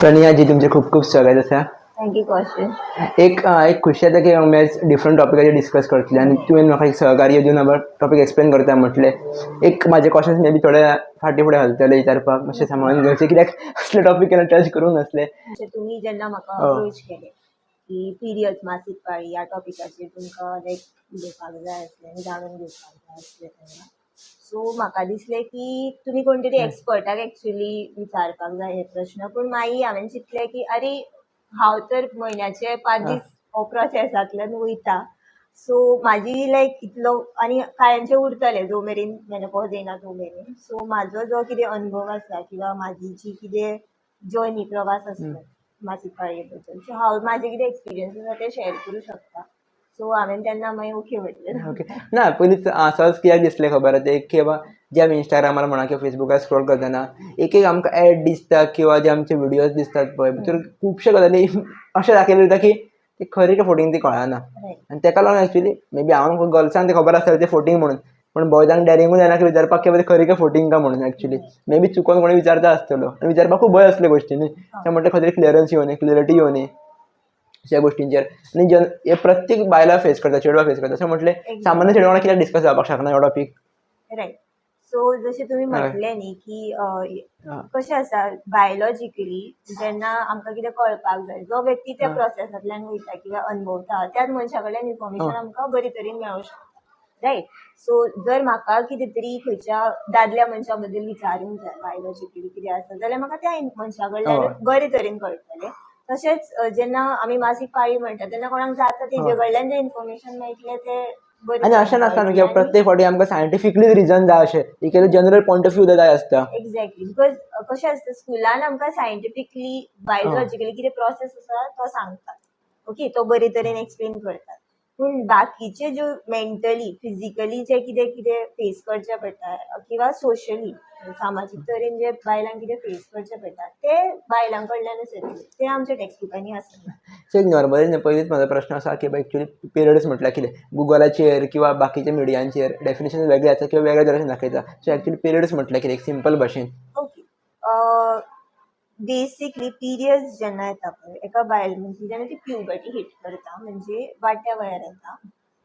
प्रणिया जी, तुमचें खूब खूब स्वागत आसा. Thank you Kaushal. एक एक खुशी जाता की आमी आयज डिफरंट टॉपिकाचेर डिस्कस करतले आनी तुवें म्हाका एक सहकार्य दिवन म्हाका टॉपीक एक्सप्लेन करता म्हटलें. एक म्हाजे क्वेश्चन्स मे बी थोडे फाटीं फुडें घालतले विचारपाक, मातशें सांबाळून घेवचें कित्याक असले टॉपीक केन्ना टच करूंक नासले. तुमी जेन्ना म्हाका हय. अप्रोच केले की पिरियड्स, मासीक पाळी ह्या टॉपिकाचेर तुमकां लायक उलोवपाक जाय आसलें आनी जाणून घेवपाक जाय आसलें तेन्ना, सो म्हाका दिसलें की तुमी कोण तरी एक्सपर्टाक एक्चुली विचारपाक जाय हे प्रश्न. पूण मागीर हांवें चिंतलें की अरे, हांव तर म्हयन्याचे 5 दीस हो प्रोसेसांतल्यान वयता, सो म्हाजी लायक इतलो आनी कांयचे उरतले जो मेरेन मेनोपॉज येना तो मेरेन. सो म्हाजो जो कितें अनुभव आसा किंवा म्हाजी जी कितें जर्नी, प्रवास आसलो मासीक पाळये बद्दल, सो हांव म्हाजे कितें एक्सपिरियन्स आसा ते शेअर करूं शकता. सो हांवें तेन्ना मागीर ओके म्हटलें. ओके, ना, पयलींच सहज कित्याक दिसलें खबर आसा एक, की बाबा जे आमी इंस्टाग्रामार म्हणा किंवा फेसबुकार स्क्रोल करतना एक एक आमकां एड दिसता किंवा जे आमचे व्हिडियोज दिसतात पळय, भितर खुबशे गजाली अशें दाखयलें वयता की ती खरी काय फोटींग ती कळना. आनी तेका लागून एक्चुली मे बी हांव गर्ल्सांक तें खबर आसतलें ते फोटींग म्हणून, पूण बॉयजांक डेरिंगूय जायना की विचारपाक की बाबा खरी काय फोटींग काय म्हणून. एक्चुली मे बी चुकोन कोणी विचारता आसतलो आनी विचारपाकूय भंय असले गोश्टी न्ही. ते म्हणटा खंय तरी क्लियरन्स येवनी, क्लियरिटी येवनी अशा गोष्टींचेर. आनी जन हे प्रत्येक बायलां फेस करता, चेडवां फेस करता, अशें म्हटलें सामान्य चेडवां कित्याक डिस्कस जावपाक शकना हो टॉपीक? रायट, सो जशें तुमी म्हटलें न्ही की कशें आसा, बायोलॉजिकली जेन्ना आमकां कितें कळपाक जाय, जो व्यक्ती त्या प्रोसेसांतल्यान वयता किंवा अनुभवता त्याच मनशा कडल्यान इन्फॉर्मेशन आमकां बरे तरेन मेळूंक शकता, रायट? सो जर म्हाका कितें तरी खंयच्या दादल्या मनशा बद्दल विचारूंक जाय, बायोलॉजिकली कितें आसा जाल्यार म्हाका त्या मनशा कडल्यान बरे तरेन कळटलें. तशेंच जेन्ना आमी मासीक पाळी म्हणटा तेन्ना कोणाक जाता तेजे कडल्यान जें इन्फॉर्मेशन मेळटलें तें बरे आनी तरेन अशें नासता न्हू कळटलें. की प्रत्येक फावटी आमकां सायंटिफिकली रिजन जाय, अशें एक जनरल पॉयंट ऑफ व्यू जाय आसता. एक्झॅक्टली, because कशें आसता, स्कुलान आमकां सायंटिफिकली, बायोलॉजिकली कितें प्रोसेस आसा तो सांगतात, ओके, तो बरे तरेन एक्सप्लेन करतात, पूण बाकीचे ज्यो मेंटली, फिजिकली जे कितें कितें फेस करचें पडटा किंवा सोशली, सामाजीक तरेन जे बायलांक कितें फेस करचें पडटा ते बायलां कडल्यानच येतलें, ते आमच्या टेक्स्टबुकांनी आसना. सो एक नॉर्मली पयलींच म्हाजो प्रश्न आसा की एक्चुली पिरियड्स म्हटल्यार कितें? गुगलाचेर किंवा बाकीच्या मिडियांचेर डेफिनेशन वेगळें आसा किंवा वेगळ्या तरेन दाखयता. सो एक्चुली पिरियड्स म्हटल्यार कितें, एक सिंपल भाशेन? ओके, बेसिकली पिरियड्स जेन्ना येता पळय एका बायल मनशेक, जेन्ना ती प्युबर्टी हिट करता, म्हणजे वाडट्या वयार येता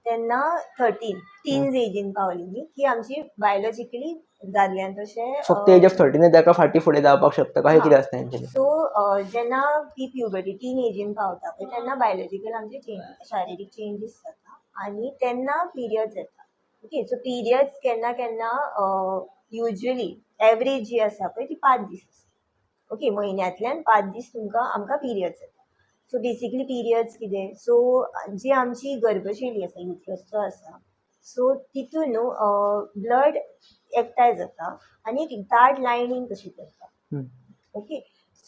तेन्ना, 13 टीन्स एजीन पावली न्ही की आमची बायोलॉजिकली दादल्यान तशें फक्त एज ऑफ 13 ताका फाटीं फुडें जावपाक शकता कशें कितें आसता तेंचें? सो जेन्ना ती प्युबर्टी, टीन एजीन पावता पळय तेन्ना बायोलॉजिकल आमचे चेंज, शारिरीक चेंजीस जाता आनी तेन्ना पिरियड्स येता. ओके, सो पिरियड्स केन्ना केन्ना, युजली एवरेज जी आसा पळय ती 5 दीस आसता. ओके, म्हयन्यांतल्यान 5 दीस तुमकां, आमकां पिरियड्स येता. सो बेसिकली पिरियड्स कितें? सो जी आमची गर्भशिली आसा, युट्रस जो आसा, सो तितून न्हू ब्लड एकठांय जाता आनी एक दाट लायनींग कशी करता. ओके,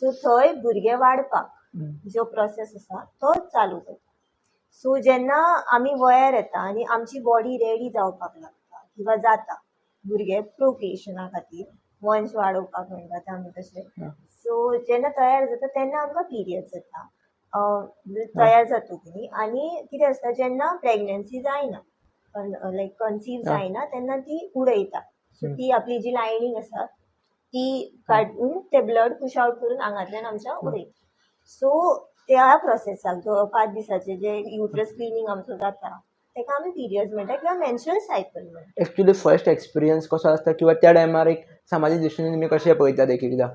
सो थंय भुरगें वाडपाक जो प्रोसेस आसा तो चालू जाता. सो जेन्ना आमी वयार येता आनी आमची बॉडी रेडी जावपाक लागता किंवा जाता भुरगे प्रोक्रिएशना खातीर, वंश वाडोवपाक म्हणटात आमी तशें, सो जेन्ना तयार जाता तेन्ना आमकां पिरियड्स येता. तयार जातकीर न्ही, आनी कितें आसता, जेन्ना प्रेग्नन्सी जायना, लायक कन्सीव जायना, तेन्ना ती उडयता. सो ती आपली जी लायनींग आसा ती काडून ते ब्लड पुश आवट करून आंगांतल्यान आमच्या उडयता. सो त्या प्रोसेसाक, जो 5 दिसाचे जे युट्रस क्लिनींग आमचो जाता, ताका आमी पिरियड्स म्हणटा किंवा मेन्स्ट्रुअल सायकल म्हणटा. एक्चुली फर्स्ट एक्सपिरियन्स कसो आसता किंवा त्या टायमार एक समाजीक दृश्टीने तुमी कशें पळयतात एक एकदां?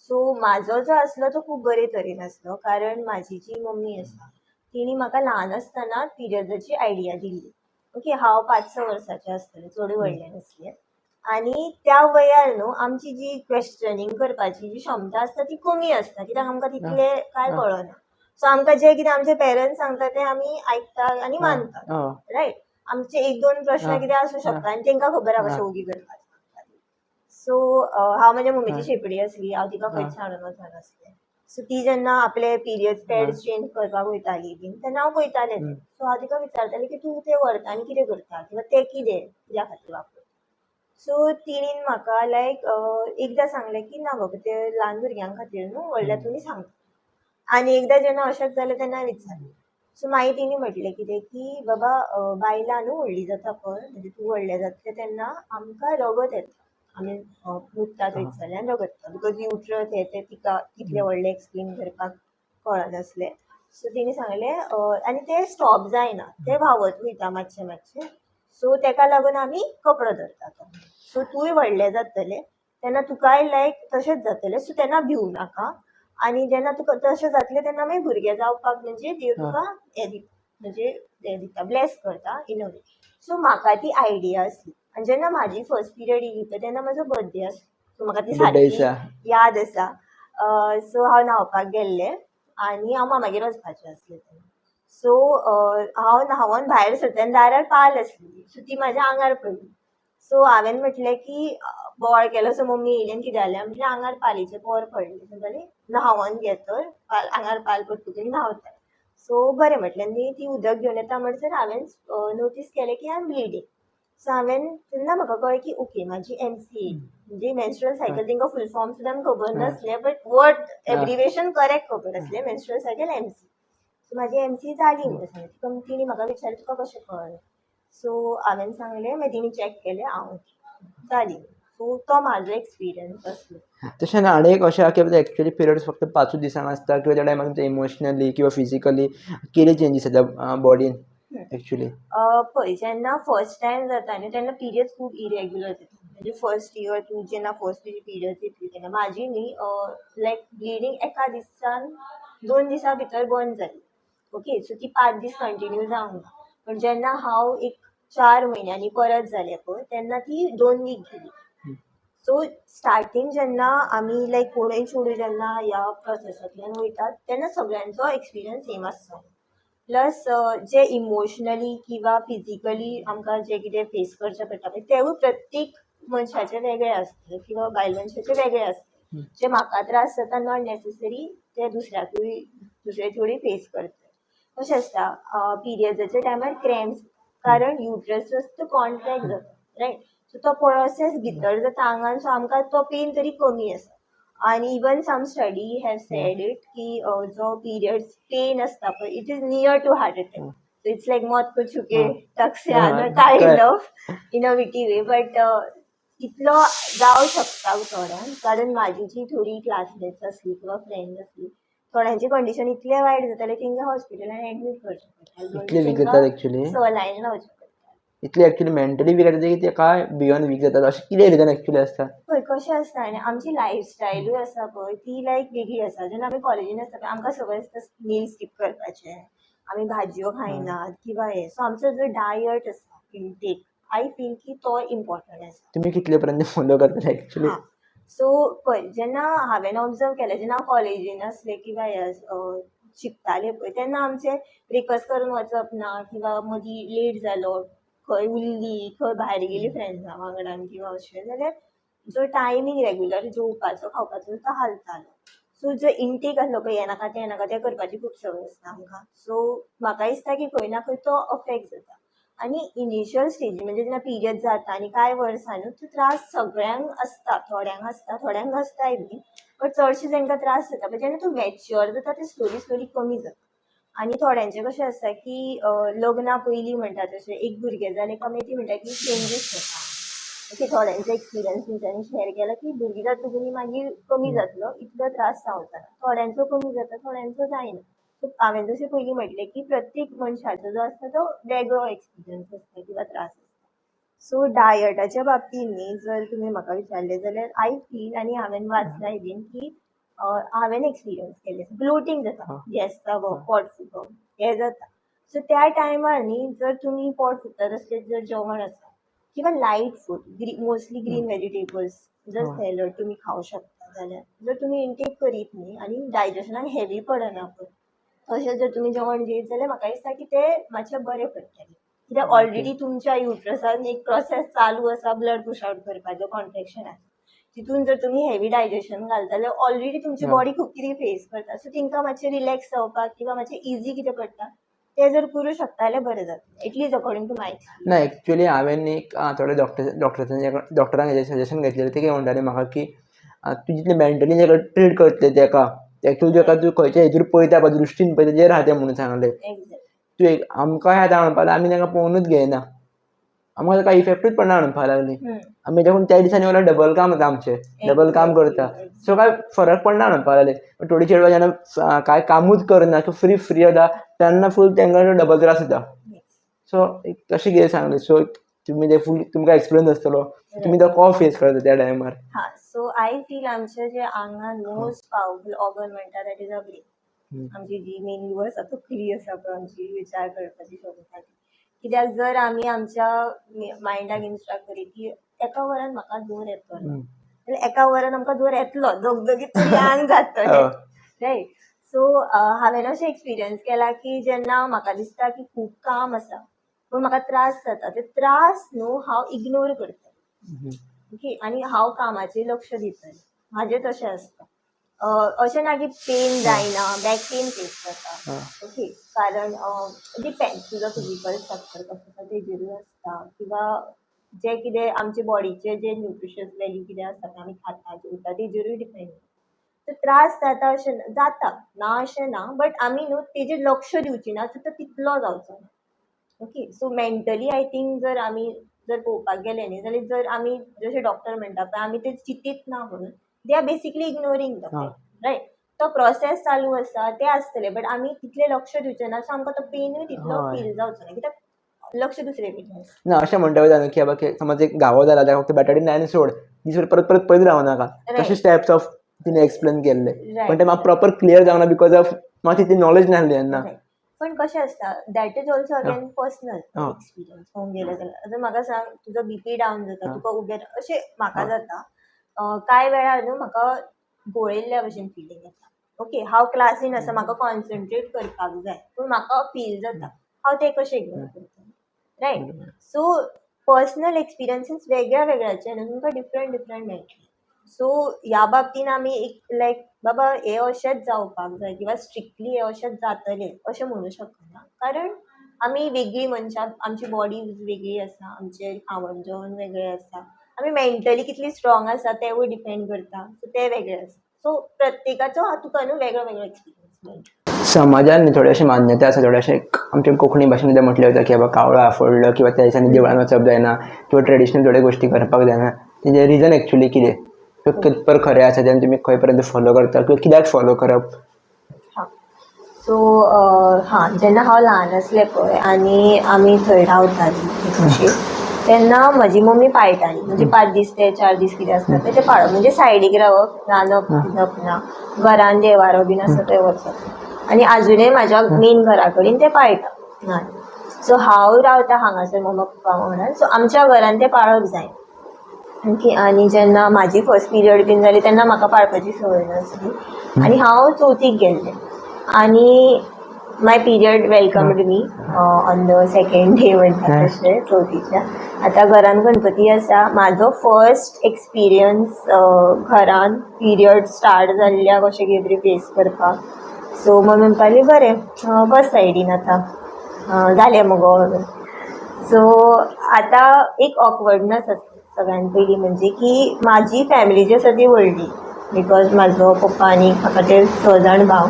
सो म्हाजो जो आसलो तो खूब बरे तरेन आसलो, कारण म्हाजी जी मम्मी आसा तिणी म्हाका ल्हान आसतना पिरियड्साची आयडिया दिल्ली. ओके, हांव 5-6 वर्साचें आसतलें, चड व्हडलें नासलें, आनी त्या वयार न्हू आमची जी क्वेश्चनींग करपाची जी क्षमता आसता ती कमी आसता, कित्याक आमकां तितलें कांय कळना. सो आमकां जें कितें आमचे पेरंट्स सांगता तें आमी आयकता आनी मानता, रायट? आमचे एक दोन प्रश्न कितें आसूं शकता आनी तांकां खबर आसा कशें ओगी करपाचें. सो हांव म्हज्या मम्मीची शेपडी आसली, हांव तिका खंयच हाडून वचनासलें. सो ती जेन्ना आपले पिरियड्स, पॅड्स चेंज करपाक वयताली बीन तेन्ना हांव पळयतालें. सो हांव तिका विचारतालें की तूं ते व्हरता आनी कितें करता किंवा ते कितें, कित्या खातीर वापरता? सो तिणेन म्हाका लायक एकदां सांगलें की ना बाबा, ते ल्हान भुरग्यां खातीर न्हू, व्हडल्या तुमी सांगता. आनी एकदां जेन्ना अशेंच जालें तेन्ना विचारलें. सो मागीर तिणी म्हटलें कितें की बाबा, बायलां न्हू व्हडलीं जाता पळय, म्हणजे तूं व्हडलें जातलें तेन्ना आमकां रगत येता. आमी मुत्ता थंयसरल्यान रगत येता because uterus हें तें तिका तितलें व्हडलें एक्सप्लेन करपाक कळनासलें. सो तेणी सांगलें आनी तें स्टॉप जायना, तें व्हांवत वयता मातशें मातशें. सो तेका लागून आमी कपडो धरतात. सो तूंय व्हडलें जातलें तेन्ना तुकाय लायक तशेंच जातलें, सो तेन्ना भिवू नाका. आनी जेन्ना तुका तशें जातलें तेन्ना मागीर भुरगें जावपाक म्हणजे देव तुका हें दिता, म्हणजे हें दिता, ब्लॅस करता इन अ वे. सो म्हाका ती आयडिया आसली. आनी जेन्ना म्हाजी फर्स्ट पिरियड येयली पळय तेन्ना म्हाजो बर्थडे आसलो. सो म्हाका ती बड्डे सारकी दिसा. याद आसा. सो हांव न्हांवपाक गेल्लें आनी हांव मामागेर वचपाचें आसलें तेन्ना. सो हांव न्हांवन भायर सरता आनी दारार पाल आसली. सो ती म्हाज्या आंगार पडली. सो हांवें म्हटलें की बोवाळ केलो. सो मम्मी येयली आनी कितें जालें? म्हटलें आंगार पालीचें पोर पडलें. म्हणटाली न्हांवन घे तर, पाल आंगार पाल पडटकीर न्हांवता. सो बरें म्हटलें आनी ती उदक घेवन येता म्हणसर हांवें नोटीस केलें की I am bleeding. सो हांवें तेन्ना म्हाका कळ्ळें की ओके म्हाजी एमसी म्हणजे मेन्स्ट्रुअल सायकल, तांकां फूल फॉर्म सुद्दां खबर नासलें, बट वर्ड एब्रिवेशन करेक्ट खबर आसलें, मेन्स्ट्रुअल सायकल एमसी. सो म्हाजी एमसी जाली म्हणून सांगलें. तिणी म्हाका विचारलें तुका कशें कळ्ळें? सो हांवें सांगलें, मागीर तिणी चॅक केलें, आं ओके जाली. सो तो म्हाजो एक्सपिरियन्स आसलो. तशें ना, आनी एक अशें आहा की एक्चुअली पिरियड्स फक्त पांचूच दिसांक आसता किंवा त्या टायमार तुमचें इमोशनली किंवा फिजिकली कितें चेंजीस जाता बॉडीन एक्चुअली? पळय, जेन्ना फर्स्ट टायम जाता न्ही तेन्ना पिरियड्स खूब इरेग्युलर जाता. म्हणजे फर्स्ट इयर तूं जेन्ना फर्स्ट तुजी पिरियड्स येतली तेन्ना म्हाजी न्ही लायक ब्लिडींग एका दिसान 2 दिसां भितर बंद जाली. ओके, सो ती 5 दीस कंटिन्यू जावंक ना. पण जेन्ना हांव एक 4 म्हयन्यांनी परत जालें पळय तेन्ना ती 2 वीक गेली. सो स्टार्टींग जेन्ना आमी लायक कोणूय चेडूं जेन्ना ह्या प्रोसेसांतल्यान वयतात तेन्ना सगळ्यांचो एक्सपिरियन्स सेम आसता. प्लस जे इमोशनली किंवा फिजिकली आमकां जें कितें फेस करचें पडटा पळय तेवूय प्रत्येक मनशाचे वेगळे आसता किंवा बायल मनशाचे वेगळे आसता. जे म्हाका त्रास जाता not necessary ते दुसऱ्याकूय दुसरे थोडी फेस करता. कशें आसता, पिरियड्साच्या टायमार क्रॅम्प्स, कारण युट्रस जो आसता तो कॉन्ट्रॅक्ट जाता, रायट? सो तो प्रोसेस भितर जाता आंगान, सो आमकां तो पेन तरी कमी आसा. आनी even some study have said it की जो पिरियड्स पेन आसता पळय, it is near to heart attack. So it's like मौत को छुके टक से आना kind of in a witty way, but इतलो जावं शकता थोड्यांक. कारण म्हाजी जी थोडी क्लासमेट्स आसली किंवा फ्रेंड्स आसली, थोड्यांची कंडिशन इतलें वायट जातालें, तेंकां हॉस्पिटलान एडमीट करचें पडटालें. इतले वीक तेंकां जातात एक्चुअली? सलायन लावचें पडटालें. इतले एक्चुअली मेंटली वीक जाता की ते काय बियॉन्ड वीक जातात? अशें कितें रिजन एक्चुअली आसता? पळय कशें आसता आनी आमची लायफस्टायलूय आसा पळय ती लायक वेगळी आसा. जेन्ना आमी कॉलेजीन आसता पळय आमकां सवय आसता मील स्कीप करपाचें, आमी भाजयो खायनात किंवा हें. सो आमचो जो डायट आसा इंटेक, I feel की तो इम्पॉर्टंट आसा. तुमी कितले पर्यंत फॉलो करतले एक्चुअली? हां, सो पळय जेन्ना हांवें ऑब्जर्व केलें, जेन्ना हांव कॉलेजीन आसलें किंवा हें शिकतालें पळय तेन्ना आमचें ब्रेकफास्ट करून वचप ना किंवा मदीं लेट जालो, खंय उरली, खंय भायर गेली फ्रेंड्सां वांगडा किंवा अशें जाल्यार जो टायमींग रेगुलर जेवपाचो खावपाचो तो हालतालो. सो जो इंटेक आसलो पळय, हें नाका तें नाका तें करपाची खूब संवय आसता आमकां. सो म्हाका दिसता की खंय ना खंय तो अफेक्ट जाता. आनी इनिशियल स्टेजी म्हणजे जेन्ना पिरियड जाता आनी कांय वर्सां न्हू तो त्रास सगळ्यांक आसता, थोड्यांक आसता, थोड्यांक नासताय बी, बट चडशे जांकां त्रास जाता पळय जेन्ना तूं मॅच्युअर जाता ते स्लोली स्लोली कमी जाता. आनी थोड्यांचें कशें आसता की लग्ना पयलीं म्हणटा तशें एक भुरगें जालें काय मागीर ती म्हणटा की चेंजीस जाता. ओके, थोड्यांचो एक्सपिरियन्स तेंच्यांनी शेअर केला की भुरगीं जातकूच मागीर कमी जातलो, इतलो त्रास जावचो ना. थोड्यांचो कमी जाता, थोड्यांचो जायना. सो हांवें जशें पयलीं म्हटलें की प्रत्येक मनशाचो जो आसता तो वेगळो एक्सपिरियन्स आसता किंवा त्रास आसता. सो डायटाच्या बाबतींत न्ही जर तुमी म्हाका विचारलें जाल्यार I feel आनी हांवें वाचलाय बीन की हांवें एक्सपिरियन्स केल्लें, ब्लोटींग जाता, गॅस जावप, पोट फुगप हें जाता. सो त्या टायमार न्ही जर तुमी पोट फुगता तसलें जर जेवण आसा किंवा light food, mostly green vegetables जर सॅलड तुमी खावंक शकता जाल्यार जर तुमी इंटेक करीत न्ही आनी डायजेशनाक हेवी पडना पळय तशें जर तुमी जेवण जेयत जाल्यार म्हाका दिसता की तें मातशें बरें पडटलें. कित्याक ऑलरेडी तुमच्या युट्रसान एक प्रोसेस चालू आसा ब्लड पुश आवट करपाचो, कॉन्ट्रेक्शन आसा, तितून जर तुमी हेवी डायजेशन घालता जाल्यार ऑलरेडी तुमची बॉडी खूब कितें फेस करता. सो तेंकां मातशें रिलॅक्स जावपाक किंवा मातशें इजी कितें पडटा तें जर करूं शकता जाल्यार बरें जातलें, at least according to my experience. ना, एक्चुअली हांवें एक थोडे डॉक्टरांचे सजेशन घेतलेलें. ते कितें म्हणटाले म्हाका की तूं जितलें मेंटली ताका ट्रीट करतलें तेका, एक्चुअली तेका तूं खंयच्या हेतूर पळयता पळय दृश्टीन पळयता तेजेर आहा तें म्हणून सांगलें. एग्जॅक्ट. तूं एक आमकां आतां म्हणपाक लागलो आमी तांकां पळोवनूच घेयना. आमकां काय इफेक्टूच पडना म्हणपाक लागली. आमी देखून त्या दिसांनी वयल्यार डबल काम जाता आमचें, डबल काम करता, सो काय फरक पडना म्हणपाक लागले. पण थोडी चेडवां जेन्ना काय कामूच करना किंवा फ्री फ्री जाता तेन्ना फूल तांकां डबल त्रास जाता. सो एक तशें कितें सांगलें, सो तुमी ते फूल तुमकां एक्सपिरियन्स आसतलो, तुमी तो कसो फेस करता त्या टायमार? हा, सो I feel आमच्या जे आंगान मोस्ट पावरफूल ऑर्गन म्हणटा, that is a brain. आमची जी मेंदू आसा, तकली आसा पळय, आमची विचार करपाची क्षमता ती. कित्याक जर आमी आमच्या मायंडाक इन्स्ट्रक्ट करीत की एका वरान म्हाका जोर येतलो जाल्यार एका वरान आमकां जोर येतलो, दगदगीत तरी आंग जातलें, रायट? सो हांवें अशें एक्सपिरियन्स केला की जेन्ना म्हाका दिसता की खूब काम आसा पूण म्हाका त्रास जाता, ते त्रास न्हू हांव इग्नोर करता, ओके, आनी हांव कामाचेर लक्ष दितलें. म्हाजें तशें आसता. अशें ना की पेन जायना, बॅक पेन फेस जाता, ओके, कारण डिपेंड तुजो फिजिकल स्ट्रक्चर कसो आसा तेजेरूय आसता किंवा जे कितें आमचे बॉडीचे जे न्युट्रिशियस वेल्यू कितें आसता ते आमी खाता जेवता तेजेरूय डिपेंड. सो त्रास जाता अशें जाता, ना अशें ना, बट आमी न्हू तेजेर लक्ष दिवची ना, सो तो तितलो जावचो ना, okay. So mentally I think जर आमी जर पळोवपाक गेले न्ही जाल्यार, जर आमी जशें डॉक्टर म्हणटा पळय, आमी ते चिंतीत ना म्हणून, they are basically ignoring the right. तो प्रोसेस चालू आसा ते आसतले, बट आमी तितले लक्ष दिवचे ना, सो आमकां तो पेनूय तितलो फील जावचो ना, कित्याक लक्ष दुसरे कडेन आसता. ना, अशें म्हणटा वयता न्हू की बाबा समज एक घावो जाला, ताका फक्त बेटाडीन लायन सोड, दीसभर परत परत पळयत रावनाका. तशे स्टेप्स ऑफ तिणें एक्सप्लेन केल्ले, पण ते म्हाका प्रॉपर क्लियर जावना because of म्हाका तितली नॉलेज नासली तेन्ना. Right. पण कशें आसता, that is also again personal experience. पळोवंक गेलें जाल्यार आतां म्हाका सांग, तुजो बीपी डावन जाता, तुका उबें अशें म्हाका जाता. कांय वेळार न्हू म्हाका घोळिल्ल्या भशेन फिलींग येता, ओके. हांव क्लासीन आसा, म्हाका कॉन्सन्ट्रेट करपाक जाय, पूण म्हाका फील जाता, हांव तें कशें इग्नोर करतलें, रायट? सो पर्सनल एक्सपिरियन्सीस वेगळ्या वेगळ्याचे न्हू तुमकां डिफरंट डिफरंट मेळटले. सो ह्या बाबतीन आमी एक लायक बाबा हें अशेंच जावपाक जाय किंवा स्ट्रिक्टली हें अशेंच जातलें अशें म्हणूं शकना, कारण आमी वेगळी मनशां, आमची बॉडी वेगळी आसा, आमचें खावण जेवण वेगळें आसा, आमी मेंटली कितली स्ट्रॉंग आसा तेवूय डिपेंड करता, सो तें वेगळें आसा. सो प्रत्येकाचो तुका न्हू वेगळो वेगळो एक्सपिरियन्स मेळटा. समाजान न्ही थोडी अशी मान्यता आसा, थोडे अशें आमच्या कोंकणी भाशेन म्हटलें वता की बाबा कावळो आफडलो किंवा त्या दिसांनी देवळान वचप जायना किंवा ट्रेडिशनल थोड्यो गोश्टी करपाक जायना. तेजें रिजन एक्चुली कितें किंवा कितपर खरें आसा तें, तुमी खंय पर्यंत फॉलो करता किंवा कित्याक फॉलो करप? हां, सो हां, जेन्ना हांव ल्हान आसलें पळय आनी आमी थंय रावतालीं कशी, तेन्ना म्हजी मम्मी पाळटाली, म्हणजे 5 दीस ते 4 दीस कितें आसता ते पाळप, म्हणजे सायडीक रावप, रांदप पिंदप ना, घरान देवारो बीन आसा थंय वचप. आनी आजुनूय म्हाज्या मेन घरा कडेन ते पाळटा न्हाण. सो हांव रावता हांगासर मम्मा पप्पा वांगडा, सो आमच्या घरान ते पाळप जायना, ओके. आनी जेन्ना म्हाजी फर्स्ट पिरियड बीन जाली तेन्ना म्हाका पाळपाची संवय नासली आनी हांव चवथीक गेल्लें आनी my period welcomed me on the second day म्हणटा तशें चवथीच्या. आतां घरान गणपती आसा, म्हाजो फर्स्ट एक्सपिरियन्स घरान पिरियड स्टार्ट जाल्ल्याक अशें कितें तरी फेस करपाक. सो मम्मी म्हणपाक लागली, बरें, बस सायडीन, आतां जालें मुगो म्हणून. सो आतां एक ऑकवर्डनस आसता सगळ्यान पयलीं, म्हणजे की म्हाजी फॅमिली जी आसा ती व्हडली, because म्हाजो पप्पा आनी म्हाका ते स जाण भाव.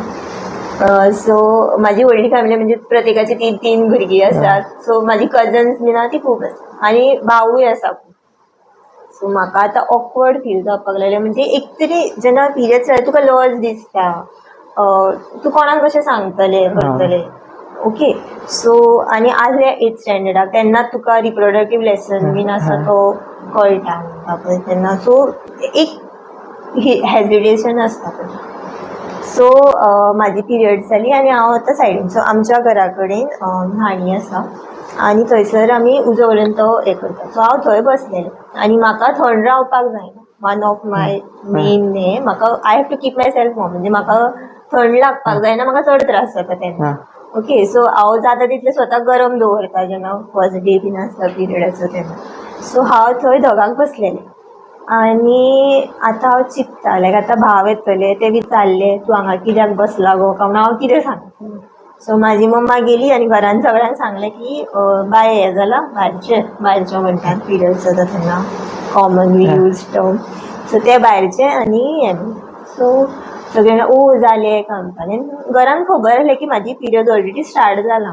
सो म्हाजी व्हडली फॅमिली, म्हणजे प्रत्येकाची तीन तीन भुरगीं आसात. सो म्हाजी कजन्स बीन आहा ती खूब आसा आनी भावूय आसा खूब. सो म्हाका आतां ऑकवर्ड फील जावपाक लागलें. म्हणजे एक तरी जेन्ना पिरियड्स जाता तुका लज दिसता, तूं कोणाक कशें सांगतलें करतलें, ओके. सो आनी आसले एथ स्टँडर्डाक तेन्ना तुका रिप्रोडक्टीव लेसन बीन आसा तो कळटा म्हणटा पळय तेन्ना, सो एक हेजिटेशन आसता पळय. सो म्हाजी पिरियड्स जाली आनी हांव आतां सायडीन. सो आमच्या घरा कडेन न्हाणी आसा आनी थंयसर आमी उजो घालून तो हें करता. सो हांव थंय बसलेलें आनी म्हाका थंड रावपाक जायना. वन ऑफ my main हें, म्हाका I have to keep myself warm, म्हणजे म्हाका थंड लागपाक जायना, म्हाका चड त्रास जाता तेन्ना, ओके. सो हांव जाता तितलें स्वताक गरम दवरता जेन्ना फर्स्ट डे बीन आसता पिरियडाचो तेन्ना. सो हांव थंय दोगांक बसलेलें आनी आतां हांव चिंत्ता लायक आतां भाव येतले, ते विचारले, तूं हांगा कित्याक बसला गो काय म्हणून, हांव कितें सांगतलें? सो म्हाजी मम्मा गेली आनी घरान सगळ्यांक सांगलें की बाय हें जालां, भायरचें, भायरचें म्हणटात पिरियड्स जाता तेन्ना, कॉमनली यूज टर्म. सो ते भायरचें आनी हें. सो सगळे जाणां ओ जालें काय म्हणपाक. आनी घरान खबर आसलें की म्हाजी पिरियड ऑलरेडी स्टार्ट जाला.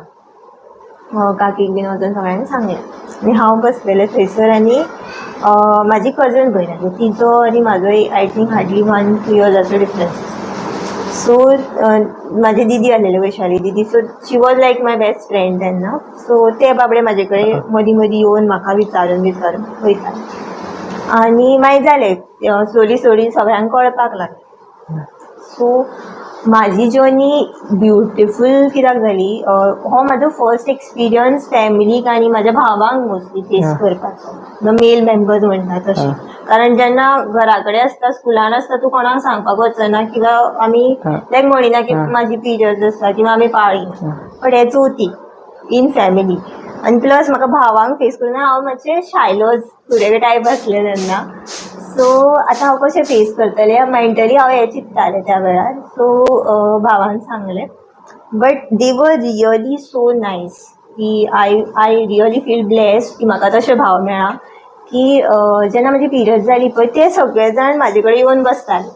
काकीक बीन वचून सगळ्यांक सांगलें. आनी हांव बसलेलें थंयसर आनी म्हाजी कजन भयण आसली, तिचो आनी म्हाजो I think hardly 1-2 इयर्साचो difference. So म्हाजी दिदी आसलेली, वैशाली दिदी. So she was like my best friend तेन्ना. सो ते बाबडे म्हाजे कडेन मदीं मदीं येवन म्हाका विचारून विचारून वयताले. आनी मागीर जालें, स्लोली स्लोली सगळ्यांक कळपाक लागलें. सो म्हाजी जर्नी ब्युटिफूल कित्याक जाली, हो म्हाजो फर्स्ट एक्सपिरियन्स फॅमिलीक आनी म्हाज्या भावांक मोस्टली फेस करपाचो, the mail members म्हणटा तशें. कारण जेन्ना घरा कडेन आसता, स्कुलान आसता, तूं कोणाक सांगपाक वचना किंवा आमी लायक म्हणिना की म्हाजी पिरियड्स आसता किंवा आमी पाळी. बट हे चवथी इन फॅमिली आनी प्लस म्हाका भावांक फेस करून, हांव मातशें शायलोज फुडें टायप आसलें तेन्ना. सो आतां हांव कशें फेस करतलें मेंटली, हांव हें चिंत्तालें त्या वेळार. सो भावान सांगलें, but they were really so nice की I really feel blessed की म्हाका तशे भाव मेळ्ळा की जेन्ना म्हाजी पिरियड जाली पळय, ते सगळे जाण म्हाजे कडेन येवन बसताले,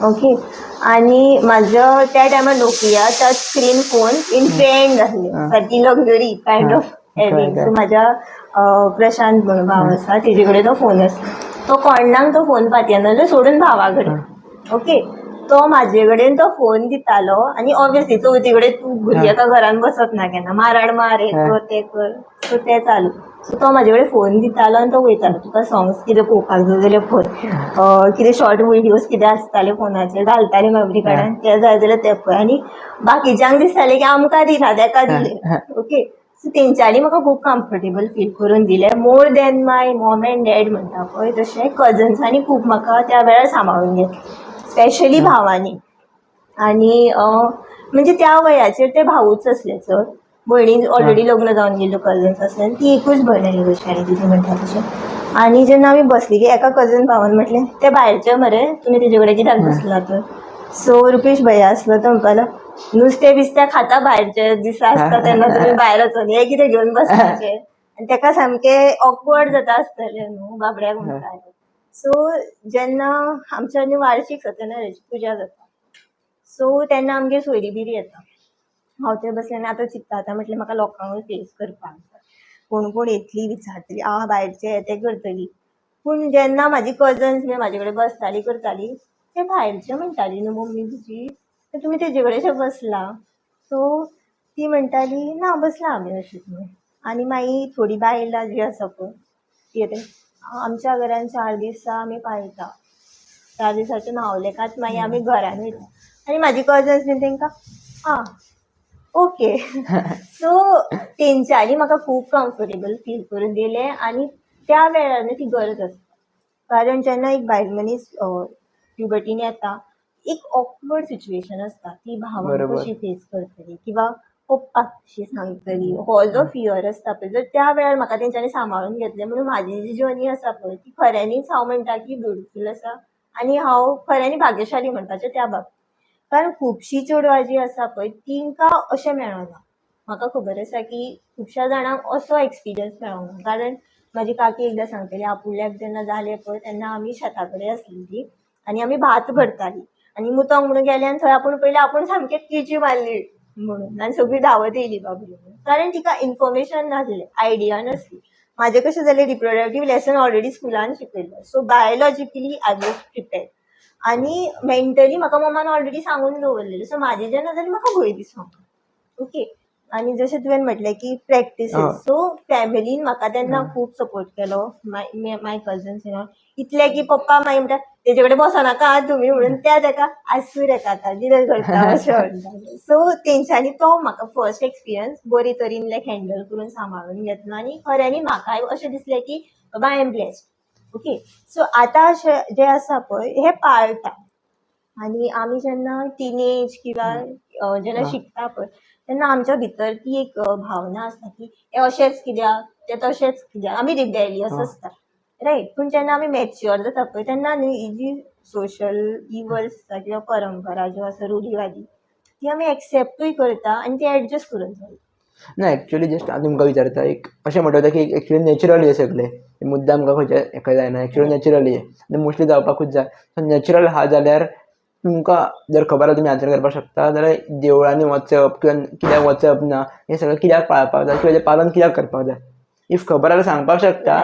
ओके. आनी म्हाजो त्या टायमार Nokia touch screen phone in trend आसले, सारकी luxury kind of having. So म्हाज्या प्रशांत म्हणून भाव आसा, तेजे कडेन तो फोन आसलो. तो कोणाक तो फोन पातयनासलो सोडून भावा कडेन, ओके. तो म्हाजे कडेन तो फोन दितालो आनी ऑब्वियसली चवथी कडेन तूं भुरगीं एका घरान बसत ना केन्ना, माराड मार, हें कर, तें कर. सो तें चालू. सो तो म्हाजे कडेन फोन दितालो आनी तो वयतालो, तुका सॉंग्स कितें पळोवपाक जाय जाल्यार पळय, कितें शॉर्ट विडियोज कितें आसताले फोनाचेर घालताले मेमरी कार्डान, ते जाय जाल्यार ते पळय. आनी बाकीच्यांक दिसतालें की आमकां दिना, तेका दिले, ओके. सो तेंच्यांनी म्हाका खूब कम्फर्टेबल फील करून दिलें, more than my mom and dad म्हणटा पळय तशें. कजन्सांनी खूब म्हाका त्या वेळार सांबाळून घेतलें, स्पेशली भावांनी. आनी म्हणजे त्या वयाचेर ते भावूच आसले चड, भयणी ऑलरेडी लग्न जावन गेल्ल्यो कजन्स आसले आनी ती एकूच भयण आसली, वैशाली दिदी म्हणटा तशें. आनी जेन्ना आमी बसली की एका कजन भावान म्हटलें, ते भायरचे मरे, तुमी तेजे कडेन कित्याक बसला तर? सो रुपेश भैया आसलो, तो म्हणपाक लागलो, नुस्तें बिस्तें खाता भायरचे दिसा आसता तेन्ना, तुमी भायर वचोन हें कितें घेवन बसपाचें? आनी तेका सामकें ऑकवर्ड जाता आसतलें न्हू बाबड्याक म्हणटा. सो जेन्ना आमच्या न्हू वार्षीक सत्यनारायणाची पुजा जाता, सो तेन्ना आमगेर सोयरी बिरी येता. हांव थंय बसलें आनी आतां चिंत्ता, आतां म्हटलें म्हाका लोकांक फेस करपाक जाय, कोण कोण येतली, विचारतली, आ भायरचे ते करतली. पूण जेन्ना म्हाजी कजन्स बी म्हाजे कडेन बसताली करताली, ते भायरचे म्हणटाली, न्हू मम्मी तुजी तर तुमी तेजे कडेन अशें बसला? सो ती म्हणटाली, ना, बसला आमी अशीच म्हणून. आनी मागीर थोडीं बायलां जीं आसा पळय, ती येता, आमच्या घरान 4 दिसा आमी पाळटा, 4 दिसाचें न्हांवलेकाच मागीर आमी घरान वयता. आनी म्हाजी कजन्स बीन तेंकां आं ओके. सो तेंच्यांनी म्हाका खूब कम्फर्टेबल फील करून दिलें. आनी त्या वेळार न्हू ती गरज आसता, कारण जेन्ना एक बायल मनीस प्युबर्टीन येता, एक ऑकवर्ड सिच्युएशन आसता. ती भावांक कशी फेस करतली किंवा पप्पाक कशी सांगतली, हो जो फियर आसता पळय, जर त्या वेळार म्हाका तेंच्यांनी सांबाळून घेतलें म्हणून म्हाजी जी जर्नी आसा पळय, ती खऱ्यांनीच हांव म्हणटा की ब्युटिफूल आसा आनी हांव खऱ्यांनी भाग्यशाली म्हणपाचें त्या बाबतींत. कारण खुबशीं चेडवां जीं आसा पळय, तिंकां अशें मेळना. म्हाका खबर आसा की खुबश्या जाणांक असो एक्सपिरियन्स मेळोंक ना. कारण म्हाजी काकी एकदां सांगताली, आपुल्याक जेन्ना जालें पळय, तेन्ना आमी शेता कडेन आसलेलीं आनी आमी भात भरतालीं आनी मुतोंक म्हणून गेलें आनी थंय आपूण पयलें, आपूण सामकें किळची मारली म्हणून आनी सगळीं धांवत येयली बाबडी म्हणून. कारण तिका इन्फॉर्मेशन नासलें, आयडिया नासली. म्हाजें कशें जालें, रिप्रोडक्टीव लेसन ऑलरेडी स्कुलान शिकयल्लें, so biologically I was prepared आनी मेंटली म्हाका मम्मान ऑलरेडी सांगून दवरलेलें. सो म्हाजें जेन्ना जालें, म्हाका भंय दिसोंक, ओके. आनी जशें तुवें म्हटलें की प्रॅक्टिसीस, सो फॅमिलीन म्हाका तेन्ना खूब सपोर्ट केलो, my my cousins you इतलें की पप्पा मागीर म्हणटा, तेजे कडेन बसोनाका आं तुमी म्हणून, त्या तेका आसूं रे काका, कितें करता अशें म्हणटाले. सो तेंच्यांनी तो म्हाका फर्स्ट एक्सपिरियन्स बरे तरेन लायक हँडल करून सांबाळून घेतलो आनी खऱ्यांनी म्हाकाय अशें दिसलें की बाबा, I am blessed, okay. So आतां अशें जें आसा पळय, हें पाळटा. आनी आमी जेन्ना टिनेज किंवा जेन्ना शिकता पळय, तेन्ना आमच्या भितर ती एक भावना आसता की हें अशेंच कित्याक, तें तशेंच कित्याक, आमी रिबेलियस आसता, रायट. पूण जेन्ना आमी मॅच्युअर जाता पळय, तेन्ना न्हू ही जी सोशल इवल्स आसा किंवा परंपरा ज्यो आसा रुढिवादी, ती आमी एक्सेप्टूय करता आनी ती एडजस्ट करून चलता. ना, एक्चुअली जस्ट हांव तुमकां विचारता, एक अशें म्हणटा की एक्चुअली नॅचरली हें सगळें, मुद्दाम काय खंयच्या हेका जायना, एक्चुअली नॅचरली आनी मोस्टली जावपाकूच जाय. सो नॅचरल आहा जाल्यार तुमकां जर खबर आसा तुमी आन्सर करपाक शकता जाल्यार देवळांनी वचप किंवा कित्याक वचप ना हें सगळें कित्याक पाळपाक जाय किंवा तें पालन कित्याक करपाक जाय, if खबर आसल्यार सांगपाक शकता.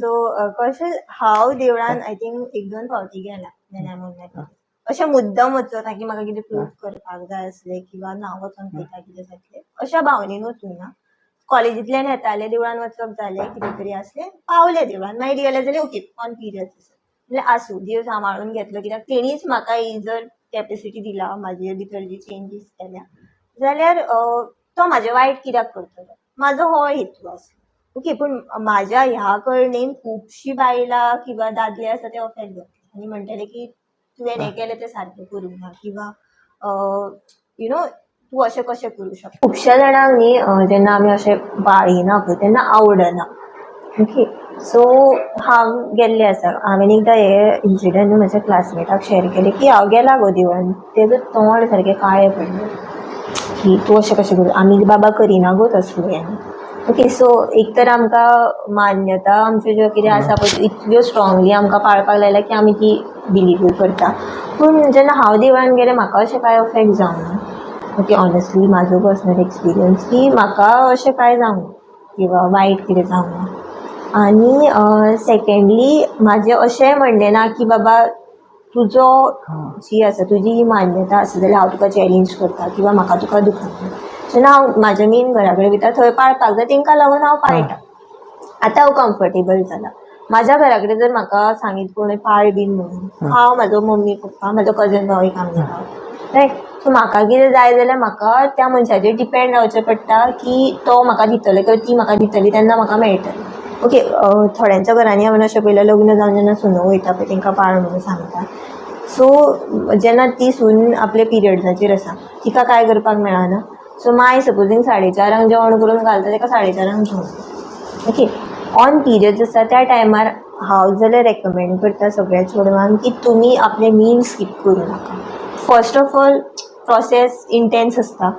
सो कशें, हांव देवळान I think एक दोन फावटी गेला जेन्ना अशें मुद्दम वचना की म्हाका कितें प्रूव करपाक जाय आसलें किंवा ना वचोन पळयता कितें जातलें अशा भावनेन वचूंक ना. कॉलेजींतल्यान येतालें, देवळान वचप जालें, कितें तरी आसलें, पावलें देवळान, मागीर रियलायज जालें ओके ऑन पिरियड्स आसा म्हणल्यार आसूं, देव सांबाळून घेतलो कित्याक तेणीच म्हाका ही जर कॅपेसिटी दिला, म्हाजे भितर जी चेंजीस केल्या जाल्यार तो म्हाजें वायट कित्याक करतलो, म्हाजो हो हेतू आसलो. ओके, पूण म्हाज्या ह्या करणेन खुबशीं बायलां किंवा दादले आसा ते ऑफेंड जातले आनी म्हणटले की तुवें हें केलें तें सारकें करूंक ना किंवा you know तूं अशें कशें करूं शकता. खुबश्या जाणांक न्ही जेन्ना आमी अशें पाळिना पळय तेन्ना आवडना. ओके, सो हांव गेल्लें आसा, हांवें एकदां हें इन्सिडंट म्हज्या क्लासमेटाक शेअर केलें की हांव गेलां गो देवळान, तेजो तोंड सारकें काळें पडलें की तूं अशें कशें करूं, आमी बाबा करिना गो तसलें. ओके, सो एक तर आमकां मान्यता आमच्यो ज्यो कितें आसा पळय इतल्यो स्ट्रांगली आमकां पाळपाक लायल्या की आमी ती बिलिवूय करता. पूण जेन्ना हांव देवळान गेलें म्हाका अशें कांय अफेक्ट जावना. ओके, ऑनेस्टली म्हाजो पर्सनल एक्सपिरियन्स की म्हाका अशें कांय जावना किंवा वायट कितें जावना. आनी सेकेंडली म्हाजें अशेंय म्हणणें ना की बाबा तुजो जी आसा तुजी ही मान्यता आसा जाल्यार हांव तुका चॅलेंज करता किंवा म्हाका तुका दुखना. जेन्ना हांव म्हाज्या मेन घरा कडेन वयता थंय पाळपाक जाय तेंकां लागून हांव पाळटा. आतां हांव कम्फर्टेबल जाला. म्हाज्या घरा कडेन जर म्हाका सांगीत कोणूय पाळ बीन म्हणून, हांव म्हाजो मम्मी पप्पा म्हाजो कजन भाव एक आमगेर रावता, रायट. सो म्हाका कितें जाय जाल्यार म्हाका त्या मनशाचेर डिपेंड रावचें पडटा की तो म्हाका दितलो किंवा ती म्हाका दितली तेन्ना म्हाका मेळटलें. ओके, थोड्यांच्या घरांनी हांवें अशें पळयलां लग्न जावन जेन्ना सुनो वयता पळय तेंकां पाळ म्हणून सांगता. सो जेन्ना ती सून आपल्या पिरियड्साचेर आसा तिका कांय करपाक मेळना. सो माय सपोजींग 4:30 जेवण करून घालता ताका 4:30 जेवण. ओके, ऑन पिरियड्स आसा त्या टायमार हांव जाल्यार रेकमेंड करता सगळ्या चेडवांक की तुमी आपलें मील स्कीप करूं नाका. First of all process intense आसता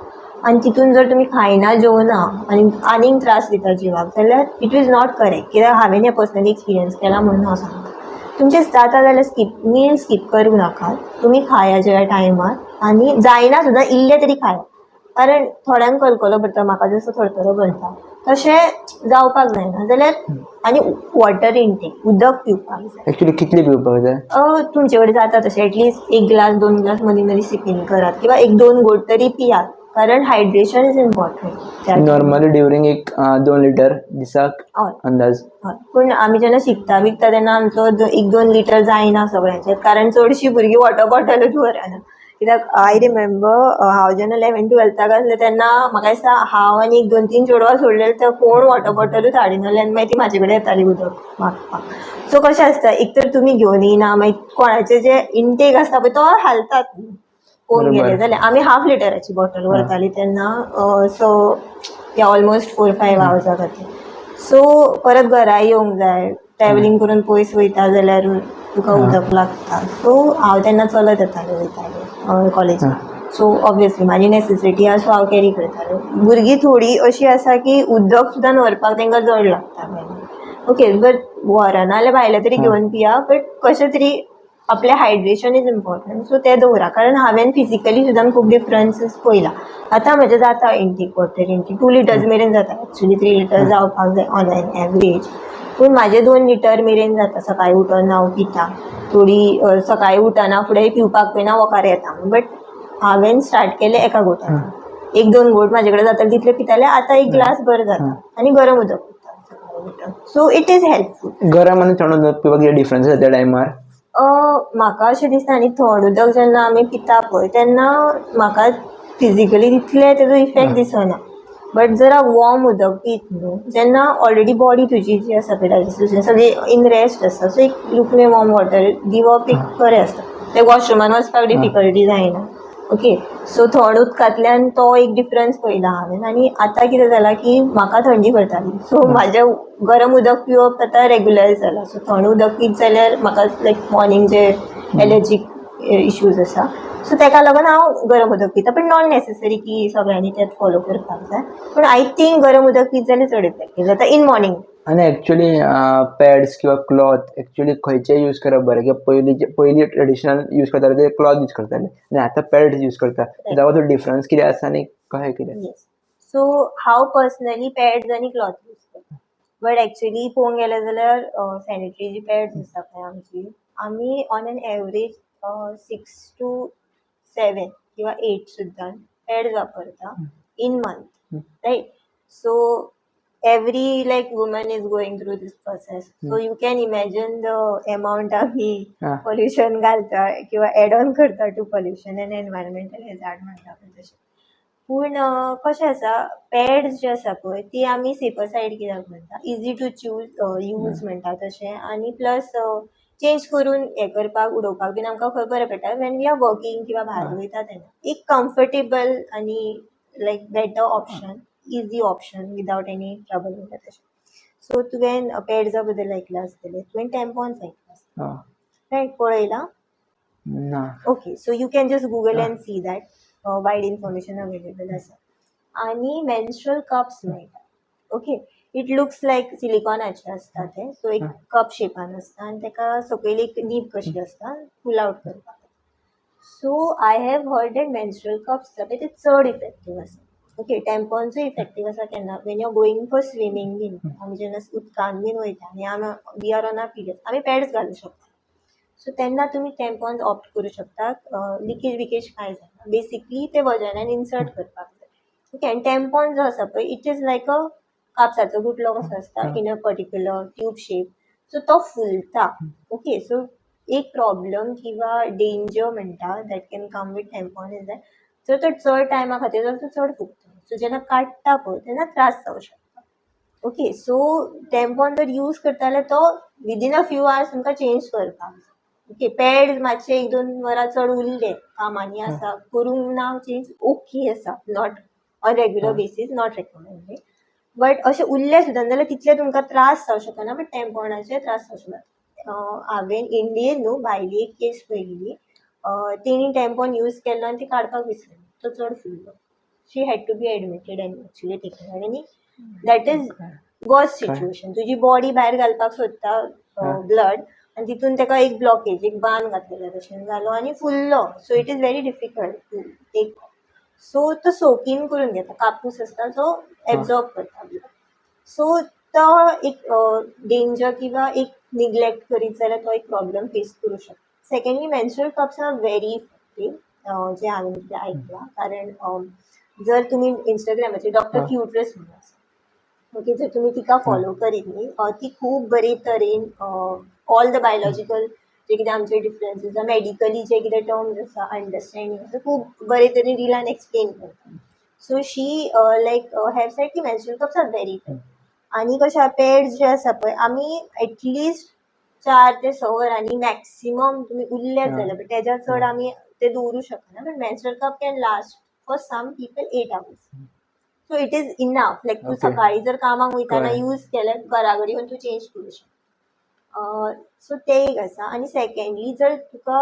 आनी तितून जर तुमी खायना जेवना आनी आनीक त्रास दिता जिवाक जाल्यार it is not correct. कित्याक हांवें हें पर्सनली एक्सपिरियन्स केलां म्हणून हांव सांगता. तुमचें जाता जाल्यार स्कीप मील स्कीप करूं नाका, तुमी खाया ज्या टायमार आनी जायना सुद्दां इल्लें तरी खाया, कारण थोड्यांक कलकलो भरता, म्हाका जसो थरथरो भरता तशें जावपाक जायना जाल्यार. आनी वॉटर इंटेक, उदक पिवपाक जाय. एक्चुअली कितलें पिवपाक जाय? तुमचे कडेन जाता तशें एटलिस्ट 1 ग्लास 2 ग्लास मदीं मदीं सिपींग करात किंवा 1-2 घोट तरी पियात, कारण hydration is important. Normally during एक 2 लिटर दिसाक अंदाज. हय, पूण आमी जेन्ना शिकता बिकता तेन्ना आमचो 1-2 लिटर जायना सगळ्यांचें, कारण चडशीं भुरगीं वॉटर बॉटलूच व्हरना. कित्याक I remember हांव जेन्ना 11th 12th आसलें तेन्ना म्हाका दिसता हांव आनी 1-2-3 चेडवां सोडलें तर कोण वॉटर बॉटलूच हाडिनासलें आनी मागीर ती म्हाजे कडेन येताली उदक मागपाक. सो कशें आसता, एक तर तुमी घेवन येयना, मागीर कोणाचें जें इंटेक आसता पळय तो हालतात. कोण गेले जाल्यार आमी हाफ लिटराची बॉटल व्हरताली तेन्ना, सो या ऑलमोस्ट 4-5 आवर्सा खातीर. सो परत घरा येवंक जाय, ट्रॅवलिंग करून पयस वयता जाल्यार तुका उदक लागता. सो हांव तेन्ना चलत येतालें वयतालें कॉलेजीक. सो ऑब्वियसली म्हाजी नॅसेसिटी आसा सो हांव कॅरी करतालें. भुरगीं थोडीं अशीं आसा की उदक सुद्दां व्हरपाक तांकां जड लागता. ओके, बट व्हरना जाल्यार भायलें तरी घेवन पिया, बट कशें तरी आपलें हायड्रेशन is important, सो तें दवरा. कारण हांवें फिजिकली सुद्दां खूब डिफरंसीस पळयला. आतां म्हजें जाता इंटेक, वॉटर इंटेक 2 लिटर्स मेरेन जाता, एक्चुली 3 लिटर्स जावपाक जाय ऑन एन एवरेज, पूण म्हाजें 2 लिटर मेरेन जाता. सकाळीं उठून हांव पिता थोडी, सकाळीं उठना फुडें पिवपाक पळयना, वोकार येता, बट हांवें स्टार्ट केलें एका घोटान, 1-2 घोट म्हाजे कडेन जाताले तितले पितालें, आतां 1 ग्लास बरें जाता आनी गरम उदक पिता सकाळीं उठून. So it is helpful. गरम आनी थंड उदक पिवपाक कितें डिफरन्स आसा त्या टायमार? म्हाका अशें दिसता न्ही, थंड उदक जेन्ना आमी पिता पळय तेन्ना म्हाका फिजिकली तितलें तेजो इफेक्ट दिसना, बट जर वॉर्म उदक पीत न्हू जेन्ना ऑलरेडी बॉडी तुजी जी आसा पळय डायजेस्टिव सगळी इन रेस्ट आसता, सो एक लुकमें वॉर्म वॉटर दिवप एक बरें आसता, ते वॉशरुमान वचपाक डिफिकल्टी जायना. ओके, सो थंड उदकांतल्यान तो एक डिफरन्स पळयला हांवें. आनी आतां कितें जालां की म्हाका थंडी करताली, सो म्हाजें गरम उदक पिवप आतां रेगुलर जालां. सो थंड उदक पीत जाल्यार म्हाका लायक मॉर्निंग जे एलर्जीक इश्यूज आसा. सो तेका लागून हांव गरम उदक पिता, पण not necessary की सगळ्यांनी तें फॉलो करपाक जाय, पूण I think गरम उदक पीत जाल्यार चड इफेक्टीव जाता इन मॉर्निंग. आनी एक्चुली पॅड्स किंवा क्लॉथ एक्चुली खंयचे यूज करप बरें? किंवा पयलीं पयलीं ट्रेडिशनल यूज करताले ते क्लॉथ यूज करताले आनी आतां पॅड्स यूज करता, ताका डिफरन्स कितें आसा आनी कशें कितें? येस, सो हांव पर्सनली पॅड्स आनी क्लॉथ यूज करता, बट एक्चुली पळोवंक गेलें जाल्यार सॅनिटरी जी पॅड्स आसता पळय आमची, आमी on an average 6 to 7 किंवा 8 सुद्दां पॅड्स वापरता in month, right? So every like woman is going through this process, so you can imagine the amount आमी पोल्युशन घालता किंवा एड ऑन करता to pollution and environmental hazard म्हणटा पळय तशें. पूण कशें आसा, पॅड्स जे आसा पळय ती आमी सेफर सायड कित्याक म्हणटा, इजी टू चूज यूज म्हणटा तशें, आनी प्लस चेंज करून हें करपाक उडोवपाक बीन आमकां खंय बरें पडटा when we are working किंवा भायर वयता तेन्ना एक कम्फर्टेबल आनी like better option, easy option without any trouble म्हणटा तशें. सो तुवें पॅड्सा बद्दल आयकलां आसतलें, तुवें टॅम्पॉन्स आयकलां आसतलें, रायट? पळयलां? ना. Okay, so you can just Google and see that wide information available आसा. आनी मेन्स्ट्रुअल कप्स मेळटा. ओके, it looks लायक सिलिकॉनाचे आसता ते. सो एक कप शेपान आसता आनी ताका सकयल एक नीब कशी आसता पुल आवट करपाक. So I have heard that menstrual cups आसा पळय ते चड इफेक्टीव आसा. ओके, टॅम्पॉन्सूय इफेक्टीव आसा केन्ना, when you are going for swimming बीन. आमी जेन्ना उदकान बीन वयता आनी आमी we are on our periods, आमी पॅड्स घालूं शकता. सो तेन्ना तुमी टॅम्पॉन्स ऑप्ट करूं शकता, लिकेज विकेज कांय जायना. बेसिकली ते वजायनान इन्सर्ट करपाक जाय. ओके, आनी टॅम्पॉन जो आसा पळय, it is like अ कापसाचो गुटलो कसो आसता in a particular tube shape, so तो फुलता. ओके, सो एक प्रॉब्लम किंवा डेंजर म्हणटा that can come with tampon is that जर तो चड टायमा खातीर जाल्यार तो चड फुगता. सो जेन्ना काडटा पळय तेन्ना त्रास जावं शकता. ओके, सो टॅम्पॉन जर यूज करता जाल्यार तो विदीन अ फ्यू आवर्स तुमकां चेंज करपाक जाय. ओके, पॅड मातशे एक दोन वरां चड उरले, कामांनी आसा, करूंक ना चेंज, ओके आसा. Not on regular basis, not recommended, but अशें उरलें सुद्दां जाल्यार तितले तुमकां त्रास जावं शकना, बट टॅम्पॉनाचे त्रास जावं शकता. हांवें इंडियेन न्हू, भायली एक केस पळयल्ली. तेणी टॅम्पॉन यूज केल्लो आनी ती काडपाक विसरली, तो चड फुल्लो. She had to be admitted and actually taken. आनी that is worst situation. तुजी बॉडी भायर घालपाक सोदता ब्लड आनी तितून ताका एक ब्लॉकेज, एक बांद घातलेल्या भशेन जालो आनी फुल्लो. So it is very difficult to take. So तो सोकीन करून घेता, कापूस आसता जो एब्जॉर्ब करता ब्लड. सो तो एक डेंजर किंवा एक निग्लेक्ट करीत जाल्यार तो एक प्रॉब्लम फेस करूं शकता. Secondly, menstrual cups are very effective, जे हांवें कितें आयकलां, कारण जर तुमी इंस्टाग्रामाचेर डॉक्टर क्युट्रस म्हणून आसा, ओके, जर तुमी तिका फॉलो करीत न्ही, ती खूब बरे तरेन ऑल the biological जे कितें आमचे डिफरन्सीस आसा, मेडिकली जे कितें टर्म्स आसा, अंडरस्टँडींग आसा, खूब बरे तरेन रिलान एक्सप्लेन करता. So she like have said की menstrual cups are very effective. आनी कशें, पॅड्स जे आसा पळय, आमी एटलिस्ट 4 ते 6 वरांनी मॅक्सिमम तुमी उरल्यात जाल्यार, बट तेज्या चड आमी ते दवरूं शकना. But menstrual cup can last for some people 8 hours, so it is enough. Like तूं सकाळी जर कामाक वयतना कळ्ळें. यूज केल्यार घरा कडेन येवन तूं चेंज करूं शकता. सो तें एक आसा. आनी सेकेंडली, जर तुका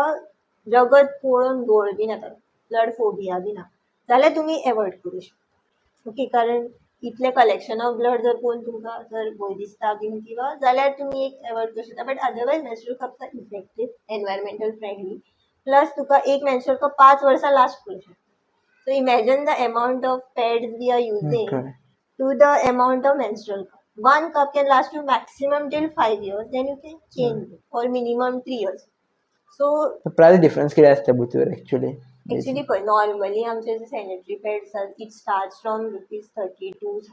रगत पळोवन घोळ बीन येता, ब्लड फोबिया बीन आहा जाल्यार तुमी एवॉयड करूं शकता. ओके, कारण इतलें कलेक्शन ऑफ ब्लड जर पळोवन तुमकां जर भंय दिसता बीन किंवा जाल्यार तुमी एक एवॉयड करूं शकता. But otherwise menstrual cups are effective, environmental friendly, plus तुका एक मेन्स्ट्रुअल कप 5 वर्सां लास्ट करूं शकता. So imagine the amount of pads we are using कळ्ळें. To the amount of menstrual cup. One cup can last you maximum till 5 years, then you can change it, or minimum 3 years. So price difference कितें आसता भितर actually? Actually, पळय, normally आमचे जे sanitary pads आसा, it starts from ₹32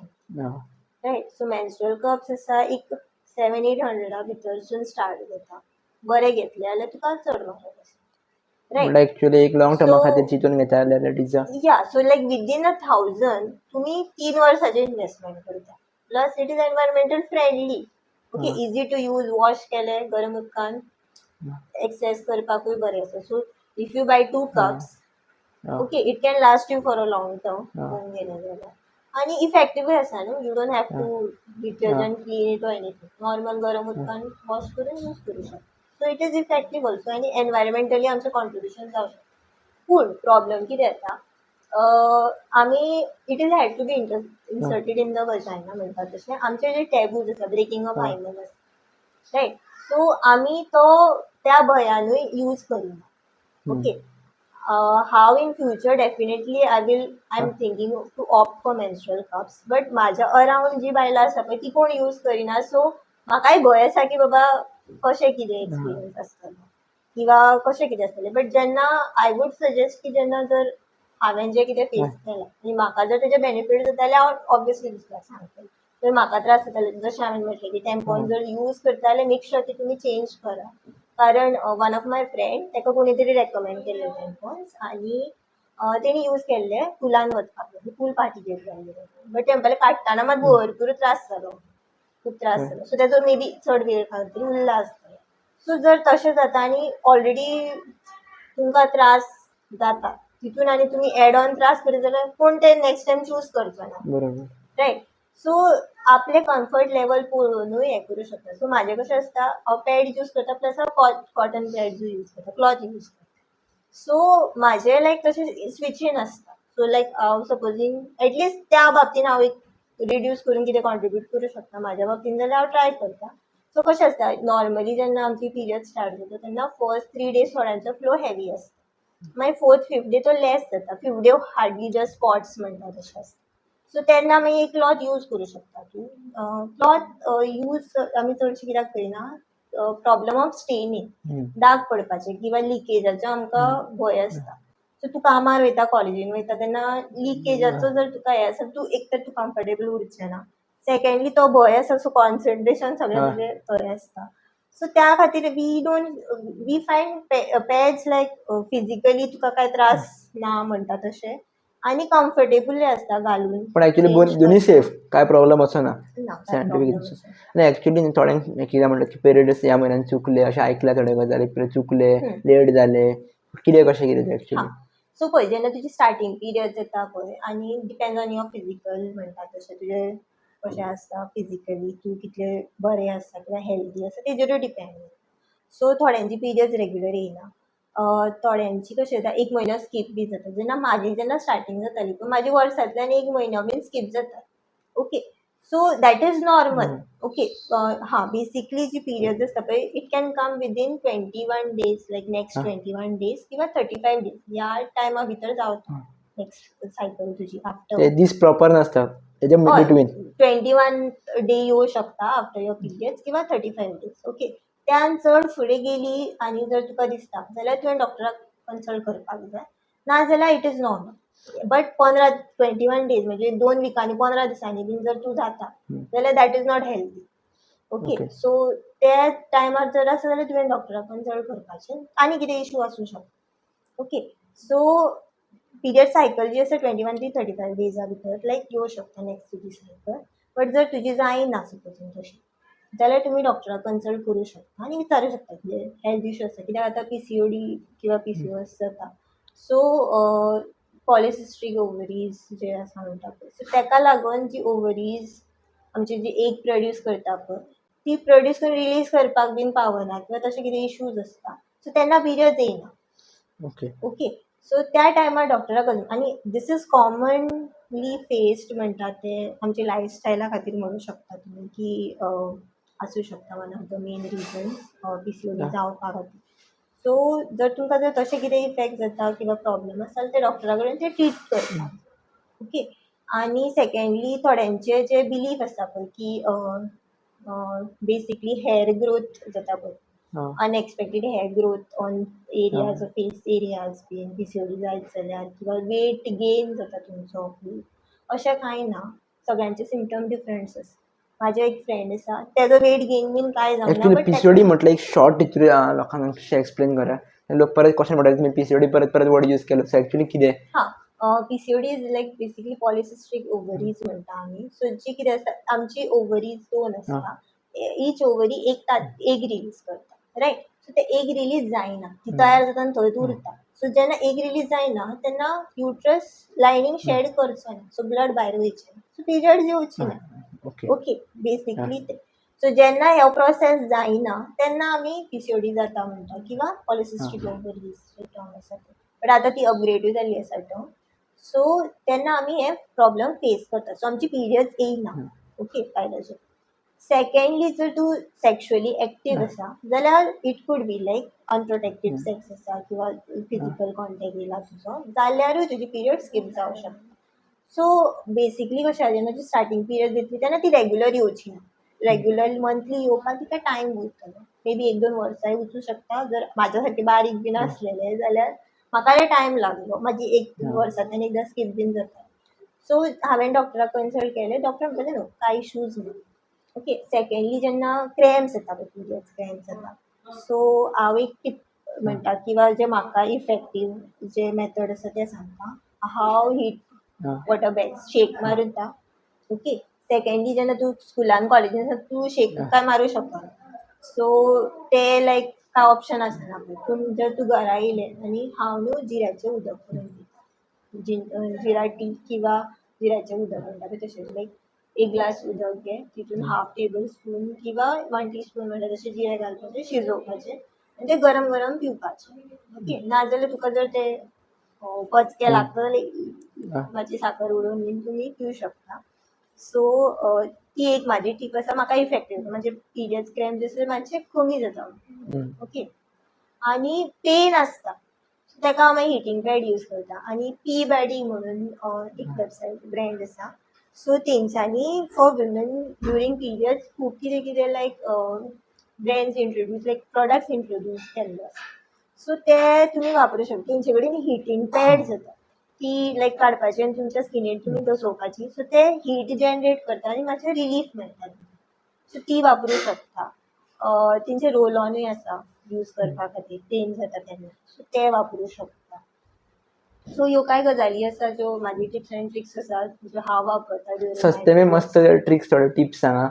right? So menstrual cups आसा, एक 700-800 भितरसून start जाता. बरे घेतले जाल्यार तुका चड म्हारग आसा, रायट? म्हणल्यार एक्चुली एक लॉंग टर्मा So खातीर चिंतून घेता जाल्यार it is a yeah, so like within a 1000 तुमी 3 वर्साचें इन्वेस्टमेंट करता. Plus it is environmental friendly, okay? Easy to use, wash केले गरम उदकान, एक्सेस करपाकूय बरें आसा. So if you buy two cups, okay, it can last you for a long term पळोवंक गेलें जाल्यार. आनी इफेक्टिवूय आसा न्हू, you don't have to detergent clean it or anything. Normal गरम उदकान वॉश करून यूज करूं शकता. So it is effective also आनी एनवायरमेंटली आमचें कॉन्ट्रिब्युशन जावं शकता. पूण प्रॉब्लम कितें येता, आमी it is had to be inserted in the vagina म्हणटा तशें आमचे जे टॅबूज आसा, ब्रेकींग ऑफ हायमन आसा, रायट? सो आमी तो त्या भंयानूय यूज करिना. ओके, हांव in future definitely I am thinking to opt for menstrual cups, but म्हाज्या अरावंड जी बायलां आसा पळय ती कोण यूज करिना. सो म्हाकाय भंय आसा की बाबा कशें कितें एक्सपिरियन्स आसतलो किंवा कशें कितें आसतलें. बट जेन्ना I would suggest की जेन्ना जर हांवें जें कितें फेस केलां आनी म्हाका जर तेजे बेनिफीट जाता जाल्यार हांव ऑब्वियसली दुसऱ्याक सांगतलें. जर म्हाका त्रास जाता, जशें हांवें म्हटलें की टॅम्पॉन जर यूज करता जाल्यार मेक शुअर की तुमी चेंज करा, कारण वन ऑफ my friend ताका कोणी तरी रेकमेंड केल्ले टॅम्पॉन्स आनी तेणी यूज केल्ले पुलान वचपाक, पूल पार्टीचेर जाल्ले, बट ते म्हणपाले काडटना मात भरपूर त्रास जालो, खूब त्रास जालो. सो तेजो मे बी चड वेळ खातीर उरला आसतलो. सो जर तशें जाता आनी ऑलरेडी तुमकां त्रास जाता, तितून आनी तुमी एड ऑन त्रास करीत जाल्यार कोण ते नेक्स्ट टायम चूज करचो ना. बरोबर. रायट, सो आपले कम्फर्ट लेवल पळोवनूय हें करूं शकता. सो म्हाजें कशें आसता, हांव पॅड यूज करता, प्लस हांव कॉटन पॅड्सूय यूज करता, क्लॉथ यूज करता. सो म्हाजें लायक तशें स्विचींग आसता. सो लायक हांव सपोजींग एटलिस्ट त्या बाबतीन हांव एक रिड्यूस करून कितें कॉन्ट्रिब्यूट करूं शकता म्हाज्या बाबतीन जाल्यार हांव ट्राय करता. सो कशें आसता, नॉर्मली जेन्ना आमची पिरियड स्टार्ट जाता तेन्ना फर्स्ट 3 डेज थोड्यांचो फ्लो हेवी आसता, मागीर फोर्थ फिफ्थ डे तो लेस जाता, fifth day hardly just spots म्हणटा तशें आसता. सो तेन्ना मागीर एक क्लॉथ यूज करूं शकता तूं. क्लॉथ यूज आमी चडशें कित्याक करिना? प्रॉब्लम ऑफ स्टेनिंग, दाग पडपाचे किंवा लिकेजाचो आमकां भंय आसता. सो तूं कामार वयता, कॉलेजीन वयता तेन्ना लिकेजाचो जर तुका हें आसा, तूं एक तर तूं कम्फर्टेबल उरचें ना, सेकंडली तो भंय आसा, सो कॉन्सन्ट्रेशन सगळें तुजें थंय आसता. सो त्या खातीर we don't, we find pads like physically तुका कांय त्रास ना म्हणटा तशें आनी कम्फर्टेबलूय आसता घालून. पण ऍक्च्युली Change दोन्ही करता. सेफ, काय प्रॉब्लम असो ना? ना, काय सायंटिफीक. Problem आनी ऍक्च्युली थोड्यांक कितें म्हणटात की पिरियड्स ह्या म्हयन्यान चुकले अशें आयकलां, थोडे गजाली चुकले, लेट जाले, कितें कशें कितें तें ऍक्च्युली? सो पळय, जेन्ना तुजी स्टार्टींग पिरियड्स येता पळय आनी डिपेंड ऑन your physical म्हणटा तशें तुजें कशें आसता फिजिकली, तूं कितलें बरें आसा किंवा हेल्दी आसा तेजेरूय डिपेंड. सो थोड्यांची पिरियड्स रेगुलर येयना, थोड्यांची कशें जाता, एक म्हयनो स्कीप बी जाता. जेन्ना म्हाजी जेन्ना स्टार्टींग जाताली पळय, म्हाजी वर्सांतल्यान एक म्हयनो बीन स्कीप जाता. Okay, so that is normal. Okay, हां, बेसिकली जी पिरियड्स आसता पळय, it can come within 21 days, like next 21 days किंवा 35 डेज ह्या टायमा भितर जावता नेक्स्ट सायकल तुजी आफ्टर. ते दीस प्रॉपर नासता तेजे बिटवीन? 21 डे येवं शकता आफ्टर your periods किंवा 35 डेज. ओके, त्यान चड फुडें गेली आनी जर तुका दिसता जाल्यार तुवें डॉक्टराक कन्सल्ट करपाक जाय, नाजाल्यार it is normal. But 15, 21 days म्हणजे 2 विकांनी, 15 दिसांनी बीन जर तूं जाता जाल्यार that is not healthy. Okay. So त्या टायमार जर आसा जाल्यार तुवें डॉक्टराक कन्सल्ट करपाचें, आनी कितें इशू आसूं शकता. ओके, सो पिरियड सायकल जी आसा 21 ते 35 डेजा भितर लायक येवं शकता नेक्स्ट तुजी सायकल. बट जर तुजी जायना सपोजींग तशी जाल्यार तुमी डॉक्टराक कन्सल्ट करूं शकता आनी विचारूं शकता कितें हेल्थ इशू आसा. कित्याक आतां पीसीओडी किंवा पीसीओएस जाता, सो पॉलिसिस्टीक ओवरीज जे आसा म्हणटा पळय, सो तेका लागून जी ओवरीज आमची जी एग प्रोड्यूस करता पळय, ती प्रोड्यूस करून रिलीज करपाक बीन पावना किंवा तशें कितें इशूज आसता, सो तेन्ना पिरियड्स येयना. ओके, सो त्या टायमार डॉक्टराक आनी this is commonly faced म्हणटा ते आमच्या लायफस्टायला खातीर म्हणू शकता तुमी की आसूं शकता one of the main reasons PCOD जावपा खातीर. सो जर तुमकां जर तशें कितें इफेक्ट जाता किंवा प्रॉब्लम आसा जाल्यार ते डॉक्टरा कडेन ते ट्रीट करता. ओके, आनी सेकंडली थोड्यांचे जे बिलीफ आसता पळय की बेसिकली हेअर ग्रोथ जाता पळय, unexpected hair growth on areas, face areas been PCOD जायत जाल्यार किंवा वेट गेन जाता तुमचो खूब, अशें कांय ना. सगळ्यांचे सिमटम डिफरंट आसता. म्हाजें एक फ्रेंड आसा, तेजो वेट गेन बीन कांय जावना. ऍक्च्युली बट पीसीओडी म्हटलं एक शॉर्ट टिचर लोकांक एक्सप्लेन करा. लोक परत क्वेश्चन पडटा, तुमी पीसीओडी परत परत वर्ड यूज केलो, सो ऍक्च्युली कितें? हां, PCOD is like basically polycystic ovaries म्हणटा आमी. सो जी कितें आसता, आमची ओवरीज दोन आसता, ईच ओवरी एक एग रिलीज करता, रायट? सो ते एग रिलीज जायना, ती तयार जाता आनी थंयच उरता. सो जेन्ना एग रिलीज जायना तेन्ना युट्रस लायनींग शेड करचो ना, सो ब्लड भायर वयचें, सो पिरियड्स येवचे ना. ओके, बेसिकली ते. सो जेन्ना हो प्रोसेस जायना तेन्ना आमी पीसीओडी जाता म्हणटा किंवा पॉलिसिस्टीक ओवरीज टर्म आसा ते. बट आतां ती अपग्रेडूय जाल्ली आसा टर्म. सो तेन्ना आमी हे प्रॉब्लम फेस करता. सो आमची पिरियड्स येयना. ओके, बायलांचे. सेकंडली, जर तूं सेक्शुअली एक्टीव आसा जाल्यार it could be like unprotected sex आसा किंवा फिजिकल कॉन्टेक्ट येयला तुजो जाल्यारूय तुजी पिरियड स्कीप जावंक शकता. सो बेसिकली कशें आसा, जेन्ना तुजी स्टार्टींग पिरियड येतली तेन्ना ती रेगुलर येवची ना. रेगुलर मंथली येवपाक तिका टायम वयतलो, मे बी एक दोन वर्सांय वचूं शकता. जर म्हाज्या सारके बारीक बीन आसलेले जाल्यार म्हाका टायम लागलो, म्हाजी एक वर्सांतल्यान एकदां स्कीप बीन जाता. सो हांवें डॉक्टराक कन्सल्ट केलें. डॉक्टर म्हणटाले न्हू, कांय इश्यूज ना. ओके, सेकंडली जेन्ना क्रॅम्स येता पळय, पिरियड्स क्रॅम्स येता, सो हांव एक टीप म्हणटा किंवा जे म्हाका इफेक्टीव जे मेथड आसा तें सांगता. हांव हीट वॉटर बॅग शेक मारता. ओके, सेकंडली जेन्ना तूं स्कुलान कॉलेजीन आसा, तूं शेक काय मारूं शकना, सो ते लायक काय ऑप्शन आसना पळय. पूण जर तूं घरा येयलें आनी हांव न्हू जिऱ्याचें उदक करून पिता, जिरा टी किंवा जिऱ्याचें उदक म्हणटा पळय तशें. लायक एक ग्लास उदक घे, तितून हाफ टेबल स्पून किंवा 1 टी स्पून म्हणटा तशें जिरें घालपाचें, शिजोवपाचें आनी तें गरम गरम पिवपाचें. ओके, नाजाल्यार तुका जर तें पचकें लागता जाल्यार मातशी साकर उडोवन बीन तुमी पिवूं शकता. सो ती एक म्हाजी टीप आसा. म्हाका इफेक्टीव, म्हणजे पिरियड्स क्रॅम्स आसल्यार मातशे कमी जाता. ओके, आनी पेन आसता ताका हांव मागीर हिटींग पॅड यूज करता. आनी पी बॅडी म्हणून एक वेबसायट ब्रँड आसा. सो तेंच्यांनी फॉर वुमेन ड्युरींग पिरियड्स खूब कितें कितें like brands introduce, like products introduce केल्ले आसा. सो ते तुमी वापरूं शकता. तेंचे कडेन हिटींग पॅड्स येता, ती लायक काडपाची आनी तुमच्या स्किनीर तुमी दसोवपाची. सो ते हीट जनरेट करता आनी मातशें रिलीफ मेळटा. सो ती वापरूं शकता. तेंचे रोल ऑनूय आसा यूज करपा खातीर पेन जाता तेन्ना, सो ते वापरूं शकता. सो ह्यो कांय गजाली आसा ज्यो म्हाजी टिप्स आनी ट्रिक्स आसा ज्यो हांव वापरता during my सस्ते में periods. मस्त ट्रिक्स, थोडे टिप्स सांगा,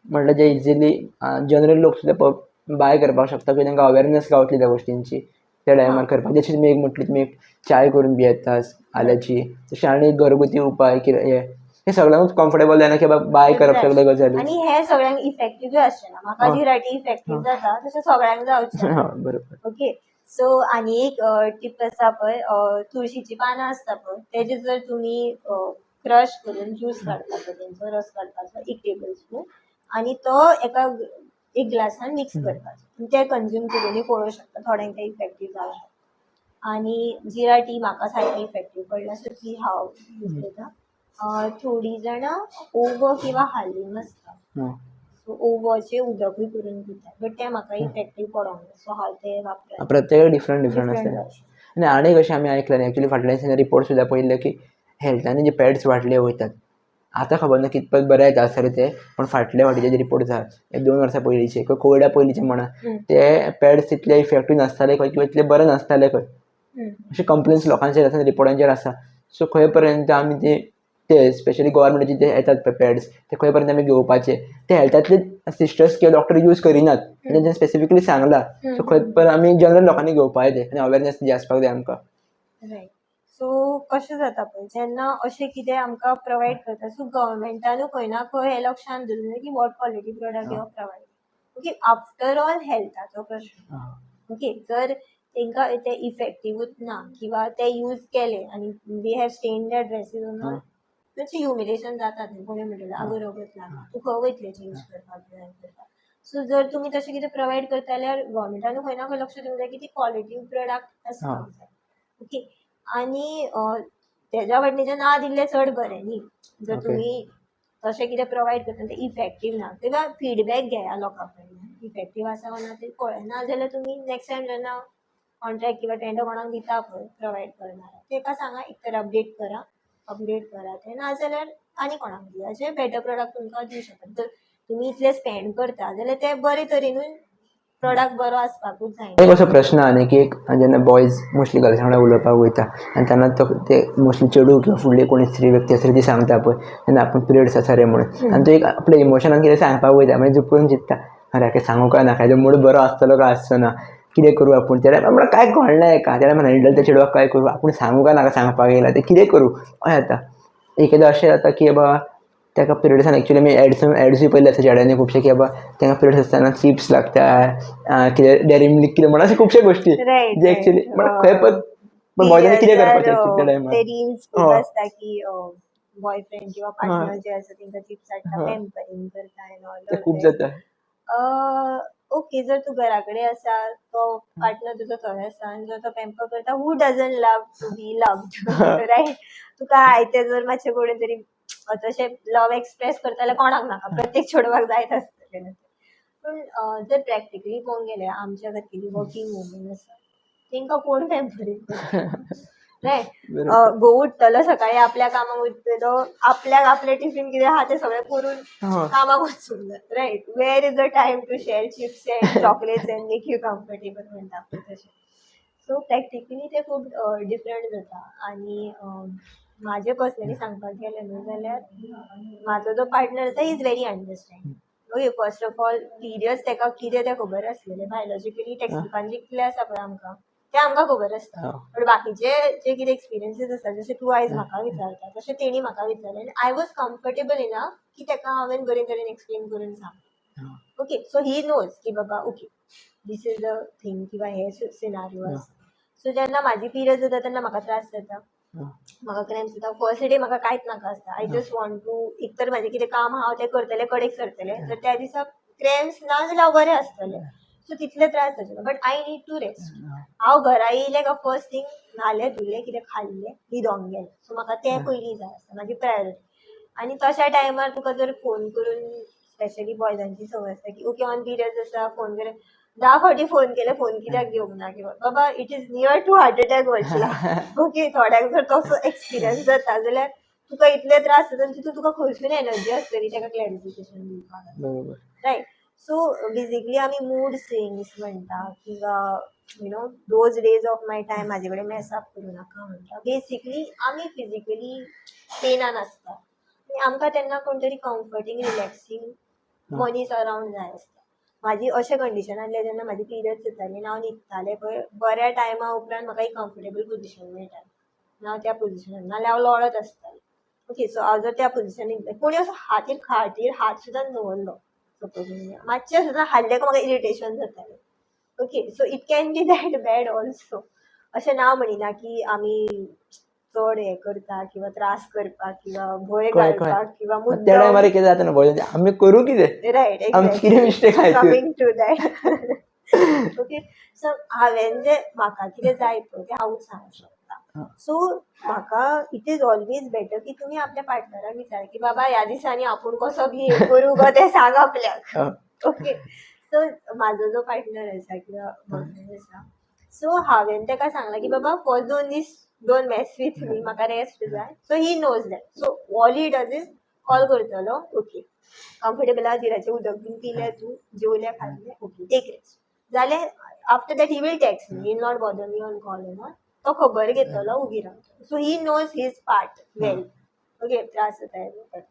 म्हटल्यार जे इजिली जनरल लोक सुद्दां बाय करपाक शकता किंवा तांकां अवेरनेस गावतली त्या गोष्टींची त्या टायमार करपाक. जशें तुमी एक म्हटली, तुमी चाय करून पियेता आल्याची, तशें आनी घरगुती उपाय कितें हे हे सगळ्यांकूच कम्फर्टेबल जायना की बाबा बाय करप सगळे गजाली. आनी हे सगळ्यांक इफेक्टिव्हय आसचें ना. म्हाका जिराटी इफेक्टीव जाता तशें सगळ्यांक जावचें ना. हा, बरोबर. ओके, सो आनी एक टीप आसा पळय, तुळशीची पानां आसता पळय, तेजे जर तुमी क्रश करून ज्यूस काडपाचो, तेंचो रस काडपाचो एक टेबल स्पून आनी तो एका एक ग्लासान मिक्स करपाचो आनी ते कंज्यूम करूनय पळोवंक शकता. थोड्यांक ते इफेक्टीव जावंक शकता. आनी जिरा टी म्हाका सारकी इफेक्टीव पडला, सो ती हांव यूज करता. थोडीं जाणां ओवो किंवा हालीम आसता, सो ओवोचें उदकूय करून पितात, बट तें म्हाका इफेक्टीव पडोंक ना, सो हांव तें वापरना. प्रत्येकाक डिफरंट डिफरंट डिफरंट आसता. आनी आनी कशें आमी आयकलां एक्चुअली, फाटल्या दिसांनी रिपोर्ट सुद्दां पळयल्ले की हेल्थांनी जे पॅड्स वांटले वयतात, आतां खबर ना कितपत बरें येता आसतले ते, पण फाटले फावटी जे रिपोर्ट आसा, एक दोन वर्सां पयलींचे किंवा कोविडा पयलींचे म्हणा, ते पॅड्स तितले इफेक्टीव नासताले खंय किंवा इतले बरे नासताले खंय, अशे कंप्लेन्स लोकांचेर आसा, रिपोर्टांचेर आसा. सो खंय पर्यंत आमी ते ते स्पेशली गव्हर्मेंटाचे जे येतात पळय पॅड्स, ते खंय पर्यंत आमी घेवपाचे? ते हेल्थांतले सिस्टर्स किंवा डॉक्टर यूज करिनात, तेंच्यांनी स्पेसिफिकली सांगलां. सो खंय पर्यंत आमी जनरल लोकांनी घेवपाक ते आनी अवेरनेस जी आसपाक जाय आमकां. रायट, सो कशें जाता पळय, जेन्ना अशें कितें आमकां प्रोवायड करता, सो गव्हर्मेंटानूय खंय ना खंय हें लक्षान दवरूंक जाय की what quality product you are provide. Okay, after all हेल्थाचो प्रश्न. ओके, जर तांकां ते इफेक्टिवूच ना किंवा ते यूज केले आनी they have stain their dresses, मातशें ह्युमिलेशन जाता न्ही. कोणूय म्हणटलो, आगो रगत लागलां, तूं खंय वयतलें चेंज करपाक जाय करपाक. सो जर तुमी तशें कितें प्रोवायड करता जाल्यार गव्हर्मेंटानूय खंय ना खंय लक्ष दिवंक जाय की ती क्वॉलिटी प्रोडक्ट आसपाक जाय. ओके, आनी तेज्या वाटेच्यान ना दिल्लें चड बरें न्ही. जर तुमी तशें कितें प्रोवायड करता तें इफेक्टीव ना किंवा फिडबॅक घेया लोकां कडल्यान, इफेक्टीव आसा काय ना तें पळय. नाजाल्यार तुमी नेक्स्ट टायम जेन्ना कॉन्ट्रॅक्ट किंवा टेंडर कोणाक दिता पळय प्रोवायड करणार, तेका सांगा एक तर अपडेट करा, अपग्रेड करा तें, नाजाल्यार आनी कोणाक दिया जे बेटर प्रोडक्ट तुमकां दिवं शकता. जर तुमी इतले स्पेंड करता जाल्यार ते बरे तरेनूय प्रोडक्ट बरो आसपाकूच जाय. एक असो प्रश्न आहा न्ही की एक जेन्ना बॉयज मोस्टली गर्ल्सां वांगडा उलोवपाक वयता आनी तेन्ना तो ते मोस्टली चेडूं किंवा फुडली कोणी स्त्री व्यक्ती आसा ती सांगता पळय तेन्ना आपूण पिरियड्स आसा रे म्हणून, आनी तो एक आपल्या इमोशनान कितें सांगपाक वयता, मागीर चुकून चिंत्ता, अरे हाका सांगू काय नाका, हेजो मूड बरो आसतलो काय आसचो ना, कितें करूं आपूण त्या टायमार, म्हणल्यार कांय कळना हेका. त्या टायमार हँडल त्या चेडवाक काय करूं आपूण, सांगू काय नाका, सांगपाक येयला तें, कितें करूं अशें जाता. एक एकदां अशें जाता की बाबा ताका पिरियड्सान एक्चुली आमी एड्स एड्सूय पयले आसा चेड्यांनी खुबशे की बाबा तांकां पिरियड्स आसतना चिप्स लागता, कितें डेरी मिल्क कितें म्हणून अशे खुबशे गोश्टी जे एक्चुली बट खंय पण बॉयजांनी कितें करपाचें एक्चुली त्या टायमार? ते रील्स खूब आसता की बॉयफ्रेंड किंवा पार्टनर जे आसा तेंका चिप्स हाडटा, पॅम्परींग करता एंड ऑल. ते खूब जाता. ओके, जर तूं घरा कडेन आसा, तो पार्टनर तुजो थंय आसा आनी जर तो पॅम्पर करता, who doesn't love to be loved, right? तुका आयतें जर मातशें कोणी तरी तशें लव एक्सप्रेस करता जाल्यार कोणाक नाका? प्रत्येक चेडवाक जायत आसतलें. पूण जर प्रॅक्टिकली पळोवंक गेल्यार आमच्या सारकेली वर्कींग वुमन आसा तेंकां कोण पॅम्परींग करता, रायट? घोव उठ्ठलो सकाळी, आपल्या कामाक वयतलो, आपल्याक आपलें टिफीन कितें आहा तें सगळें करून कामाक वचूंक जाय, right? Where is the time to share chips and chocolates and make you comfortable म्हणटा पळय तशें? सो प्रॅक्टिकली तें खूब डिफरंट जाता. आनी म्हाजें पर्सनली सांगपाक गेलें न्हू जाल्यार म्हाजो जो पार्टनर आसा is very understanding, okay? First of all, periods ताका कितें तें खबर आसलेलें. बायोलॉजिकली टेक्स्टबुकान जितलें आसा पळय आमकां तें आमकां खबर आसता, बट बाकीचे जे कितें एक्सपिरियन्सीस आसा, जशें तूं आयज म्हाका विचारता तशें तेणी म्हाका विचारलें आनी I was comfortable enough की ताका हांवें बरे तरेन एक्सप्लेन करून सांगलें. ओके, सो he knows की बाबा, okay, this is the thing किंवा हे सिनारियो आसा. सो जेन्ना म्हाजी पिरियड जाता तेन्ना म्हाका त्रास जाता, म्हाका क्रॅम्प्स जाता. फर्स्ट डे म्हाका कांयच नाका आसता. I just want to, एक तर म्हाजें कितें काम आहा तें करतलें, कडेक सरतलें. तर त्या दिसा क्रॅम्प्स ना जाल्यार हांव बरें आसतलें. सो तितले त्रास जावचे ना, but I need to rest. हांव घरा येयलें काय फर्स्ट थिंग न्हालें, धुलें, कितें खाल्लें, न्हिदोंक गेलें. सो म्हाका तें पयलीं जाय आसता, म्हाजी प्रायोरिटी. आनी तशा टायमार तुका जर फोन करून, स्पेशली बॉयजांची संवय आसता की ओके, ऑन पिरियड्स आसा, फोन केले, 10 फावटी फोन केले, फोन कित्याक घेवंक ना? किंवा बाबा, it is near to heart attack वचला, ओके? थोड्यांक जर तसो एक्सपिरियन्स जाता जाल्यार तुका इतले त्रास जाता आनी तितून तुका खंयसून एनर्जी आसतली ताका क्लॅरिफिकेशन दिवपाक? बरोबर. रायट, सो बेजिकली आमी मूड स्विंग्स म्हणटा किंवा those days of my time म्हाजे कडेन मेसअप करूं नाका म्हणटा. बेसिकली आमी फिजिकली पेनान आसता आनी आमकां तेन्ना कोण तरी कम्फर्टींग, रिलॅक्सींग मनीस अरावंड जाय आसता. म्हाजी अशें कंडिशन आसलें, जेन्ना म्हाजी पिरियड्स जाताली आनी हांव न्हिदतालें पळय, बऱ्या टायमा उपरांत म्हाका एक कम्फर्टेबल पोजिशन मेळटालें. हांव त्या पोजिशनान, नाल्यार हांव लोळत आसतालें. ओके, सो हांव जर त्या पोजिशनान कोणी असो हातीर खाटीर हात सुद्दां दवरलो, सपोज मातशें सुद्दां हाडलें काय म्हाका इरिटेशन जातालें. Okay, so it can be that bad also. अशें ना म्हणिना की आमी चड हें करता किंवा त्रास करपाक किंवा भंय कळ्ळें कळ्ळें घालपाक किंवा त्या टायमार मुद्दम. कितें जाता न्हू बॉयजांचें, आमी करूं कितें? रायट. आमची कितें मिस्टेक आहा हितून? Coming to that, okay, so हांवें जें म्हाका कितें जाय पळय तें हांवूच सांगूंक शकता. सो म्हाका it is always better की तुमी आपल्या पार्टनराक विचारा की बाबा, ह्या दिसांनी आपूण कसो बिहेव करूं गो तें सांग आपल्याक. ओके, सो म्हाजो जो पार्टनर आसा किंवा बॉयफ्रेंड आसा, सो हांवें ताका सांगलां की बाबा, फर्स्ट 2 दीस don't mess with me, म्हाका रेस्ट जाय. So he knows that. So all he does is call करतलो, ओके, कम्फर्टेबल आहा, जिराचें उदक बीन पिलें तूं, जेवलें, खाल्लें, ओके, टेक रेस्ट जालें. After that he will text me, he not bother me on call and all. तो खबर घेतलो, उगी रावतलो. So he knows his part well, okay? त्रास जाता,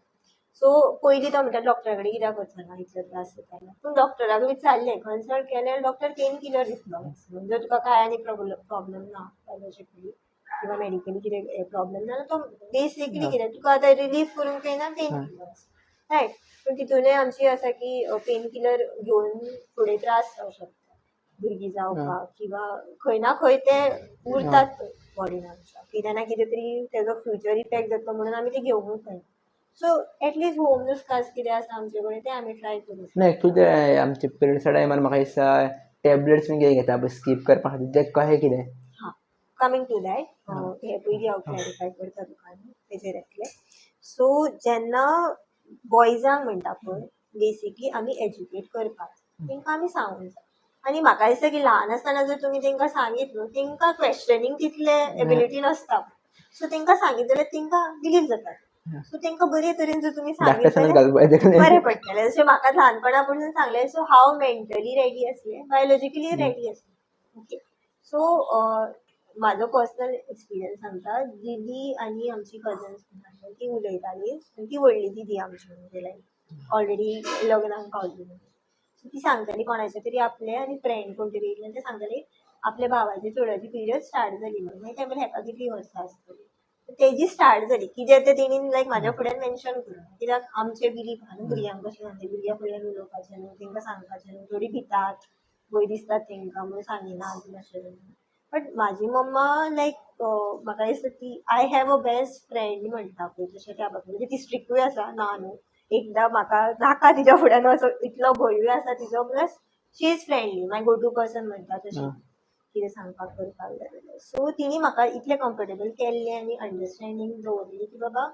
सो पयलीं तो म्हणटा, डॉक्टरा कडेन कित्याक वचना, इतले त्रास जाता जाल्यार? पूण डॉक्टराक विचारलें, कन्सल्ट केलें, डॉक्टर पेन किलर दितलो मॅक्सिमम. जर तुका कांय आनी प्रॉब्लम ना बायोलॉजिकली किंवा मेडिकली कितें प्रॉब्लम ना जाल्यार तो बेसिकली कितें तुका आतां रिलीफ करूंक येना, पेन किलर, रायट? पूण तितूनय आमची आसा की पेन किलर घेवन फुडें त्रास जावं शकता, भुरगीं जावपाक किंवा खंय ना खंय ते उरतात बॉडीन आमच्या, कितें ना कितें तरी तेजो फ्युचर इफेक्ट जातलो म्हणून आमी ते घेवंकूच जायना. सो एटलिस्ट होम नुस्कास कितें आसा आमचे कडेन तें आमी ट्राय करूं ना, एक्चुली ते आमचे पिरियड्सा टायमार म्हाका दिसता टॅबलेट्स बीन कितें घेता पळय स्कीप करपा खातीर, तें कशें कितें? हां, कमींग टू that. हे पयलीं हांव क्लॅरिफाय करता तुका, तेजेर येतलें. सो जेन्ना बॉयजांक म्हणटा पळय, बेसिकली आमी एज्युकेट करपाक तेंकां आमी सांगूंक जाय. आनी म्हाका दिसता की ल्हान आसतना जर तुमी तेंकां सांगीत न्हू, तेंकां क्वेश्चनींग तितले एबिलिटी नासता. सो तेंकां सांगीत जाल्यार तेंकां बिलीव जाता. सो तेंकां बरे तरेन जर तुमी सांगीत धाकटें जाल्यार घालपाक. बरें पडटलें. जशें म्हाका ल्हानपणा पसून सांगलें, सो हांव मेंटली रेडी आसलें, बायोलॉजिकली रेडी आसलें. ओके, सो म्हाजो पर्सनल एक्सपिरियन्स सांगता. दिदी आनी आमची कजन्स ती उलयताली आनी ती व्हडली दिदी आमची, म्हणजे लायक ऑलरेडी लग्नाक पावली. सो ती सांगताली, कोणाचे तरी आपले आनी फ्रेंड कोण तरी येयल्ले आनी ते सांगताली आपल्या भावाच्या चेडवाची पिरियड स्टार्ट जाली म्हणून. मागीर ते म्हणलें, हेका कितलीं वर्सां आसतली? तेजी स्टार्ट जाली कितें तें तेणीन लायक म्हाज्या फुड्यान मेन्शन करूं कित्याक आमचे बिलीफ आहा न्हू भुरग्यांक कशें सांगता, भुरग्यां फुड्यान उलोवपाचें न्हू, तेंकां सांगपाचें न्हू, थोडीं भितात, भंय दिसतात तेंकां म्हणून सांगिना बीन अशें. बट म्हाजी मम्मा लायक म्हाका दिसता ती I have a best friend म्हणटा पळय तशें त्या बाबतींत. म्हणजे ती स्ट्रिक्टूय आसा, ना न्हू, एकदां म्हाका नाका तिच्या फुड्यान असो इतलो भंयूय आसा तिजो, plus she is friendly, my go to person म्हणटा तशी, कितें सांगपाक करपाक जाय जाल्यार. सो तिणी म्हाका इतलें कम्फर्टेबल केल्लें आनी अंडरस्टँडींग दवरली की बाबा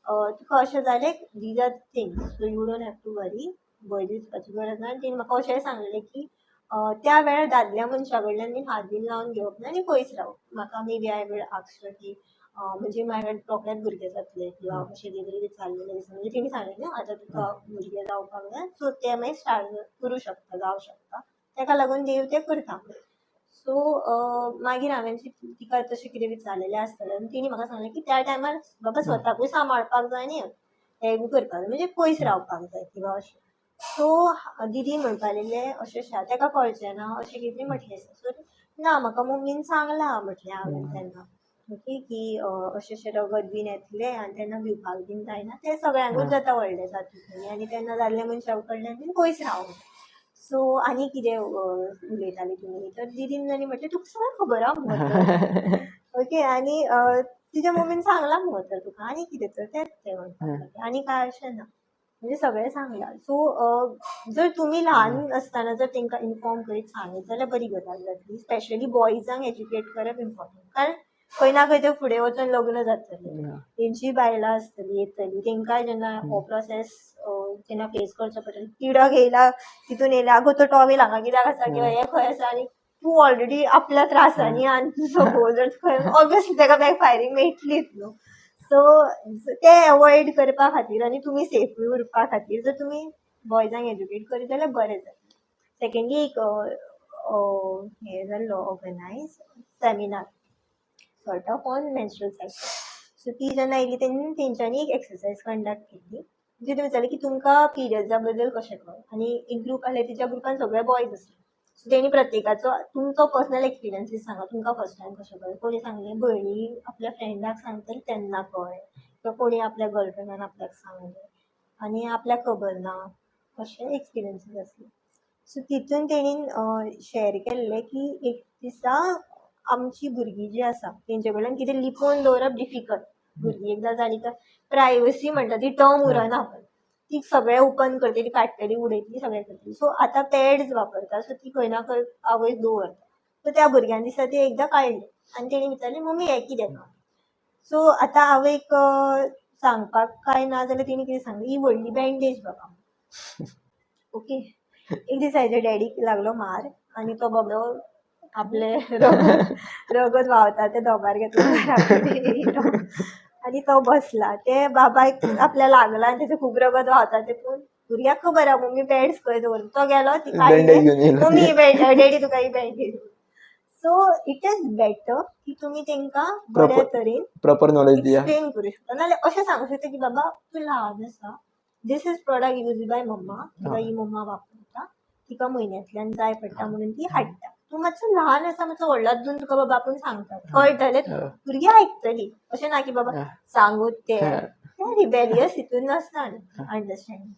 तुका अशें जालें, these are things, so you don't have to worry, भंय दिसपाची गरज ना. आनी तिणी म्हाका अशेंय सांगलेलें की त्या वेळार दादल्या मनशा कडल्यान बीन हात बीन लावन घेवप ना आनी पयस रावप. म्हाका may be I will ask की म्हणजे मागीर रोखडेंच भुरगें जातलें किंवा अशें कितें तरी विचारलेलें दिसता, म्हणजे तिणी सांगलें न्हू आतां तुका भुरगें जावपाक जाय, सो तें मागीर स्टार्ट करूं शकता, जावं शकता, तेका लागून देव तें करता. सो मागीर हांवें तिका तशें कितें विचारलेलें आसतलें आनी तिणी म्हाका सांगलें की त्या टायमार बाबा स्वताकूय सांबाळपाक जाय न्ही, हें बी करपाक जाय, म्हणजे पयस रावपाक जाय किंवा अशें. सो दिदी म्हणपा लागलें अशें अशें तेका कळचें ना अशें कितें म्हटलें. सो ना, म्हाका मम्मीन सांगलां म्हटलें हांवें तेन्ना, ओके, की अशें अशें रगत बीन येतलें आनी तेन्ना भिवपाक बीन जायना, तें सगळ्यांकूच जाता व्हडलें जातकीर आनी तेन्ना दादल्या मनशा कडल्यान बीन पयस रावप. सो आनी कितें उलयताली तुमी तर दिदीन आनी म्हटलें तुका सगळें खबर आहा मुगो तर, ओके, आनी तिच्या मम्मीन सांगलां मुगो तर तुका आनी कितें तर तेंच तें म्हणपाक लागलें, आनी कांय अशें ना, म्हणजे सगळें सांगलां. सो जर तुमी ल्हान आसतना जर तांकां इन्फॉर्म करीत सांगीत जाल्यार बरी गजाल जातली. स्पेशली बॉयजांक एज्युकेट करप इम्पॉर्टंट, कारण खंय ना खंय ते फुडें वचून लग्न जातले, तेंची बायलां आसतली येतली, तेंकांय जेन्ना हो प्रोसेस जेन्ना फेस करचो पडटलो, तिडक येयला तितून येयला, आगो तो टॉवेल हांगा कित्याक आसा किंवा हें खंय आसा, आनी तूं ऑलरेडी आपल्या त्रासांनी आनी तुजो घोव जर खंय, ऑब्वियसली ताका बॅक फायरींग मेळटलीच न्हू. सो ते एवॉयड करपा खातीर आनी तुमी सेफूय उरपा खातीर जर तुमी बॉयजांक एज्युकेट करीत जाल्यार बरें जातलें. सेकेंडली एक हें जाल्लो organize seminar sort of on menstrual cycle. So ती जेन्ना येयली तेन्ना तेंच्यांनी एक एक्सरसायज कंडक्ट केली, तितून विचारलें की तुमकां पिरियड्सा बद्दल कशें कळ्ळें, आनी एक ग्रूप आहले तेच्या ग्रुपान सगळे बॉयज आसले. सो तेणी प्रत्येकाचो तुमचो पर्सनल एक्सपिरियन्सीस सांगा, तुमकां फर्स्ट टायम कशें कळ्ळें, कोणी सांगलें भयणी आपल्या फ्रेंडाक सांगतली तेन्ना कळ्ळें, किंवा कोणी आपल्या गर्लफ्रेंडान आपल्याक सांगलें आनी आपल्याक खबर ना, अशे एक्सपिरियन्सीस आसले. सो तितून तेणीन शेअर केल्लें की एक दिसा आमची भुरगीं जी आसा तेंचे कडल्यान कितें लिपोवन दवरप डिफिकल्ट, भुरगीं एकदां जालीं काय प्रायवसी म्हणटा ती टर्म उरना, ती सगळें ओपन करतली, काडटली, उडयतली, सगळें करतली. सो आतां पॅड्स वापरता, सो ती खंय ना खंय आवय दवरता. सो त्या भुरग्यान दिसा ती एकदां काडली आनी तेणी विचारलें मम्मी हें कितें. सो आतां आवयक सांगपाक कांय ना जाल्यार तेणी कितें सांगलें, ही व्हडली बँडेज बाबा. ओके, एक दीस हाज्या डॅडीक लागलो मार आनी तो बाबडो आपले रगत रगत व्हांवता ते दोबार घेतलो आनी तो बसला, ते बाबायक आपल्या लागला आनी तेजें खूब रगत व्हांवता ते पळोवन भुरग्याक खबर आहा मम्मी पॅड्स खंय दवरता, तो गेलो ती बँडेज काडली, घेवन येयलो. मम्मी ही डॅडी तुका ही bandage. So it is better की तुमी तेंकां बऱ्या तरेन प्रॉपर नॉलेज दिया, एक्सप्लेन करूं शकता, नाल्यार अशें सांगूं शकता की बाबा तूं ल्हान आसा, this is product use by mamma, किंवा ही मम्मा वापरता, तिका म्हयन्यांतल्यान जाय पडटा म्हणून ती हाडटा, तूं मातसो ल्हान आसा, मातसो व्हडलो दोन तुका बाबा आपूण सांगता कळटलें, भुरगीं आयकतलीं, अशें ना की बाबा सांगूत ते रिबेलियस हितून नासता न्ही understanding.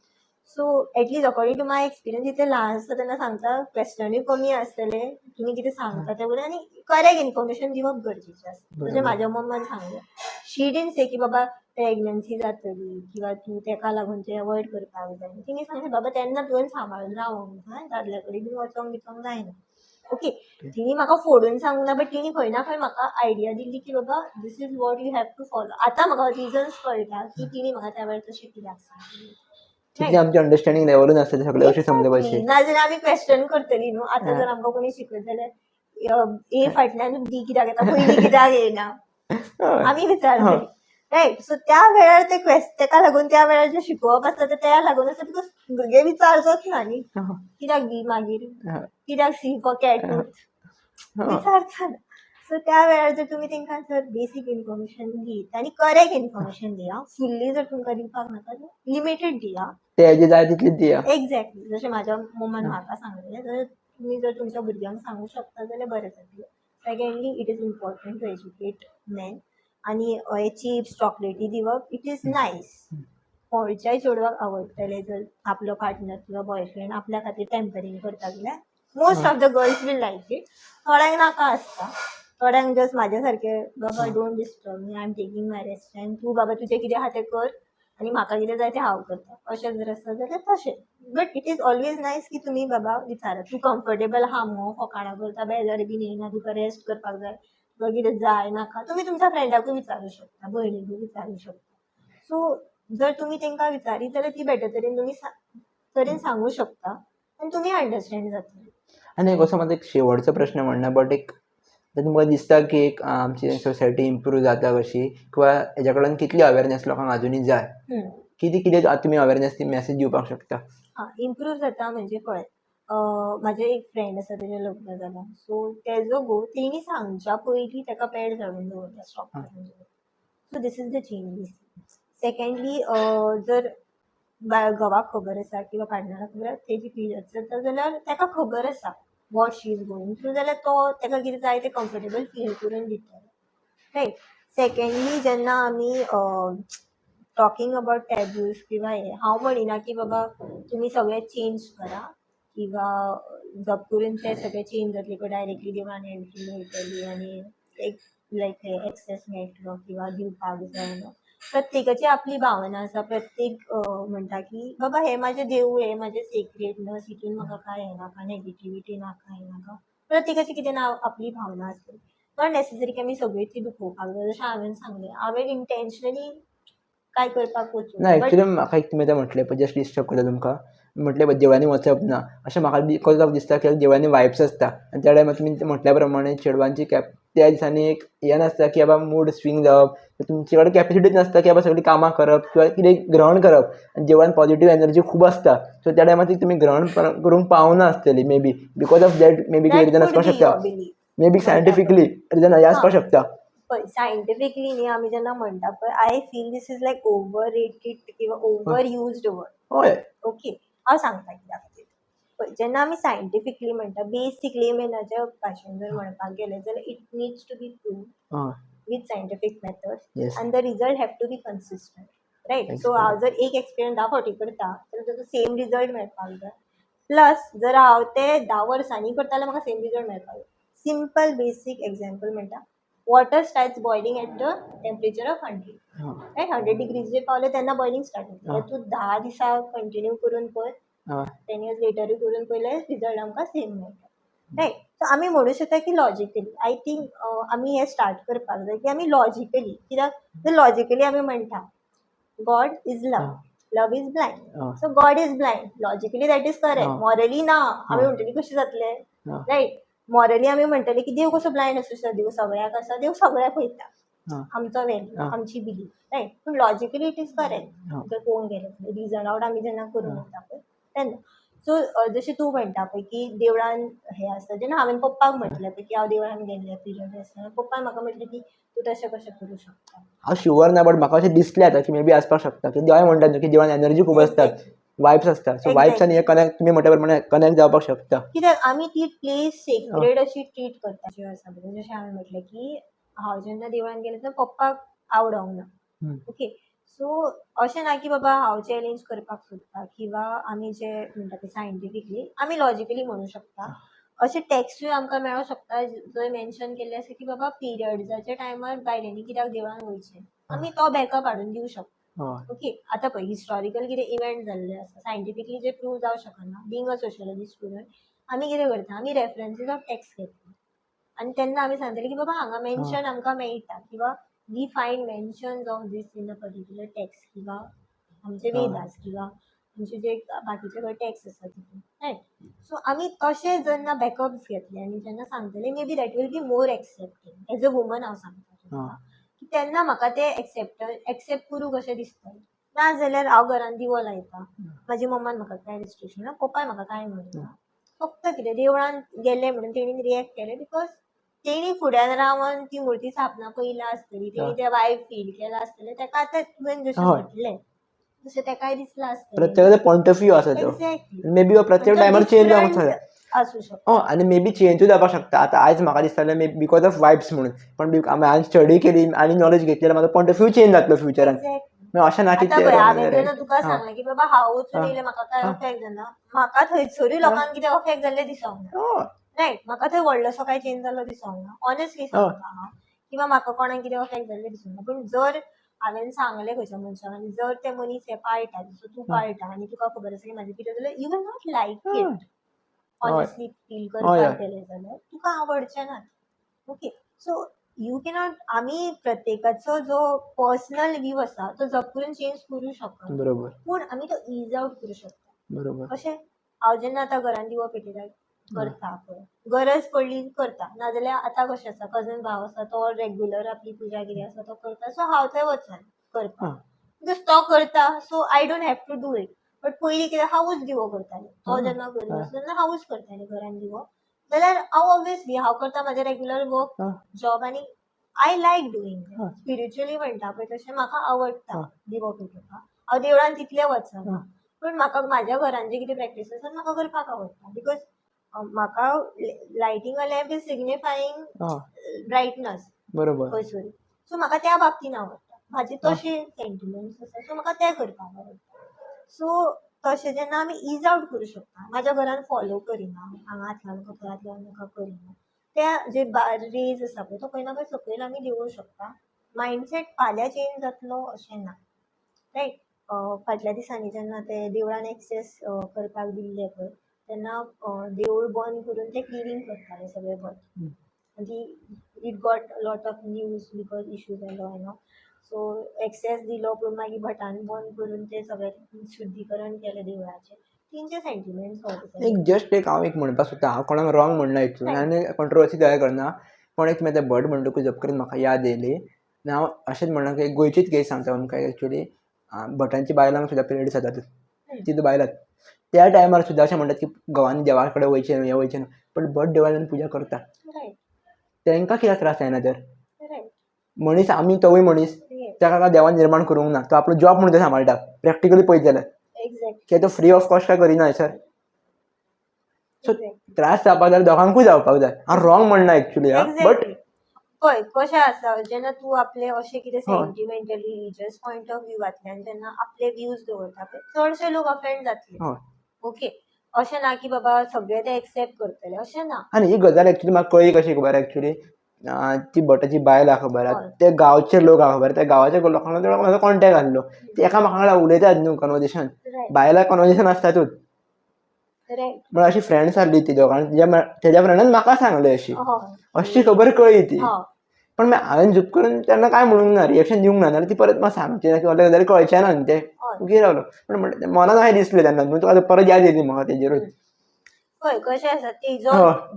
So at least according to my experience, जितले ल्हान आसता तेन्ना सांगता क्वेश्चनूय कमी आसतले, तुमी कितें सांगता ते वयल्यान आनी करेक्ट इन्फॉर्मेशन दिवप गरजेचें आसता. जशें म्हाज्या मम्मान सांगलें, शी डिडंट से की बाबा प्रेग्नन्सी जातली किंवा तूं तेका लागून तें एवॉयड करपाक जाय. तिणें सांगलें बाबा तेन्ना तुवें सांबाळून रावोंक जाय, दादल्या कडेन बीन वचोंक बिचोंक जायना. ओके, तिणी म्हाका फोडून सांगूंक ना, बट तिणी खंय ना खंय म्हाका आयडिया दिली की बाबा this is what you have to follow. आतां म्हाका रिजन्स कळटा की तिणी म्हाका त्या वेळार तशें कित्याक सांगलें. तितली आमची अंडरस्टँडींग लेवलूच नासता ते सगळे अशें समजपाची. नाजाल्यार आमी क्वेश्चन करतली न्हू. आतां जर आमकां कोणी शिकयत जाल्यार ए फाटल्यान बी कित्याक येता, पयलीं कित्याक येयना, आमी विचारतली, रायट? सो त्या वेळार ते तेका लागून त्या वेळार जें शिकोवप आसता तें त्या लागून आसता, because भुरगे विचारचोच ना न्ही, कित्याक बी मागीर कित्याक सी फॉर कॅट विचारचो ना. सो त्या वेळार जर तुमी तेंकां जर बेसीक इन्फॉर्मेशन दीत आनी करेक्ट इन्फॉर्मेशन दिया, फुल्ली जर तुमकां दिवपाक नाका, लिमिटेड दिया, ते जे जाय तितलीच दिया. एक्झॅक्टली जशें म्हाज्या मम्मान म्हाका सांगलेलें, जर तुमी जर तुमच्या भुरग्यांक सांगूं शकता जाल्यार बरें जातलें. Secondly, it is important to educate men. आनी हे चिप्स चॉकलेटी दिवप it is nice. खंयच्याय चेडवाक आवडटलें जर आपलो पार्टनर किंवा बॉयफ्रेंड आपल्या खातीर पॅम्परींग करता जाल्यार, most of the girls will like it. थोड्यांक नाका आसता, थोड्यांक जस्ट म्हाज्या सारके, बाबा don't disturb me, I am taking my rest time, तूं बाबा तुजें कितें आहा तें कर आनी म्हाका कितें जाय तें हांव करता, अशें जर आसत जाल्यार तशें. But it is always nice की तुमी बाबा विचारा, तूं कम्फर्टेबल आहा मुगो, फकाणां करता, बेजार बीन येयना तुका, रेस्ट करपाक जाय तुका, कितें जाय नाका? तुमी तुमच्या फ्रेंडाकूय विचारूं शकता, भयणीकूय विचारूं शकता. सो जर तुमी तांकां विचारीत जाल्यार ती बेटर तरेन तुमी तरेन सांगू शकता आनी तुमी अंडरस्टँड जातले. आनी एक असो म्हाजो एक शेवटचो प्रश्न म्हणना, बट एक तुमकां दिसता की एक आमची सोसायटी इम्प्रूव जाता कशी किंवा हेज्या कडल्यान कितली अवेरनेस लोकांक आजुनूय जाय, कितें कितें तुमी अवेरनेस ती मॅसेज दिवपाक शकता? आं, इम्प्रूव जाता म्हणजे पळय, म्हाजें एक फ्रेंड आसा, तेजें लग्न जालां. सो तेजो घोव तेणी सांगच्या पयलीं ताका पॅड्स हाडून दवरता, स्टॉक करून दवरता. So this is the changes. Secondly, जर घोवाक खबर आसा किंवा पार्टनराक खबर आसा तेजी पिरियड्स जाता जाल्यार ताका खबर आसा what she is going through, जाल्यार तो ताका कितें जाय तें कम्फर्टेबल फील करून दितलो, रायट? सेकंडली, जेन्ना आमी टॉकींग अबाउट टॅब्यूज किंवा हें, हांव म्हणिना की बाबा तुमी सगळें चेंज करा किंवा जप करून तें सगळें चेंज जातलें किंवा डायरेक्टली देवळान एंट्री मेळटली आनी एक लायक एक्सेस मेळटलो किंवा दिवपाक जाय न्हू. प्रत्येकाची आपली भावना आसा. प्रत्येक म्हणटा की बाबा हें म्हाजें देवूळ, हें म्हाजें सेक्रेडनस, हितून म्हाका कांय हें नाका, नॅगेटिविटी नाका, हें नाका. प्रत्येकाची कितें ना आपली भावना आसतली. Not necessary की आमी सगळीं ती दुखोवपाक जाय. जशें हांवें सांगलें, हांवें इंटेन्शनली कांय करपाक वचूंक ना. बट एक्चुली म्हाका एक तुमी आतां म्हटलें पळय, जस्ट डिस्टर्ब करता तुमकां, म्हटलें पळय देवळांनी वचप ना, अशें म्हाका because of दिसता की देवळांनी वायब्स आसता आनी त्या टायमार तुमी म्हटल्या प्रमाणे चेडवांची कॅप त्या दिसांनी एक हें नासता की बाबा मूड स्विंग जावप, तुमचे कडेन कॅपेसिटीच नासता की बाबा सगळीं कामां करप किंवा कितें ग्रहण करप. आनी देवळान पॉझिटीव एनर्जी खूब आसता, सो त्या टायमार ती तुमी ग्रहण करूंक पावना आसतली, maybe because of that, maybe कितें that reason could आसपाक बी शकता. Your belief. May be scientifically reason हें आसपाक शकता. पळय, सायंटिफिकली न्ही आमी जेन्ना म्हणटा पळय, I feel this is like overrated किंवा ओवर युज्ड वर्ड. ओके, हांव सांगता कित्या खातीर. पळय, जेन्ना आमी सायंटिफिकली म्हणटा, बेसीक लेमेनाच्या भाशेन जर म्हणपाक गेलें जाल्यार it needs to be proved with scientific methods and the result have to be consistent, right? So हांव जर एक एक्सपेरिमेंट 10 फावटी करता जाल्यार ताजो सेम रिजल्ट मेळपाक जाय. प्लस जर हांव ते 10 वर्सांनी करता जाल्यार म्हाका सेम रिजल्ट मेळपाक जाय. सिंपल बेसीक एग्जाम्पल म्हणटा, water starts boiling at the temperature of 100, right? 100 डिग्रीजचेर पावले तेन्ना बॉयलिंग स्टार्ट जाता. तूं 10 दिसां कंटिन्यू करून पळय, 10 इयर्स लेटरूय करून पळयल्यार रिजल्ट आमकां सेम मेळटा, रायट? सो आमी म्हणू शकता की लॉजिकली, I think आमी हें स्टार्ट करपाक जाय की आमी लॉजिकली, कित्याक जर लॉजिकली आमी म्हणटा God is love, love is blind, so God is blind, logically that is correct. Morally ना. आमी म्हणटली कशें जातलें, रायट? मॉरली आमी म्हणटले की देव कसो ब्लायंड आसूं शकता? देव सगळ्याक आसा, देव सगळ्याक पळयता. आमचो वेल्यू, आमची बिलीफ, रायट? पूण लॉजिकली it is correct जर पळोवंक गेलें, रिजन आवट आमी जेन्ना करूंक वता पळय तेन्ना. सो जशें तूं म्हणटा पळय की देवळान हें आसता, जेन्ना हांवें पप्पाक म्हटलें पळय की हांव देवळान गेल्लें पिरियड आसतना, पप्पान म्हाका म्हटलें की तूं तशें कशें करूं शकता? हांव शुअर ना, बट म्हाका अशें दिसलें आतां की मे बी आसपाक शकता की देवाय म्हणटात न्हू की देवळान एनर्जी खूब आसतात, वायब्स आसता, सो वायब्स आनी हे कनेक्ट, तुमी म्हटल्या प्रमाणे कनेक्ट जावपाक शकता. कित्याक आमी ती प्लेस सेक्रेड अशी ट्रीट करता जी आसा पळय. जशें हांवें म्हटलें की हांव जेन्ना देवळान गेलें तेन्ना पप्पाक आवडोंक ना. ओके, सो अशें ना की बाबा हांव चॅलेंज करपाक सोदता किंवा आमी जे म्हणटा ते सायंटिफिकली आमी लॉजिकली म्हणू शकता. अशे टॅक्सूय आमकां मेळोंक शकता जंय मेन्शन केल्लें आसा की बाबा पिरियड्साच्या टायमार बायलांनी कित्याक देवळान वयचें, आमी तो बॅकअप हाडून दिवं शकता. ओके, आतां पळय, हिस्टॉरिकल कितें इव्हेंट जाल्ले आसा, सायंटिफिकली जे प्रूव जावं शकना, बींग अ सोशलॉजी स्टुडंट आमी कितें करता, आमी रेफरन्सीस ऑफ टॅक्स्ट घेता आनी तेन्ना आमी सांगतले की बाबा हांगा मेन्शन आमकां मेळटा किंवा we find mentions of this in a particular text किंवा आमचे वेदास किंवा आमचे जे बाकीचे खंय टॅक्स्ट आसा तितून, रायट? सो आमी तशें जेन्ना बॅकअप्स घेतले आनी जेन्ना सांगतले, maybe that will be more accepting. As a woman हांव सांगता तुमकां की तेन्ना म्हाका तें एक्सेप्ट करूं कशें दिसतलें. ना जाल्यार हांव घरान दिवो लायता, म्हाजी मम्मान म्हाका कांय रिस्ट्रिक्शन ना, पप्पाय म्हाका कांय म्हणना. फक्त कितें, देवळान गेलें म्हणून तेणीन रिएक्ट केलें because तेणी फुड्यान रावन ती मुर्ती स्थापना पळयला आसतली, तेणी ते वायब फील केला आसतलें. तेका आतां तुवें जशें म्हटलें तशें तेकाय दिसलां आसतलें. प्रत्येकाचो पॉयंट ऑफ व्यू आसा तो. एक्झॅक्टली. मे बी प्रत्येक टायमार चेंज जावंक शकता. आसूं शकता. हय, आनी मे बी चेंजूय जावपाक शकता. आतां आयज म्हाका दिसतालें मे because of vibes म्हणून, पण हांवें स्टडी केली आनी नॉलेज घेतली जाल्यार म्हाजो पॉयंट ऑफ व्यू चेंज जातलो फ्युचरान. अशें ना की आतां ते पळय, wrong हांवें जाल्यार जेन्ना right. तुका सांगलें की बाबा हांव वचून येयलें, म्हाका कांय अफेक्ट जाना, म्हाका थंयसरूय लोकांक कितें अफेक्ट जाल्लें दिसोंक ना. रायट, म्हाका थंय व्हडलोसो कांय चेंज जाल्लो दिसोंक ना, ऑनेस्टली सांगता हांव, किंवा म्हाका कोणाक कितें अफेक्ट जाल्लें दिसूंक ना. पूण जर हांवें सांगलें खंयच्या मनशाक आनी जर ते मनीस हें पाळटा, जसो तूं पाळटा आनी तुका खबर आसा की म्हाजे कितें जाल्यार, you will not like it. Honestly feel करपाक गेलें जाल्यार तुका आवडचें ना. ओके, सो you cannot, आमी प्रत्येकाचो जो पर्सनल व्यू आसा तो जप करून चेंज करूं शकना, पूण आमी तो is out करूं शकता. कशें हांव जेन्ना आतां घरान दिवो पेटयता करता पळय, गरज पडली करता, नाजाल्यार आतां कशें आसा, कजन भाव आसा तो रेगुलर आपली पुजा कितें आसा तो करता, सो हांव थंय वचना करपाक, because तो करता, so I don't have to do it. But पयलीं कितें हांवूच दिवो करतालें, तो जेन्ना करिनासलो तेन्ना हांवूच करतालें घरान दिवो, जाल्यार हांव ऑब्वियसली हांव करता म्हाजें रेगुलर वर्क जॉब आनी I like doing. Spiritually म्हणटा पळय तशें म्हाका आवडटा दिवो पेटोवपाक, हांव देवळान तितलें वचना, पूण म्हाका म्हाज्या घरान जे कितें प्रॅक्टीस आसा म्हाका करपाक आवडटा, because म्हाका lighting a lamp is signifying brightness खंयसर, सो म्हाका त्या बाबतीन आवडटा, म्हाजे तशे सेंटिमेंट्स आसा, सो म्हाका ते करपाक आवडटा. सो तशें जेन्ना आमी is out करूं शकता, म्हाज्या घरान फॉलो करिना, हांगा हात लावं नाका थंय हात लावं नाका करिना, त्या जे रेज आसा पळय तो खंय ना खंय सकयल आमी देंवोवंक शकता. मायंडसेट फाल्यां चेंज जातलो अशें ना, रायट. फाटल्या दिसांनी जेन्ना ते देवळान एक्सेस करपाक दिल्ले पळय तेन्ना देवूळ बंद करून ते क्लिनींग करताले सगळे भट, आनी it got lot of news because issue जालो you know. So access दिलो पूण मागीर भटान बंद करून ते सगळें शुद्धीकरण केलें देवळाचें, तेंचे सेंटिमेंट्स. एक जस्ट एक हांव एक म्हणपाक सोदता, हांव कोणाक रॉंग म्हणना एक्चुअली आनी कंट्रोवर्सी तयार करना, पण एक तुमी आतां भट म्हणटकूच जप करून म्हाका याद येयली आनी हांव अशेंच म्हणना की गोंयचीच केस सांगता आमकां. एक्चुअली भटांची बायलांक सुद्दां पिरियड्स जातात, ती बायलां त्या टायमार सुद्दां अशें म्हणटात की घोवान देवा कडेन वयचें न्हू, हें वयचें न्हू, पण भट देवळान पुजा करता, तांकां कित्याक त्रास जायना तर? मनीस आमी, तोवूय मनीस, ताका काय देवान निर्माण करूंक ना, तो आपलो जॉब म्हणून तो सांबाळटा प्रॅक्टिकली पळयत जाल्यार, कित्याक तो फ्री ऑफ कॉस्ट काय करिना सर. सो त्रास जावपाक जाल्यार दोगांकूय जावपाक जाय. हांव रॉंग म्हणना एक्चुअली, बट पळय कशें आसा, जेन्ना तूं आपले अशें कितें सेंटिमेंटल रिलीजियस पॉयंट ऑफ व्यूवांतल्यान जेन्ना आपले व्यूज दवरता पळय, चडशे लोक अफेंड जातले. ओके, अशें ना की बाबा सगळे ते एक्सेप्ट करतले, अशें ना. आनी ही गजाल एक्चुअली म्हाका कळ्ळी कशी खबर, एक्चुअली ती भटाची बायल आहा खबर आहा, ते गांवचे लोक आहा खबर, त्या गांवाच्या लोकांक म्हजो कॉन्टेक्ट आहलो, ती एकामेका वांगडा उलयतात न्हू कन्वर्जेशन, बायलां कन्वर्जेशन आसतातूच, म्हळ्यार अशी फ्रेंड्स आहली ती दोगां, तेज्या फ्रेंडान म्हाका सांगलें अशी अशी खबर कळ्ळी ती. पण हांवें झूप करून तेन्ना कांय म्हणूंक ना, रिएक्शन दिवंक ना, नाल्यार ती परत म्हाका सांगची ना किंवा गजाली कळचें ना न्हू तें, ओगी रावलो. पण मनान अशें दिसलें तेन्ना न्हू, तुका परत याद येयली म्हाका तेजेरूच. पळय कशें आसा, तेजो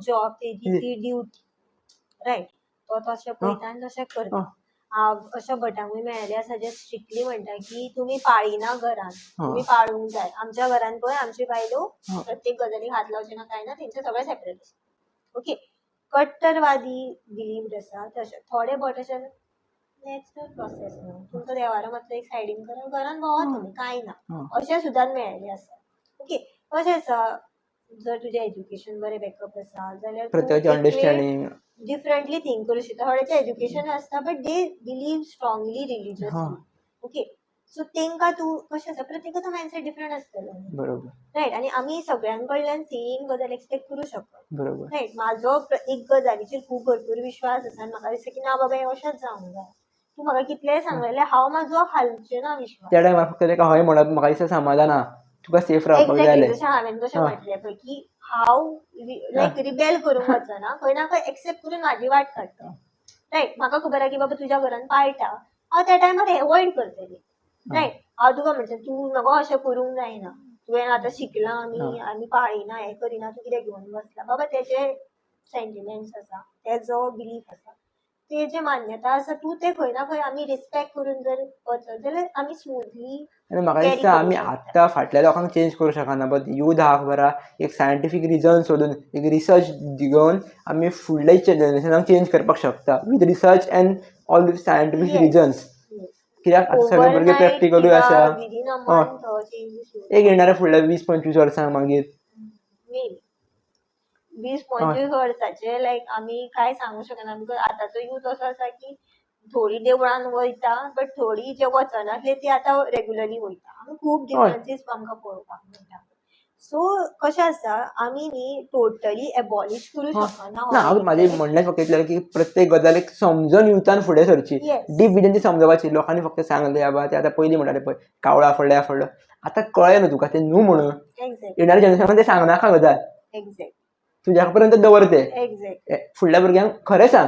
जॉब, तेजी ती ड्युटी, रायट, तो तशें पळयता आनी तशें करता. अशा भटांकूय मेळ्ळेले आसा जे स्ट्रिक्टली म्हणटा की तुमी पाळिना घरान, तुमी पाळूंक जाय. आमच्या घरान पळय आमची बायलो प्रत्येक गजालीक हात लावचे ना, कांय ना, तेंचें सगळें सेपरेट आसा. ओके, कट्टरवादी बिलीव्ड आसा तशें थोडे भट अशे नॅचरल प्रोसेस न्हू, तुमचो देवारो मातसो एक सायडीन करा, घरान भोंवा तुमी, कांय ना, अशें सुद्दां मेळ्ळेलें आसा. ओके, कशें आसा, जर तुजें एज्युकेशन बरें बॅकअप आसा जाल्यार प्रत्येकाचें अंडरस्टँडींग डिफरंटली थिंक करूं शकता. थोड्याचें एज्युकेशन आसता but they believe strongly religiously. Okay, so तेंकां तूं कशें आसा, प्रत्येकाचो मायंडसेट डिफरंट आसतलो, रायट. आनी आमी सगळ्यां कडल्यान सेम गजाल एक्सपेक्ट करूं शकना, रायट. म्हाजो एक गजालीचेर खूब भरपूर विश्वास आसा आनी म्हाका दिसता की ना बाबा हें अशेंच जावंक जाय, तूं म्हाका कितलेंय सांगलें जाल्यार हांव म्हाजो हालचें ना विश्वास. त्या टायमार फक्त तेका हय म्हणप म्हाका दिसता समाधान आहा, तुका सेफ रावपाक जाय एक्झॅक्टली, जशें हांवें कशें म्हटलें पळय की हांव लायक रिबेल करूंक वचना, खंय ना खंय एक्सेप्ट करून म्हाजी वाट काडटा, रायट. म्हाका खबर आहा की बाबा तुज्या घरान पाळटा, हांव त्या टायमार एवॉयड करतलें, रायट. हांव तुका म्हणटा तूं नको अशें करूंक जायना, तुवें आतां शिकलां आमी आमी पाळिना हें करिना, तूं कितें घेवन बसला बाबा. तेजे सेंटिमेंट्स आसा, तेजो बिलीफ आसा, तेजे मान्यता आसा, तूं ते खंय ना खंय आमी रिस्पेक्ट करून जर वचत जाल्यार आमी स्मुथली आनी म्हाका दिसता आमी आत्तां फाटल्या लोकांक चेंज करूं शकना, बट यूथ आहा खबर आहा, एक सायंटिफीक रिजन सोदून एक रिसर्च घेवन आमी फुडल्या जनरेशनाक चेंज करपाक शकता with research and all the scientific reasons. कित्याक आतां सगळे भुरगे प्रॅक्टिकलूय आसा, एक येणाऱ्या फुडल्या 20-25 वर्सांक मागीर. 20-25 वर्साचे लायक आमी कांय सांगू शकना, because आतांचो यूथ असो आसा की थोडी देवळान वयता, बट थोडी जे वचनासले ती आतां रेगुलरली वयता. आमी खूब डिफरन्सीस आमकां पळोवपाक मेळटा. सो कशें आसा, आमी न्ही टोटली एबॉलिश करूं शकना. ना, हांव म्हाजें म्हणणें फक्त इतलें की प्रत्येक गजाल एक समजून युथान फुडें सरची. Yes. डीप विजन ती समजपाची. लोकांनी फक्त सांगलें बाबा ते आतां पयलीं म्हणटाले पळय, कावळो फडलो ह्या फडलो, आतां कळ्ळें न्हू तुका तें न्हू म्हणून. येणाऱ्या जनरेशनाक तें सांगनाका गजाल. तुज्या पर्यंत दवर तें. फुडल्या भुरग्यांक खरें सांग.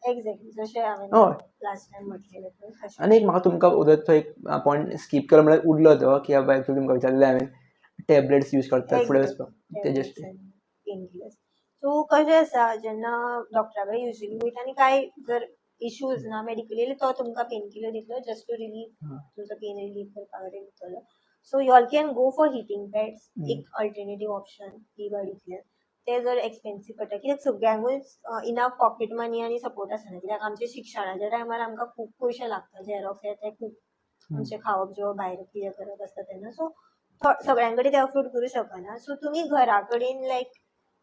एक्झॅक्टली, जशें हांवें लास्ट टायम म्हटलेलें पळय तशें. आनी एक म्हाका तुमकां उदक तो एक पॉयंट स्कीप केलो म्हळ्यार उरलो तो की बाबा एक्चुअली तुमकां विचारलें हांवें, टॅबलेट्स यूज करतात फुडें वचपाक ते जस्ट. पेनकिलर्स. सो कशें आसा, जेन्ना डॉक्टरा कडेन युजली वयता आनी कांय जर इश्यूज ना मेडिकली, तो तुमकां पेनकिलर दितलो जस्ट टू रिलीव तुमचो पेन रिलीव करपा खातीर दितलो. So you all can go for heating pads, एक अल्टरनेटीव ऑप्शन ती गाडींतल्यान. ते जर एक्सपेन्सीव पडटा, कित्याक सगळ्यांकूच इनफ पॉकेट मनी आनी सपोर्ट आसना, कित्याक आमच्या शिक्षणाच्या टायमार आमकां खूब पयशे लागता, झेरोक्स हे ते, खूब आमचें खावप जेवप भायर कितें करप आसता तेन्ना. सो सगळ्यां कडेन ते अफोर्ड करूं शकना. सो तुमी घरा कडेन लायक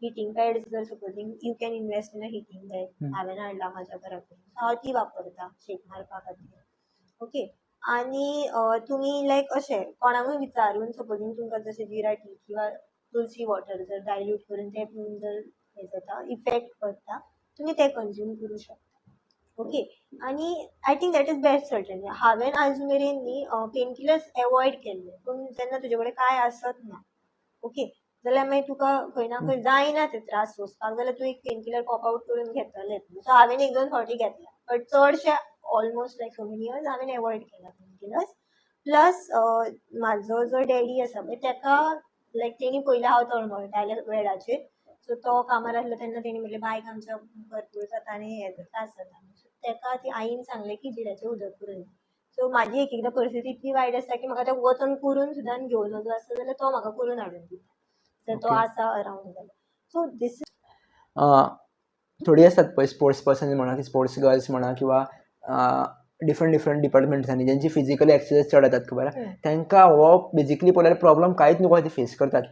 हिटींग पॅड्स जर supposing you can invest in a heating pad. हांवें हाडला म्हाज्या घरा कडेन, सो हांव ती वापरता शेक मारपा खातीर. ओके, आनी तुमी लायक अशें कोणाकूय विचारून, सपोजींग तुमकां जशें जिरा टी किंवा तुलसी वॉटर जर डायल्यूट करून तें पिवन जर हें जाता, इफेक्ट पडटा, तुमी तें कंज्यूम करूं शकता. ओके, आनी I think that is best alternative. हांवें आयज मेरेन न्ही पेन किलर्स एवॉयड केल्ले, पूण जेन्ना तुजे कडेन कांय आसत ना, ओके, जाल्यार मागीर तुका खंय ना खंय जायना ते त्रास सोंसपाक, जाल्यार तूं एक पेन किलर पॉप आवट करून घेतलें. सो हांवें एक दोन फावटी घेतला, बट चडशे almost like so many years हांवें एवॉयड केला पेन किलर्स. प्लस म्हाजो जो डॅडी आसा पळय, तेका लायक तेणी पयलें हांव तळमळटालें वेळाचेर, सो तो कामार आसलो तेन्ना तेणी म्हटलें बायक आमच्या भरपूर जाता आनी हे त्रास जाता. सो तेका ती आईन सांगलें की जिऱ्याचें उदक करून दी. सो म्हाजी एक एकदां परिस्थिती इतली वायट आसता की म्हाका तें वचोन करून सुद्दां घेवन वचो आसता जाल्यार तो म्हाका करून हाडून दिता, जर तो आसा अरावंड जाल्यार. सो दीस थोडी आसतात पळय स्पोर्ट्स पर्सन म्हणा की स्पोर्ट्स गर्ल्स म्हणा किंवा डिफरंट डिफरंट डिपार्टमेंट्सांनी ज्यांची फिजिकली एक्सरसाइज चड जातात, खबर आहा, तांकां हो बेजिकली पळयल्यार प्रॉब्लम कांयच न्हू, ते फेस करतात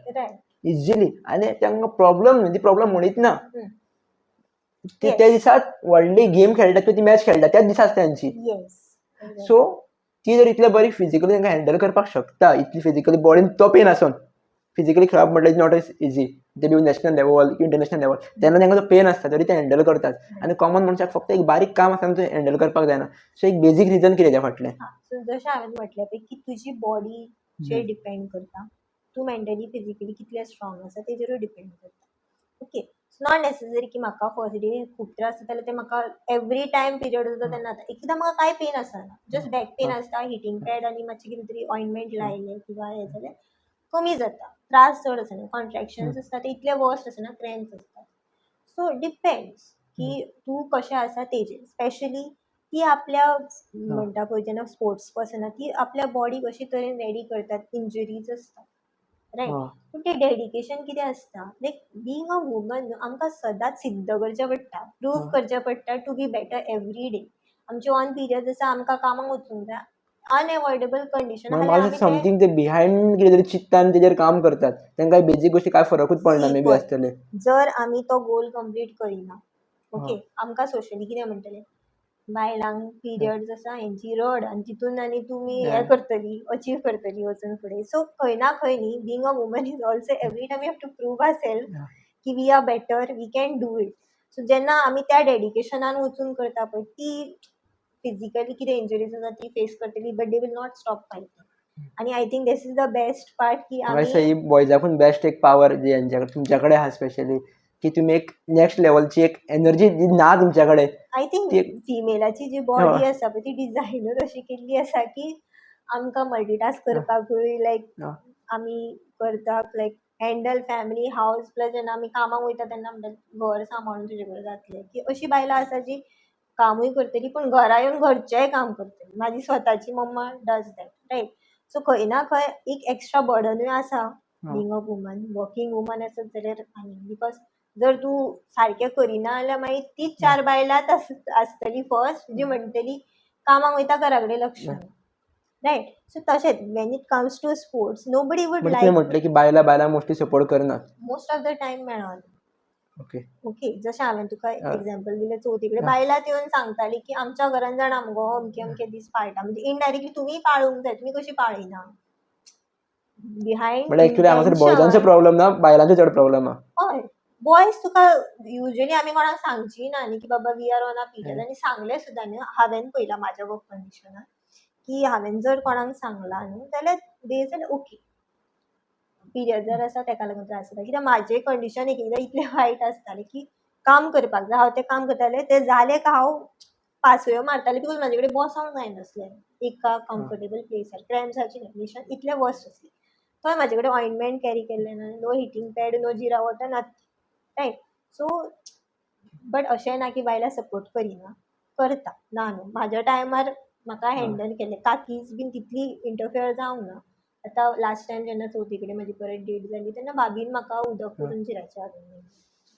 इजिली. आनी तांकां प्रॉब्लम न्हू, ती प्रॉब्लम म्हणीत ना ती. त्या दिसात व्हडली गेम खेळटात किंवा ती मॅच खेळटात त्याच दिसा आसता तेंची. सो ती जर इतले बरी फिजिकली तांकां हँडल करपाक शकता, इतली फिजिकली बॉडीन तो पेन आसून फिजिकली खेळप म्हटल्यार is not easy, ते बी नॅशनल लेवल, इंटरनॅशनल लेवल, तेन्ना तांकां तो पेन आसता तरी ते हँडल करतात. आनी कॉमन मनशाक फक्त एक बारीक काम आसता तें हँडल करपाक जायना. सो एक बेजीक रिजन कितें तेज्या फाटलें? हां, सो जशें हांवें म्हटलें पळय की तुजी बॉडीचेर डिपेंड करता, तूं मेंटली फिजिकली कितलें स्ट्रॉंग आसा तेजेरूय डिपेंड करता. ओके, not necessary की म्हाका फर्स्ट डे खूब त्रास जाता जाल्यार ते म्हाका एवरी टायम पिरियड जाता तेन्ना जाता. एकदां म्हाका कांय पेन आसना, जस्ट बॅक पेन आसता, हिटींग पॅड आनी मातशें कितें तरी ऑयंटमेंट लायलें किंवा हें जाल्यार कमी जाता, त्रास चड आसना. कॉन्ट्रेक्शन्स आसता ते इतले वर्स्ट आसना, क्रॅम्प्स आसता. सो डिपेंड्स की तूं कशें आसा तेजेर. स्पेशली ती आपल्या म्हणटा पळय जेन्ना स्पोर्ट्स पर्सना, ती आपल्या बॉडीक अशे तरेन रेडी करतात, इंजुरीज आसता, रायट? पूण तें डेडिकेशन कितें आसता, लायक बीइंग अ वुमन आमकां सदांच सिद्ध करचें पडटा, प्रूव करचें पडटा to be better every day. आमचे ऑन पिरियड्स आसा, आमकां कामाक वचूंक जाय, अनएवॉयडेबल कंडिशन. म्हाका समथींग ते बिहायंड कितें तरी चिंत्ता आनी तेजेर काम करतात, तांकां बेजीक गोश्टी काय फरकूच पडना मे बी आसतले. जर आमी तो गोल कंप्लीट करिना, ओके, आमकां सोशली कितें म्हणटले? बायलांक पिरियड्स आसा, हेंची रड आनी तितून आनी तुमी हें करतली, अचीव करतली वचून फुडें. सो खंय ना खंय न्ही, being a woman is also every time you have to prove our self की we are better, we can do it. So जेन्ना आमी त्या डेडिकेशनान वचून करता पळय, ती फिजिकली कितें इंजुरीज आसा ती फेस करतली, but they will not stop fighting. आनी I think this is the best part की आमी ही बॉयजाकून बेस्ट एक पावर जी यांच्याकडे तुमच्याकडे आहा स्पेशली की तुम्ही एक नेक्स्ट लेवलची एक एनर्जी जी ना तुमच्याकडे. I think फिमेलाची जी बॉडी आसा पळय, ती डिझायनूच अशी केल्ली आसा की आमकां मल्टीटास्क करपाकूय लायक आमी करता, like handle family, house, plus जेन्ना आमी कामाक वयता तेन्ना म्हणटात घर सांबाळून तुजे कडेन जातलें. की अशी बायलां आसा जी कामूय करतली पूण घरा येवन घरचेंय काम करतली. म्हाजी स्वताची मम्मा डज that, right? So खंय ना खंय एक एक्स्ट्रा बर्डनूय आसा being a woman, working woman आसत जाल्यार. आनी because जर तूं सारकें करिना जाल्यार मागीर तीच चार बायलांच आसतली फर्स्ट जी म्हणटली कामाक वयता, घरा कडेन लक्ष ना, रायट? सो तशेंच when it comes to sports, nobody would तुवें लायक म्हटलें की बायलां बायलां मोस्टली सपोर्ट करनात. मोस्ट ऑफ the time मेळना. ओके. ओके, जशें हांवें तुका एग्जाम्पल दिलें, चवथी कडेन बायलां येवन सांगताली की आमच्या घरान जाणा मुगो अमके अमके दीस पाळटा, म्हणजे इनडायरेक्टली तुमी पाळूंक जाय, तुमी कशी पाळिना बिहायंड. म्हळ्यार एक्चुअली हांगासर बॉयजांचो प्रॉब्लम ना, बायलांचो चड प्रॉब्लम आहा. हय, बॉयज तुका युजली आमी कोणाक सांगची ना न्ही की बाबा we are on a period. आनी सांगलें सुद्दां न्हू, हांवें पळयलां म्हाज्या वर्क कंडिशनान की हांवें जर कोणाक सांगलां न्हू जाल्यार they said okay, period जर आसा तेका लागून त्रास जाता. कित्याक म्हाजें कंडिशन एक एकदां इतलें वायट आसतालें की काम करपाक जाय, हांव तें काम करतालें, तें जालें काय हांव पासयो मारतालें, because म्हाजे कडेन बसोंक जायनासलें एका कम्फर्टेबल प्लेसार. क्रॅम्साची कंडिशन इतलें वर्स्ट आसलें. थंय म्हाजे कडेन ऑयंटमेंट कॅरी केल्लें ना, no heating pad, no jeera water, nothing, right? So but अशें ना की बायलां सपोर्ट करिना, करता. ना न्हू, म्हाज्या टायमार म्हाका हँडल केलें, काकीज बीन तितली इंटरफियर जावंक ना. आतां लास्ट टायम जेन्ना चवथी कडेन म्हाजी परत डेट जाली तेन्ना भाभीन म्हाका उदक करून जिराचें हाडून दिलें.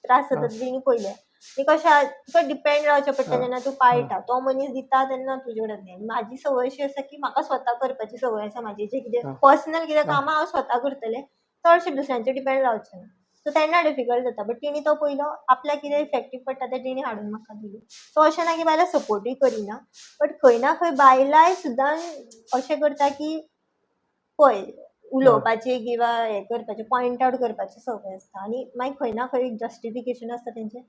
त्रास जाता तेणी पयलें. आनी कशें आहा, तुका डिपेंड रावचें पडटा. जेन्ना तूं पाळटा, तो मनीस दिता तेन्ना तुजे कडेन. आनी म्हाजी संवय अशी आसा की म्हाका स्वता करपाची संवय आसा. म्हाजी जें कितें पर्सनल कितें कामां हांव स्वता करतलें, चडशें दुसऱ्यांचेर डिपेंड रावचें ना. सो तेन्ना डिफिकल्ट जाता, बट तेणी तो पयलो आपल्याक कितें इफेक्टीव पडटा तें तेणी हाडून म्हाका दिलें. सो अशें ना की बायलां सपोर्टूय करिना, बट खंय ना खंय बायलांय सुद्दां अशें करता की पळय उलोवपाची किंवा हें करपाचें, पॉयंट आवट करपाची संवय आसता. आनी मागीर खंय ना खंय जस्टिफिकेशन आसता तेंचें,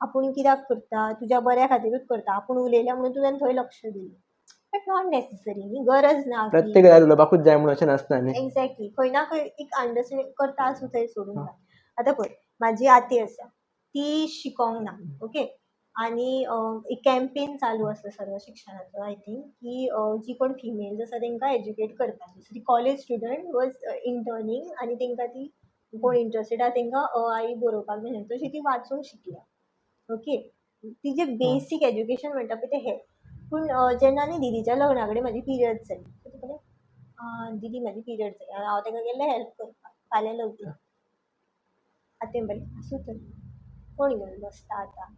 आपूण कित्याक करता, तुज्या बऱ्या खातीरूच करता, आपूण उलयलें म्हणून तुवें थंय लक्ष दिलें. बट not necessary न्ही, गरज ना. प्रत्येक गजाल उलोवपाकूच जाय म्हणून अशें नासता न्ही. एग्जॅक्टली, खंय ना खंय एक अंडरस्टँडींग करता आसूं थंय सोडून घाल. आतां पळय, म्हाजी आती आसा, ती शिकोंक ना, ओके? आनी एक कॅम्पेन चालू आसलो सर्व शिक्षणाचो, I think, की जी कोण फिमेल्स आसा तांकां एज्युकेट करपाची. सो ती कॉलेज स्टुडंट वॉज इंटर्नींग आनी तांकां ती कोण इंट्रस्टेड आहा तांकां अ आ इ बरोवपाक मेळटा, तशी ती वाचूंक शिकल्या, ओके? तिजें बेसीक एज्युकेशन म्हणटा पळय तें हें. पूण जेन्ना न्ही दिदीच्या लग्ना कडेन म्हाजी पिरियड्स जाली, सो ती म्हणलें, दिदी म्हाजी पिरियड्स जाली, हांव ताका गेल्लें हेल्प करपाक, फाल्यां लग्न. आतें म्हणलें, आसूं तर, कोण घेवन बसता आतां,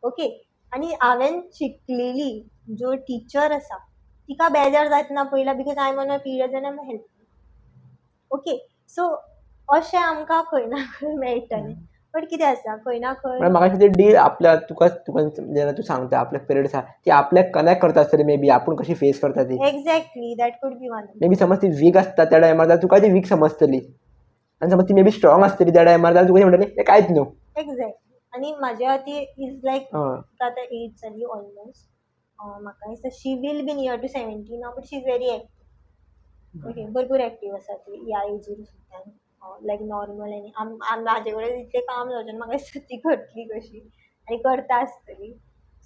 ओके? आनी हांवें शिकलेली ज्यो टिचर आसा तिका बेजार जातना पयला, because I am on a period and I am helping, okay? So अशें आमकां खंय ना खंय मेळटलें, बट कितें आसा, खंय ना खंय म्हळ्यार म्हाका दिसता डी आपल्या तुका तुका जेन्ना तूं सांगता आपल्याक पिरियड्स आहा, ती आपल्याक कनेक्ट करता आसतली, मे बी आपूण कशी फेस करता ती. Exactly, that could be one. May be समज ती वीक आसता त्या टायमार जाल्यार तुका ती वीक समजतली, आनी समज ती मे बी स्ट्रॉंग आसतली त्या टायमार जाल्यार तुका ती म्हणटली हें कांयच न्हू. एग्जॅक्टली, आनी म्हाज्या खातीर is लायक तिका आतां एज जाली ऑलमोस्ट, म्हाका दिसता she will be near to 70 now, but she is very active, okay? भरपूर एक्टीव आसा ती ह्या एजीर सुद्दां, लायक नॉर्मल. आनी आम म्हाजे कडेन इतलें काम जावचें ना, म्हाका दिसता ती करतली कशी आनी करता आसतली.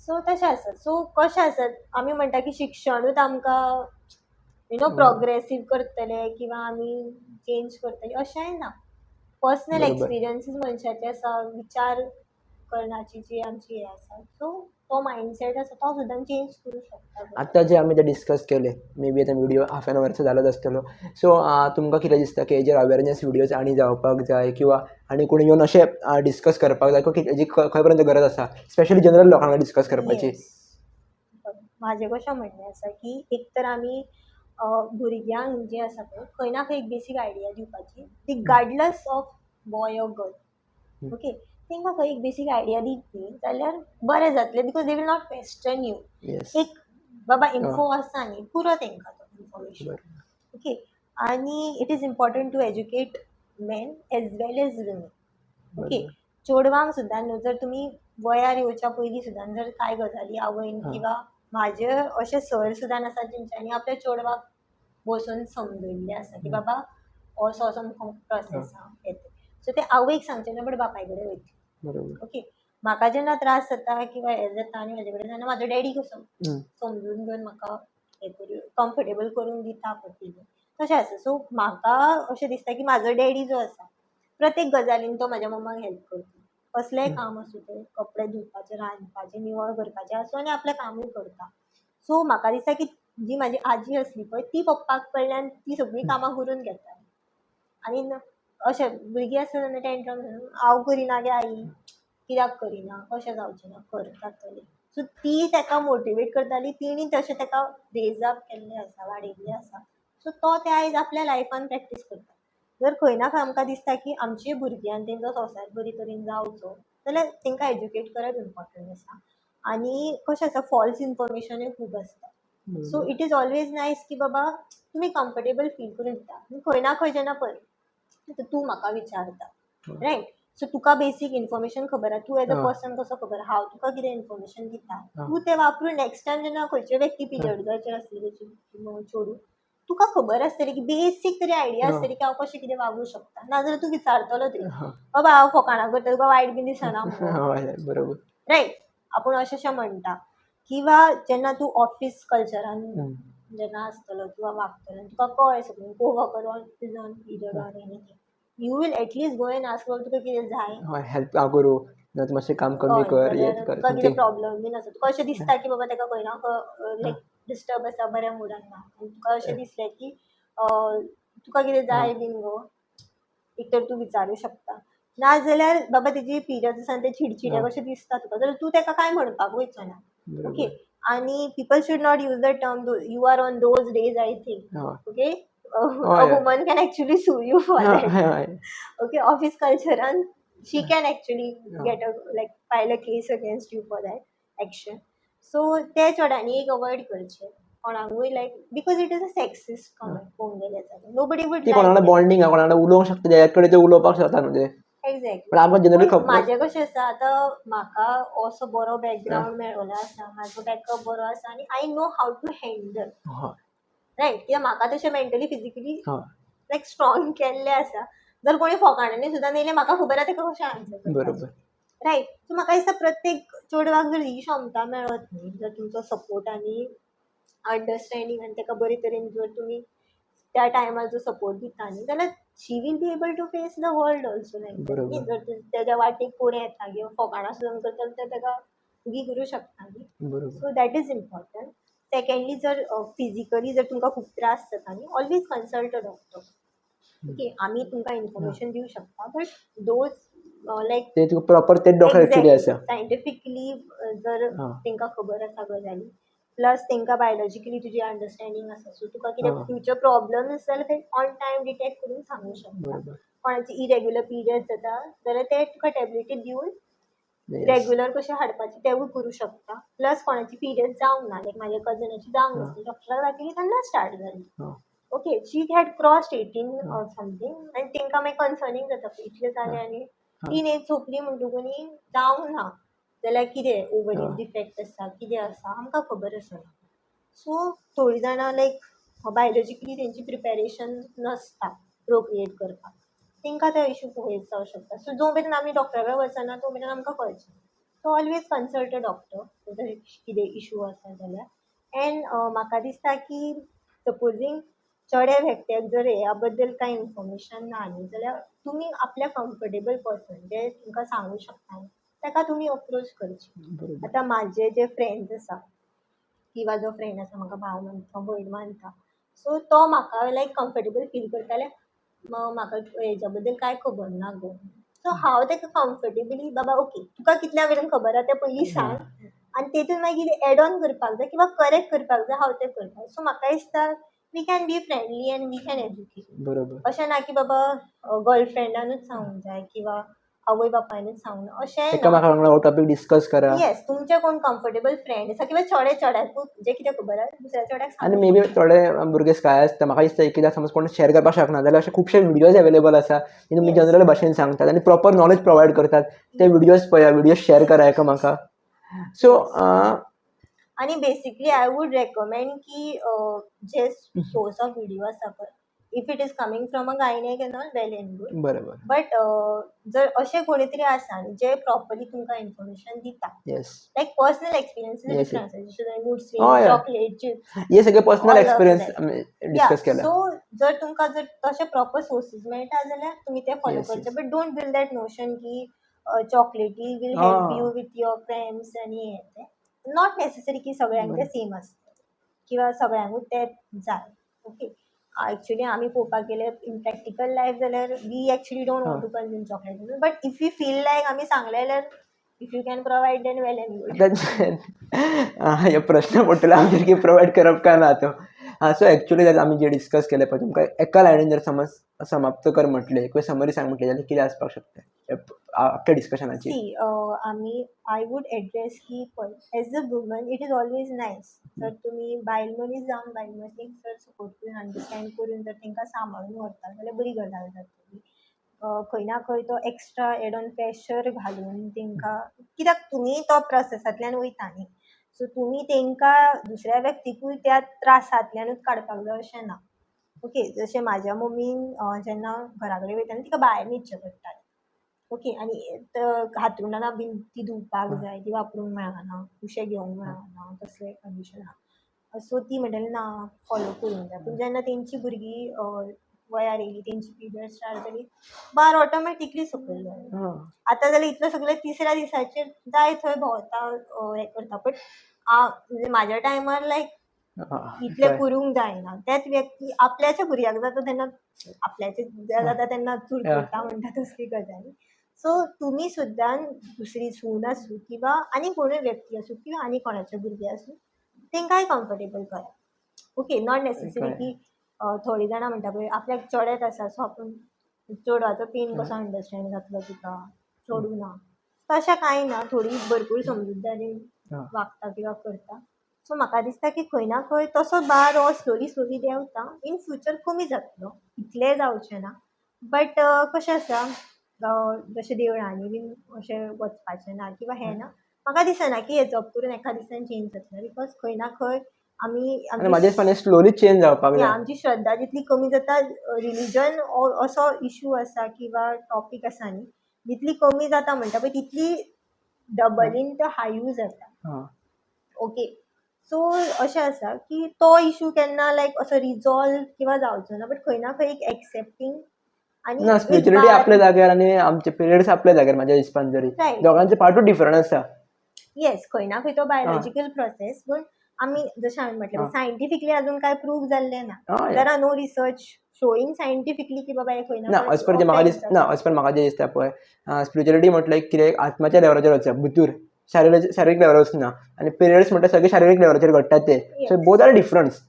सो तशें आसा. सो कशें आसा, आमी म्हणटा की शिक्षणूच आमकां you know progressive करतले किंवा आमी चेंज करतले, अशेंय ना. पर्सनल एक्सपिरियन्सीस मनशाचे आसा, विचार करण्याची जी आमची हे आसा, सो तो मायंडसेट आसा तो सुद्दां चेंज करूं शकता. आतां जे आमी ते डिस्कस केले, मे बी आतां व्हिडियो हाफ एन अवरचो जालोच आसतलो. सो तुमकां कितें दिसता की हेजेर अवेरनेस व्हिडियोज आनी जावपाक जाय किंवा आनी कोणी येवन अशें डिस्कस करपाक जाय किंवा हेजी खंय पर्यंत गरज आसा, स्पेशली जनरल लोकांक डिस्कस करपाची? येस, म्हाजें कशें म्हणणें आसा की एक तर आमी भुरग्यांक जे आसा पळय खंय ना खंय एक बेसीक आयडिया दिवपाची, regardless of boy or girl, okay? तांकां खंय एक बेसीक आयडिया दित न्ही जाल्यार बरें जातलें, because they will not question you. एक बाबा इन्फो आसा न्ही, पुरो तांकां तो इन्फॉर्मेशन, ओके? आनी it is important to educate men as well as women, okay? चेडवांक सुद्दां न्हू, जर तुमी वयार येवच्या पयलीं सुद्दां जर कांय गजाली आवयन किंवा म्हाजे अशे सर सुद्दां आसा जेंच्यांनी आपल्या चेडवाक बसोवन समजयल्लें आसा की बाबा असो असो प्रोसेस आहा, हें तें. सो ते आवयक सांगचें ना, बट बापाय कडेन वयतले. ओके, म्हाका जेन्ना त्रास जाता किंवा हें जाता आनी म्हाजे कडेन, तेन्ना म्हाजो डॅडी कसो समजून घेवन म्हाका हें करून कम्फर्टेबल करून दिता पळय, तशें आसा. सो म्हाका अशें दिसता की म्हाजो डॅडी जो आसा, प्रत्येक गजालीन तो म्हाज्या मम्माक हेल्प करता. कसलेंय काम आसूं तें, कपडे धुवपाचें, रांदपाचें, निवळ करपाचें आसूं, आनी आपलें कामूय करता. सो म्हाका दिसता की जी म्हाजी आजी आसली पळय, ती पप्पा कडल्यान ती सगळीं कामां करून घेताली. आनी अशें भुरगीं आसता तेन्ना टेंट्रम, हांव करिना गे आई, कित्याक करिना, कशें जावचें ना, कर, जातलें. सो ती ताका मोटिवेट करताली, तिणी तशें ताका रेज अप केल्लें आसा, वाडयल्लें आसा. सो तो ते आयज आपल्या लायफान प्रॅक्टीस करता. जर खंय ना खंय आमकां दिसता की आमची भुरगीं आनी तेंचो संवसार बरे तरेन जावचो जाल्यार तांकां एज्युकेट करप इम्पॉर्टंट आसा. आनी कशें आसा, फॉल्स इन्फॉर्मेशनूय खूब आसता. So it is always nice की बाबा तुमी कम्फर्टेबल फील करून दिता. खंय ना खंय जेन्ना पळय आतां तूं म्हाका विचारता, रायट, सो तुका बेसीक इन्फॉर्मेशन खबर आहा, तूं एज अ पर्सन कसो खबर, हांव तुका कितें इन्फॉर्मेशन दिता, तूं तें वापरून नेक्स्ट टायम जेन्ना खंयचे व्यक्ती पिरियड्साचेर आसतली चेडूं, तुका खबर आसतली की बेसीक तरी आयडिया आसतली की हांव कशें कितें वागूं शकता. नाजाल्यार तूं विचारतलो तरी, बाबा हांव फकाणां करता, तुका वायट बीन दिसना मगो? हय, बरोबर. रायट, आपूण अशें अशें म्हणटा. किंवा जेन्ना तूं ऑफीस कल्चरान जेन्ना आसतलो किंवा वागतलो, तुका कळ्ळें सगळें, coworker is on period or anything, you will at least go and ask, बाबा तुका कितें जाय? हय, हेल्प हांव करूं ना, मातशें काम कमी कर, हें कर. तुका कितें प्रॉब्लम बीन आसा, तुका अशें दिसता की बाबा ताका खंय ना लायक डिस्टर्ब आसा, बऱ्या मुडान ना, आनी तुका अशें दिसलें की तुका कितें जाय बीन गो, एक तर तूं विचारूं शकता. नाजाल्यार बाबा तेजी पिरियड्स आसा आनी ते चिडचिडे कशें दिसता तुका जाल्यार तूं ताका कांय म्हणपाक वयचो ना. ओके, आनी people should not use the term "you are on those days", I think. Okay, a woman can actually sue you for that. हय हय Okay, office culture and she can actually get a like file a case against you for that action. So ते चेड्यांनी एक avoid करचे कोणाकूय, like because it is a sexist comment पळोवंक गेल्यार जाल्यार nobody would. ती कोणा वांगडा बॉन्डिंग आहा, कोणा वांगडा उलोवंक शकता, तेज्या कडेन ते उलोवपाक शकता न्हू ते. एक्झॅक्टली. पण आमकां जनरली खबर म्हाजें कशें आसा, आतां म्हाका असो बरो बॅकग्रावंड मेळिल्लो आसा, म्हाजो बॅकअप बरो आसा आनी I know how to handle. Right, कित्याक म्हाका तशें मेंटली फिजिकली लायक स्ट्रॉंग केल्लें आसा. जर कोणी फकाणांनी सुद्दां नेलें, म्हाका खबर आसा ताका कशें आन्सर करपाचें. रायट, सो म्हाका दिसता प्रत्येक चेडवाक जर ही क्षमता मेळत न्ही, जर तुमचो सपोर्ट आनी अंडरस्टँडींग आनी ताका बरे तरेन जर तुमी त्या टायमार जो सपोर्ट दिता न्ही, जाल्यार she will be able to face the world also like. जर तेज्या वाटेक कोण येता किंवा फकाणां सुद्दां करता जाल्यार ताका उगी करूं शकता न्ही. So that is important. Secondly, जर फिजिकली जर तुमकां खूब त्रास जाता न्ही, always consult a doctor. Okay, आमी तुमकां इन्फॉर्मेशन दिवं शकता, बट those लायक ते तुका प्रॉपर ते डॉक्टर एक्चुअली आसा. सायंटिफिकली जर तांकां खबर आसा गजाली, प्लस तांकां बायोलॉजिकली तुजी अंडरस्टँडींग आसा, सो तुका कितें फ्युचर प्रॉब्लम आसा जाल्यार ते ऑन टायम डिटेक्ट करून सांगूं शकता. कोणाचे इरेग्युलर पिरियड्स जाता जाल्यार ते तुका टॅबलेटी दिवन रेग्युलर कशें हाडपाचें तेवूय करूं शकता. प्लस कोणाची पिरियड जावंक ना, लायक म्हाज्या कजनाची जावंक नासली, डॉक्टराक दाखयली तेन्ना स्टार्ट जाली. Okay, she had crossed 18 or something आनी तांकां मागीर कन्सर्नींग जाता, इतलें जालें आनी टीन एज सोंपली म्हणटकूच न्ही जावंक ना जाल्यार कितें ओवरीज डिफेक्ट आसा, कितें आसा, आमकां खबर आसना. सो थोडीं जाणां लायक बायोलॉजिकली तेंची प्रिपेरेशन नासता प्रोक्रिएट करपाक, तांकां तो इशू फेस जावं शकता. सो जो मेरेन आमी डॉक्टरा कडेन वचना तो मेरेन आमकां कळचें. So always consult a doctor जर कितें इशू आसा जाल्यार. एंड म्हाका दिसता की सपोजींग चेड्या व्यक्त्याक जर ह्या बद्दल कांय इन्फॉर्मेशन ना न्ही, जाल्यार तुमी आपल्या कम्फर्टेबल पर्सन जे तुमकां सांगूं शकता न्ही, ताका तुमी अप्रोच करची. आतां म्हाजे जे फ्रेंड्स आसा किंवा जो फ्रेंड आसा, म्हाका भाव मानता, भयण मानता, सो तो म्हाका लायक कम्फर्टेबल फील करता जाल्यार म्हाका हेज्या बद्दल कांय खबर ना गो, सो हांव ताका कम्फर्टेबली, बाबा ओके, तुका कितल्या मेरेन खबर आसा तें पयलीं सांग आनी तेतून मागीर कितें एड ऑन करपाक जाय किंवा करेक्ट करपाक जाय, हांव तें करता. सो म्हाका दिसता we can be friendly and we can educate. अशें ना की बाबा गर्लफ्रेंडानूच सांगूंक जाय किंवा आवय बापायनूच सांगूंक, अशेंय ना. एकामेका वांगडा हो टॉपीक डिस्कस करा. येस, तुमचे कोण कम्फर्टेबल फ्रेंड आसा किंवा चेडे चेड्याकूच जे कितें खबर आसा दुसऱ्या चेड्याक. आनी मे बी थोडे भुरगे स्काय आसता, म्हाका दिसता एकदां समज कोण शेअर करपाक शकना जाल्यार अशे खुबशे व्हिडियोज अवेलेबल आसा जे तुमी जनरल भाशेन सांगतात आनी प्रॉपर नॉलेज प्रोवायड करतात. ते व्हिडियोज पळया, व्हिडियोज शेअर करा एकामेका. सो आनी बेसिकली I would recommend की जे सोर्स ऑफ व्हिडिओ आसा पळय, if it is coming from a gynaec and all, well and good. But जर अशें कोणी तरी आसा न्ही जे प्रॉपरली तुमकां इन्फॉर्मेशन दिता, लायक पर्सनल एक्सपिरियन्सीस डिफरंट आसा, जशें मूड स्विंग, चॉकलेट, चिप्स. हे सगळे पर्सनल एक्सपिरियन्स आमी डिस्कस केला. सो जर तुमकां जर तशे प्रॉपर सोर्सीस मेळटा जाल्यार तुमी ते फॉलो करचे, but don't build that notion की चॉकलेटी will help you with your cramps आनी हें तें. Not necessary की सगळ्यांक तें सेम आसता किंवा सगळ्यांकूच तें जाय. ओके, एक्चुअली आमी पळोवपाक गेल्यार इन प्रॅक्टिकल लायफ जाल्यार we actually don't want to consume chocolate, but if you feel like आमी सांगलें जाल्यार if you can provide then well and good. आतां हे प्रश्न पडटलो आमचेर की प्रोवायड करप काय ना तो. हा, सो एक्चुअली जर आमी जे डिस्कस केले पळय, तुमकां एका लायनीन जर समज समाप्त कर म्हटलें किंवा समरी सांग म्हटलें जाल्यार कितें आसपाक शकता आख्ख्या डिस्कशनाची? सी, आमी I would address की पळय, as a woman it is always nice जर तुमी बायल मनीस जावन बायल मनीस जर सपोर्ट करून, अंडरस्टँड करून जर तांकां सांबाळून व्हरता जाल्यार बरी गजाल जातली. खंय ना खंय तो एक्स्ट्रा एड ऑन प्रेशर घालून तांकां, कित्याक तुमी तो प्रोसेसांतल्यान वयता न्ही, सो तुमी तांकां दुसऱ्या व्यक्तिकूय त्या त्रासांतल्यानूच काडपाक जाय अशें ना. ओके, जशें म्हाज्या मम्मीन जेन्ना घरा कडेन वयताली, तिका भायर न्हिदचें पडटालें. ओके, आनी हातरुणां बीन ती धुवपाक जाय, ती वापरूंक मेळना, उशें घेवंक मेळना, तसलें कंडिशन आहा. सो ती म्हणटाली, ना, फॉलो करूंक जाय. पूण जेन्ना तेंची भुरगीं वयार येयली, तेंची पिरियड स्टार्ट जाली, बार ऑटोमॅटिकली सकयल जालें. आतां जाल्यार इतलें सगळें तिसऱ्या दिसाचेर जाय थंय भोंवता, हें करता. बट म्हणजे म्हाज्या टायमार लायक इतलें करूंक जायना. त्याच व्यक्ती आपल्याच्या भुरग्याक जाता तेन्ना, आपल्याचे जाता तेन्ना चुरचुरता म्हणटा तसली गजाली. सो तुमी सुद्दां दुसरी सून आसूं किंवा आनी कोणूय व्यक्ती आसूं किंवा आनी कोणाचे भुरगे आसूं, तेंकांय कम्फर्टेबल करात. ओके, not necessary की थोडीं जाणां म्हणटा पळय, आपल्याक चेडेच आसा, सो आपूण चेडवाचो पेन कसो अंडरस्टँड जातलो तुका, चेडूं ना. तशें कांय ना, थोडी भरपूर समजूतदारीन वागता किंवा करता. सो म्हाका दिसता की खंय ना खंय तसो बार हो स्लोली स्लोली देंवता, इन फ्युचर कमी जातलो, इतलें जावचें ना. बट कशें आसा, जशें देवळांनी बीन अशें वचपाचें ना किंवा हें ना, म्हाका दिसना की हें जप करून एका दिसान चेंज जातलें, because खंय ना खंय आमी आनी म्हाज्या हिसपान स्लोली चेंज जावपाक जाय. आमची श्रद्धा जितली कमी जाता, रिलीजन असो इशू आसा किंवा टॉपीक आसा न्ही, जितली कमी जाता म्हणटा पळय, तितली डबलीन तो हायूय जाता. ओके, सो अशें आसा की तो इशू केन्ना लायक असो रिजॉल्व किंवा जावचो ना, बट खंय ना खंय एक एक्सेप्टींग आनी ना, एक स्पिरिच्युअलिटी बार आपल्या जाग्यार आनी आमचे पिरियड्स आपल्या जाग्यार. म्हाज्या हिसपान तरी दोगांचे पार्टूय डिफरंट आसा. येस, खंय ना खंय तो बायोलॉजिकल प्रोसेस, पूण आमी जशें हांवें म्हटलें, सायंटिफिकली अजून काय प्रूव जाल्लें ना. There are no research showing scientifically की बाबा हे खंय ना ना, खंय एज पर जे म्हाका affect this जाता. ना, एज पर म्हाका जें दिसता पळय, स्पिरिच्युअलिटी म्हटल्यार कितें आत्माच्या लेवलाचेर वचप, भितूर शारिरीक शारिरीक लेवलार वचना, आनी पिरियड्स म्हटल्यार सगळे शारिरीक लेवलाचेर घडटात ते. So both are difference.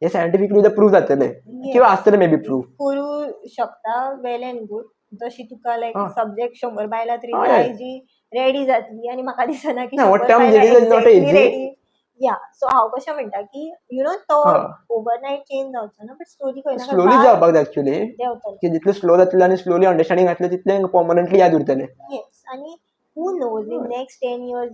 हे सायंटिफिकली सुद्दां प्रूव जातले किंवा आसतले मे बी प्रूव. करू शकता, वेल एंड गुड. जशी तुका लायक सब्जेक्ट 100 बायलां तरी जाय जी रेडी जातली, आनी म्हाका दिसना की ना, what 100 term बायलां it is not exactly easy. Ready. या, सो हांव कशें म्हणटा की you know तो ओवरनायट चेंज जावचो ना, बट स्लोली खंय ना खंय स्लोली बार जावपाक जाय एक्चुअली, देंवतलो. की जितले स्लो जातले आनी स्लोली अंडरस्टँडींग जातलें, तितलें पर्मनंटली याद उरतलें. येस, आनी who knows, in next 10 years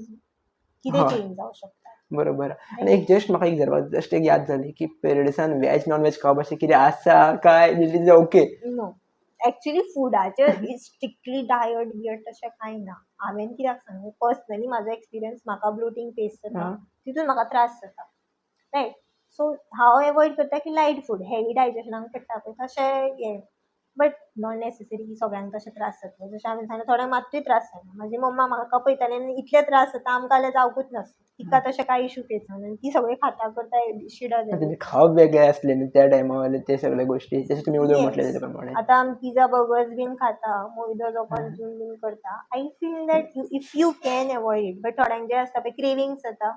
कितें चेंज जावं शकता. बरोबर. आनी एक जस्ट म्हाका एक विचारपाक, जस्ट एक याद जाली की पिरियड्सान वेज नॉन वेज खावप अशें कितें आसा काय is okay? No, actually फुडाचेर strictly diet बियट तशें कांय ना. हांवें कित्याक सांगलें, पर्सनली म्हाजो एक्सपिरियन्स, म्हाका ब्लोटींग फेस जाता, तितून म्हाका त्रास जाता, रायट? सो हांव एवॉयड करता की लायट फूड, हेवी डायजेशनाक पडटा पळय तशें हें. बट not necessary की सगळ्यांक तशें त्रास जातले. जशें हांवें सांगलें, थोड्यांक मात्तूय त्रास जायना. म्हाजी मम्मा म्हाका पळयताली आनी इतले त्रास जाता, आमकां जाल्यार जावकूच नासलें. तिका तशें कांय इशू फेस जावना आनी ती सगळें खाता करता, she does. तेंचें खावप वेगळें आसलें न्ही त्या टायमा वयलें, ते सगळे गोश्टी जशें तुमी उदक म्हटलें तेजे प्रमाणे. आतां आमी पिझ्झा बर्गर्स बीन खाता, मैदो जो कन्ज्यूम बीन करता. I feel that if you can avoid it, but थोड्यांक जें आसता पळय, क्रेविंग्स जाता,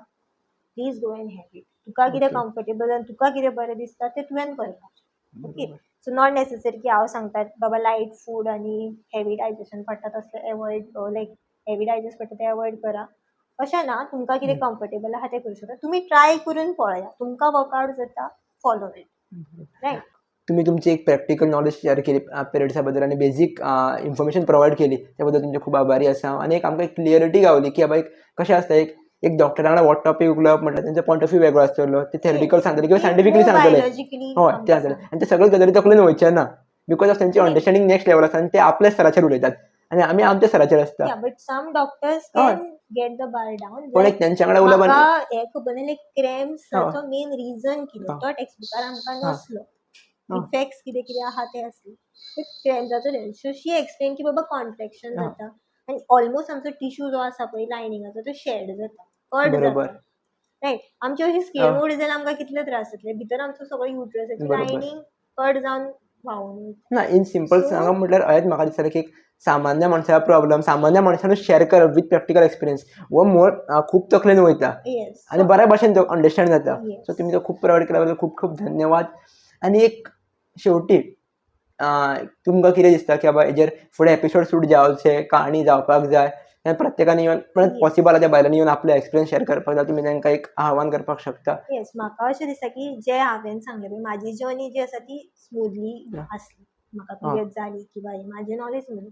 please go and have it. तुका कितें कम्फर्टेबल आनी तुका कितें बरें दिसता तें तुवें करपाचें. ओके, सो not necessary की हांव सांगता बाबा लायट फूड आनी हेवी डायजेशन पडटा तसलें एवॉयड, लायक हेवी डायजेस्ट पडटा तें एवॉयड करा अशें ना. तुमकां कितें कम्फर्टेबल आहा तें करूं शकता तुमी. ट्राय करून पळया, तुमकां वर्कआउट जाता, फॉलो it, right? तुम्ही तुमची एक प्रॅक्टिकल नॉलेज शेअर केली पिरियड्सा बद्दल आनी बेजीक इन्फॉर्मेशन प्रोवायड केली, त्या बद्दल तुमचे खूब आभारी आसा. आनी एक आमकां एक क्लियरिटी गावली की बाबा एक कशें आसता, एक एक डॉक्टरा वांगडा हो टॉपीक उलोवप म्हटल्यार तेंचो पॉयंट ऑफ व्यू वेगळो आसतलो, ते थेरटिकल सांगतले किंवा सायंटिफिकली सांगतले. बायोलॉजिकली. हय, ते आसतले आनी ते सगळे गजाली तकलेन वयचे ना, because of तेंची अंडरस्टँडींग नेक्स्ट लेवल आसा आनी ते आपल्या स्तराचेर उलयतात आनी आमी आमच्या स्तराचेर आसता. Yeah, but some doctors can get the bar down. पण एक तेंच्या वांगडा उलोवप आनी म्हाका हें खबर नासलें क्रॅम्प्साचो मेन रिजन कितें. तो टेक्स्ट बुकार आमकां नासलो. इफेक्ट्स कितें कितें आहा ते आसले, बट क्रॅम्प्साचो, सो शी एक्सप्लेन की बाबा कॉन्ट्रेक्शन जाता आनी ऑलमोस्ट आमचो टिश्यू जो आसा पळय लायनिंगाचो, तो शेड जाता, कट जाता, रायट? आमची अशी स्किन मोड जाल्यार आमकां कितले त्रास जातले. भितर आमचो सगळो युट्रसाची लायनींग कट जावन व्हांवून वयता. ना, इन सिंपल सांगप म्हटल्यार अशेंच म्हाका दिसतालें की एक सामान्य मनशाचो प्रॉब्लम सामान्य मनशानूच शेअर करप विथ प्रॅक्टिकल एक्सपिरियन्स हो मोर खूब तकलेन वयता आनी बऱ्या भाशेन तो अंडरस्टँड जाता. सो तुमी तो खूब प्रोवायड केल्या बद्दल खूब खूब धन्यवाद. आनी एक शेवटी तुमकां कितें दिसता की बाबा हेजेर फुडें एपिसोड शूट जावचे, काणी जावपाक जाय, प्रत्येकान येवन पॉसिबल आसा त्या बायलांनी येवन आपलो एक्सपिरियन्स शेअर करपाक जाय, तुमी तांकां एक आव्हान करपाक शकता? येस, म्हाका अशें दिसता की जें हांवें सांगलें पळय, म्हाजी जर्नी जी आसा ती स्मुथली आसली. म्हाका पिरियड जाली किंवा म्हाजें नॉलेज स्मुथली.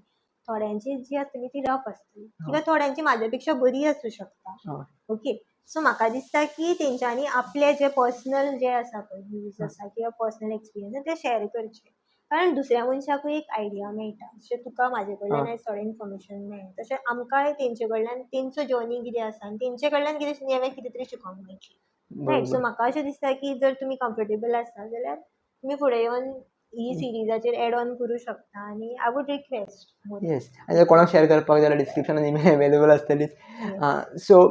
थोड्यांची जी आसतली ती रफ आसतली किंवा थोड्यांची म्हाज्या पेक्षा बरी आसूं शकता. ओके, सो म्हाका दिसता की तेंच्यांनी आपले जे पर्सनल जे आसा पळय व्यूज आसा किंवा पर्सनल एक्सपिरियन्स ते शेअर करचे, कारण दुसऱ्या मनशाकूय एक आयडिया मेळटा. जशें तुका म्हाजे कडल्यान आयज थोडें इन्फॉर्मेशन मेळ्ळें, तशें आमकांय तेंचे कडल्यान तेंचो जर्नी कितें आसा आनी तेंचे कडल्यान कितें नवें कितें तरी शिकोंक मेळटलें, रायट? सो म्हाका अशें दिसता की जर तुमी कम्फर्टेबल आसा जाल्यार तुमी फुडें येवन ही सिरिजाचेर एड ऑन करूं शकता आनी I would request. Yes, आनी जर कोणाक शेअर करपाक जाय जाल्यार डिस्क्रिप्शनान इमेल अवेलेबल आसतलीच. सो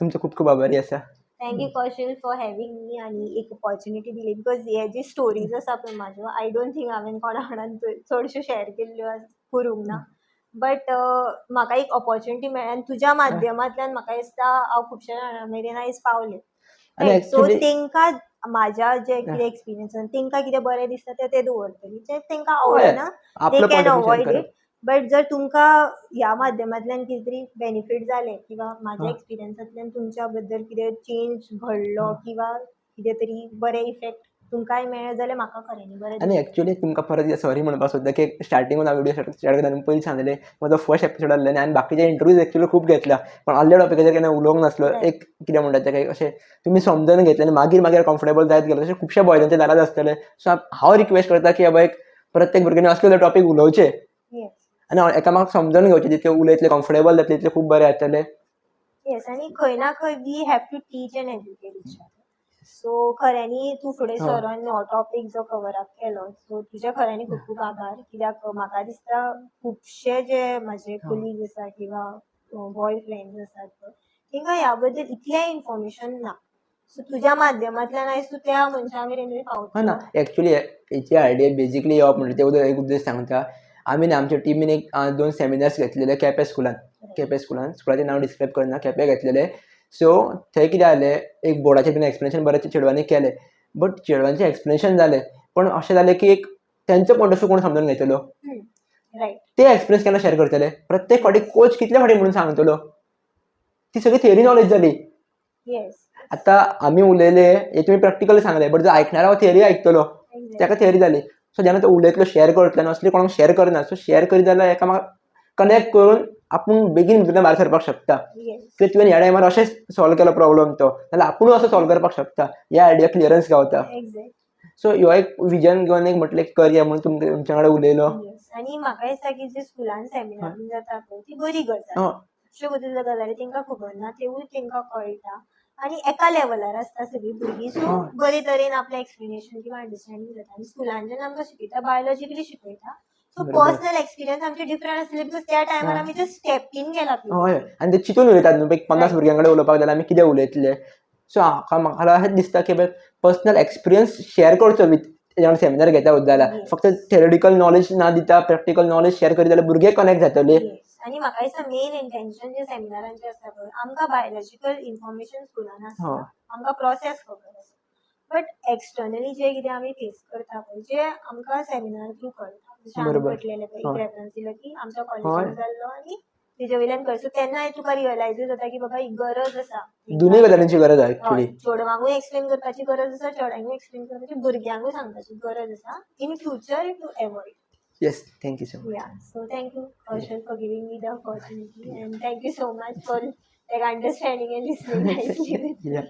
तुमचो खूब खूब आभारी आसा. Thank you Kaushal for having me आनी एक ऑपॉर्च्युनिटी दिली, because हे जी स्टोरीज आसा पळय म्हाज्यो, I don't think हांवें कोणा कोणाक चडश्यो शेअर केल्ल्यो करूंक ना, बट म्हाका एक ऑपॉर्च्युनिटी मेळ्ळी आनी तुज्या माध्यमांतल्यान म्हाका दिसता हांव खुबश्या जाणां मेरेन आयज पावलें. सो तेंकां म्हाज्या जे कितें एक्सपिरियन्स तेंकां कितें बरें दिसता तें ते दवरतली, जें तेंकां आवडना they can avoid it. But जर तुमकां ह्या माध्यमांतल्यान कितें तरी बेनिफीट जालें किंवा म्हाज्या एक्सपिरियन्सांतल्यान तुमच्या बद्दल कितें चेंज घडलो किंवा कितें तरी बरें इफेक्ट तुमकांय मेळ्ळें जाल्यार म्हाका खऱ्यांनी बरें. आनी एक्चुअली तुमकां परत एकदां सॉरी म्हणपाक सोदता की स्टार्टिंगून हांव व्हिडियो स्टार्ट करतना पयलीं सांगलें, म्हजो फर्स्ट एपिसोड आहलो आनी हांवें बाकीचे इंटरव्यूज एक्चुअली खूब घेतला, पण आहल्या टॉपिकाचेर केन्ना उलोवंक नासलो. एक कितें म्हणटा तेका, अशें तुमी समजून घेतलें आनी मागीर मागीर कम्फर्टेबल जायत गेलो. तशें खुबशे बॉयजांच्या दारात आसतले. सो हांव रिक्वेस्ट करता की बाबा एक प्रत्येक भुरग्यांनी असले टॉपीक उलोवचे आनी एकामेकाक समजून घेवचे. जितके उलयतले, कम्फर्टेबल जातले, तितले खूब बरें जातलें. येस, आनी खंय ना खंय we have to teach and educate each other. So खऱ्यांनी तूं फुडें सरोन हो टॉपीक जो कवर अप केलो, सो तुजे खऱ्यांनी खूब खूब आभार, कित्याक म्हाका दिसता खुबशे जे म्हाजे कोलीग्स आसा किंवा बॉय फ्रेंड्स आसात पळय, तेंकां ह्या बद्दल इतलें इन्फॉर्मेशन ना. सो तुज्या माध्यमांतल्यान आयज तूं त्या मनशां मेरेन तरी हय ना, पावतलो. एक्चुअली हेची आयडिया बेजिकली येवप म्हणजे ते एक उद्देश सांगता. आमी न्ही आमच्या टिमीन एक दोन सेमिनार्स घेतलेले केपें स्कुलान. केपें स्कुलान, स्कुलाचें नांव डिस्क्रायब करना, केपें घेतलेले. सो थंय कितें जालें, एक बोर्डाचेर बीन एक्सप्लेनेशन बरें चेडवांनी केलें, बट चेडवांचें एक्सप्लेनेशन जालें, पण अशें जालें की एक तेंचो पॉयंट ऑफ व्यू कोण समजून घेतलो, ते एक्सपिरियन्स केन्ना शेअर करतले? प्रत्येक फावटी कोच कितले फावटी म्हणून सांगतलो? ती सगळी थियरी नॉलेज जाली. आतां आमी उलयले हे तुमी प्रॅक्टिकल सांगले, बट जो आयकणार आहा थियरी आयकतलो, ताका थियरी जाली. सो जेन्ना तो उलयतलो, शेअर करतलो, आनी असली कोणाक शेअर करना. सो शेअर करीत जाल्यार एकामेकाक कनेक्ट करून आपूण बेगीन भितरल्यान भायर सरपाक शकता कित्याक तुवें ह्या टायमार अशें सॉल्व केलो प्रॉब्लम तो, जाल्यार आपुणूय असो सॉल्व करपाक शकता, हे आयडिया क्लियरन्स गावता. सो ह्यो एक विजन घेवन एक म्हटलें करया म्हणून तुमच्या कडेन उलयलो. येस, आनी म्हाका दिसता की जे स्कुलान सेमिनार बीन जाता पळय, ती बरी गजाल. खुबश्यो गजाली तेंकां खबर ना, तेवूय तेंकां कळटा आनी एका लेवलार आसता सगळीं भुरगीं. सो बरे तरेन आपलें एक्सप्लेनेशन किंवा अंडरस्टँडींग जाता. आनी स्कुलान जेन्ना आमकां शिकयता, बायोलॉजिकली शिकयता, सो पर्सनल एक्सपिरियन्स आमचे डिफरंट आसले, because त्या टायमार आमी जस्ट स्टेप इन केला. हय, आनी ते चिंतून उलयतात न्हू, एक 50 भुरग्यां कडेन उलोवपाक जाल्यार आमी कितें उलयतले. सो म्हाका म्हाका अशें दिसता की पर्सनल एक्सपिरियन्स शेअर करचो विथ जेन्ना सेमिनार घेता जाल्यार, फक्त थेरॉटिकल नॉलेज ना दिता, प्रॅक्टिकल नॉलेज शेअर करीत जाल्यार भुरगे कनेक्ट जातले. येस, आनी म्हाका दिसता मेन इंटेन्शन जे सेमिनारांचे आसता पळय, आमकां बायोलॉजिकल इन्फॉर्मेशन स्कुलान आसता, आमकां प्रोसेस खबर आसा, बट एक्सटर्नली जे कितें आमी फेस करता पळय, जे आमकां सेमिनार थ्रू कळटा, जशें आमी म्हटलेलें पळय, एक रेफरन्स दिलो की आमच्या कॉलेजीन जाल्लो आनी तेजे वयल्यान कळ्ळें. सो तेन्ना तुका रियलायजूय जाता की बाबा ही गरज आसा. दोनूय गजालींची गरज आसा एक्चुअली. चेडवांकूय एक्सप्लेन करपाची गरज आसा, चेड्यांकूय एक्सप्लेन करपाची, भुरग्यांकूय सांगपाची गरज आसा, in future to avoid. Yes, thank you so much. Yeah, so thank you, Kaushal, for giving me the opportunity, and thank you so much for like understanding and listening nicely. Yeah.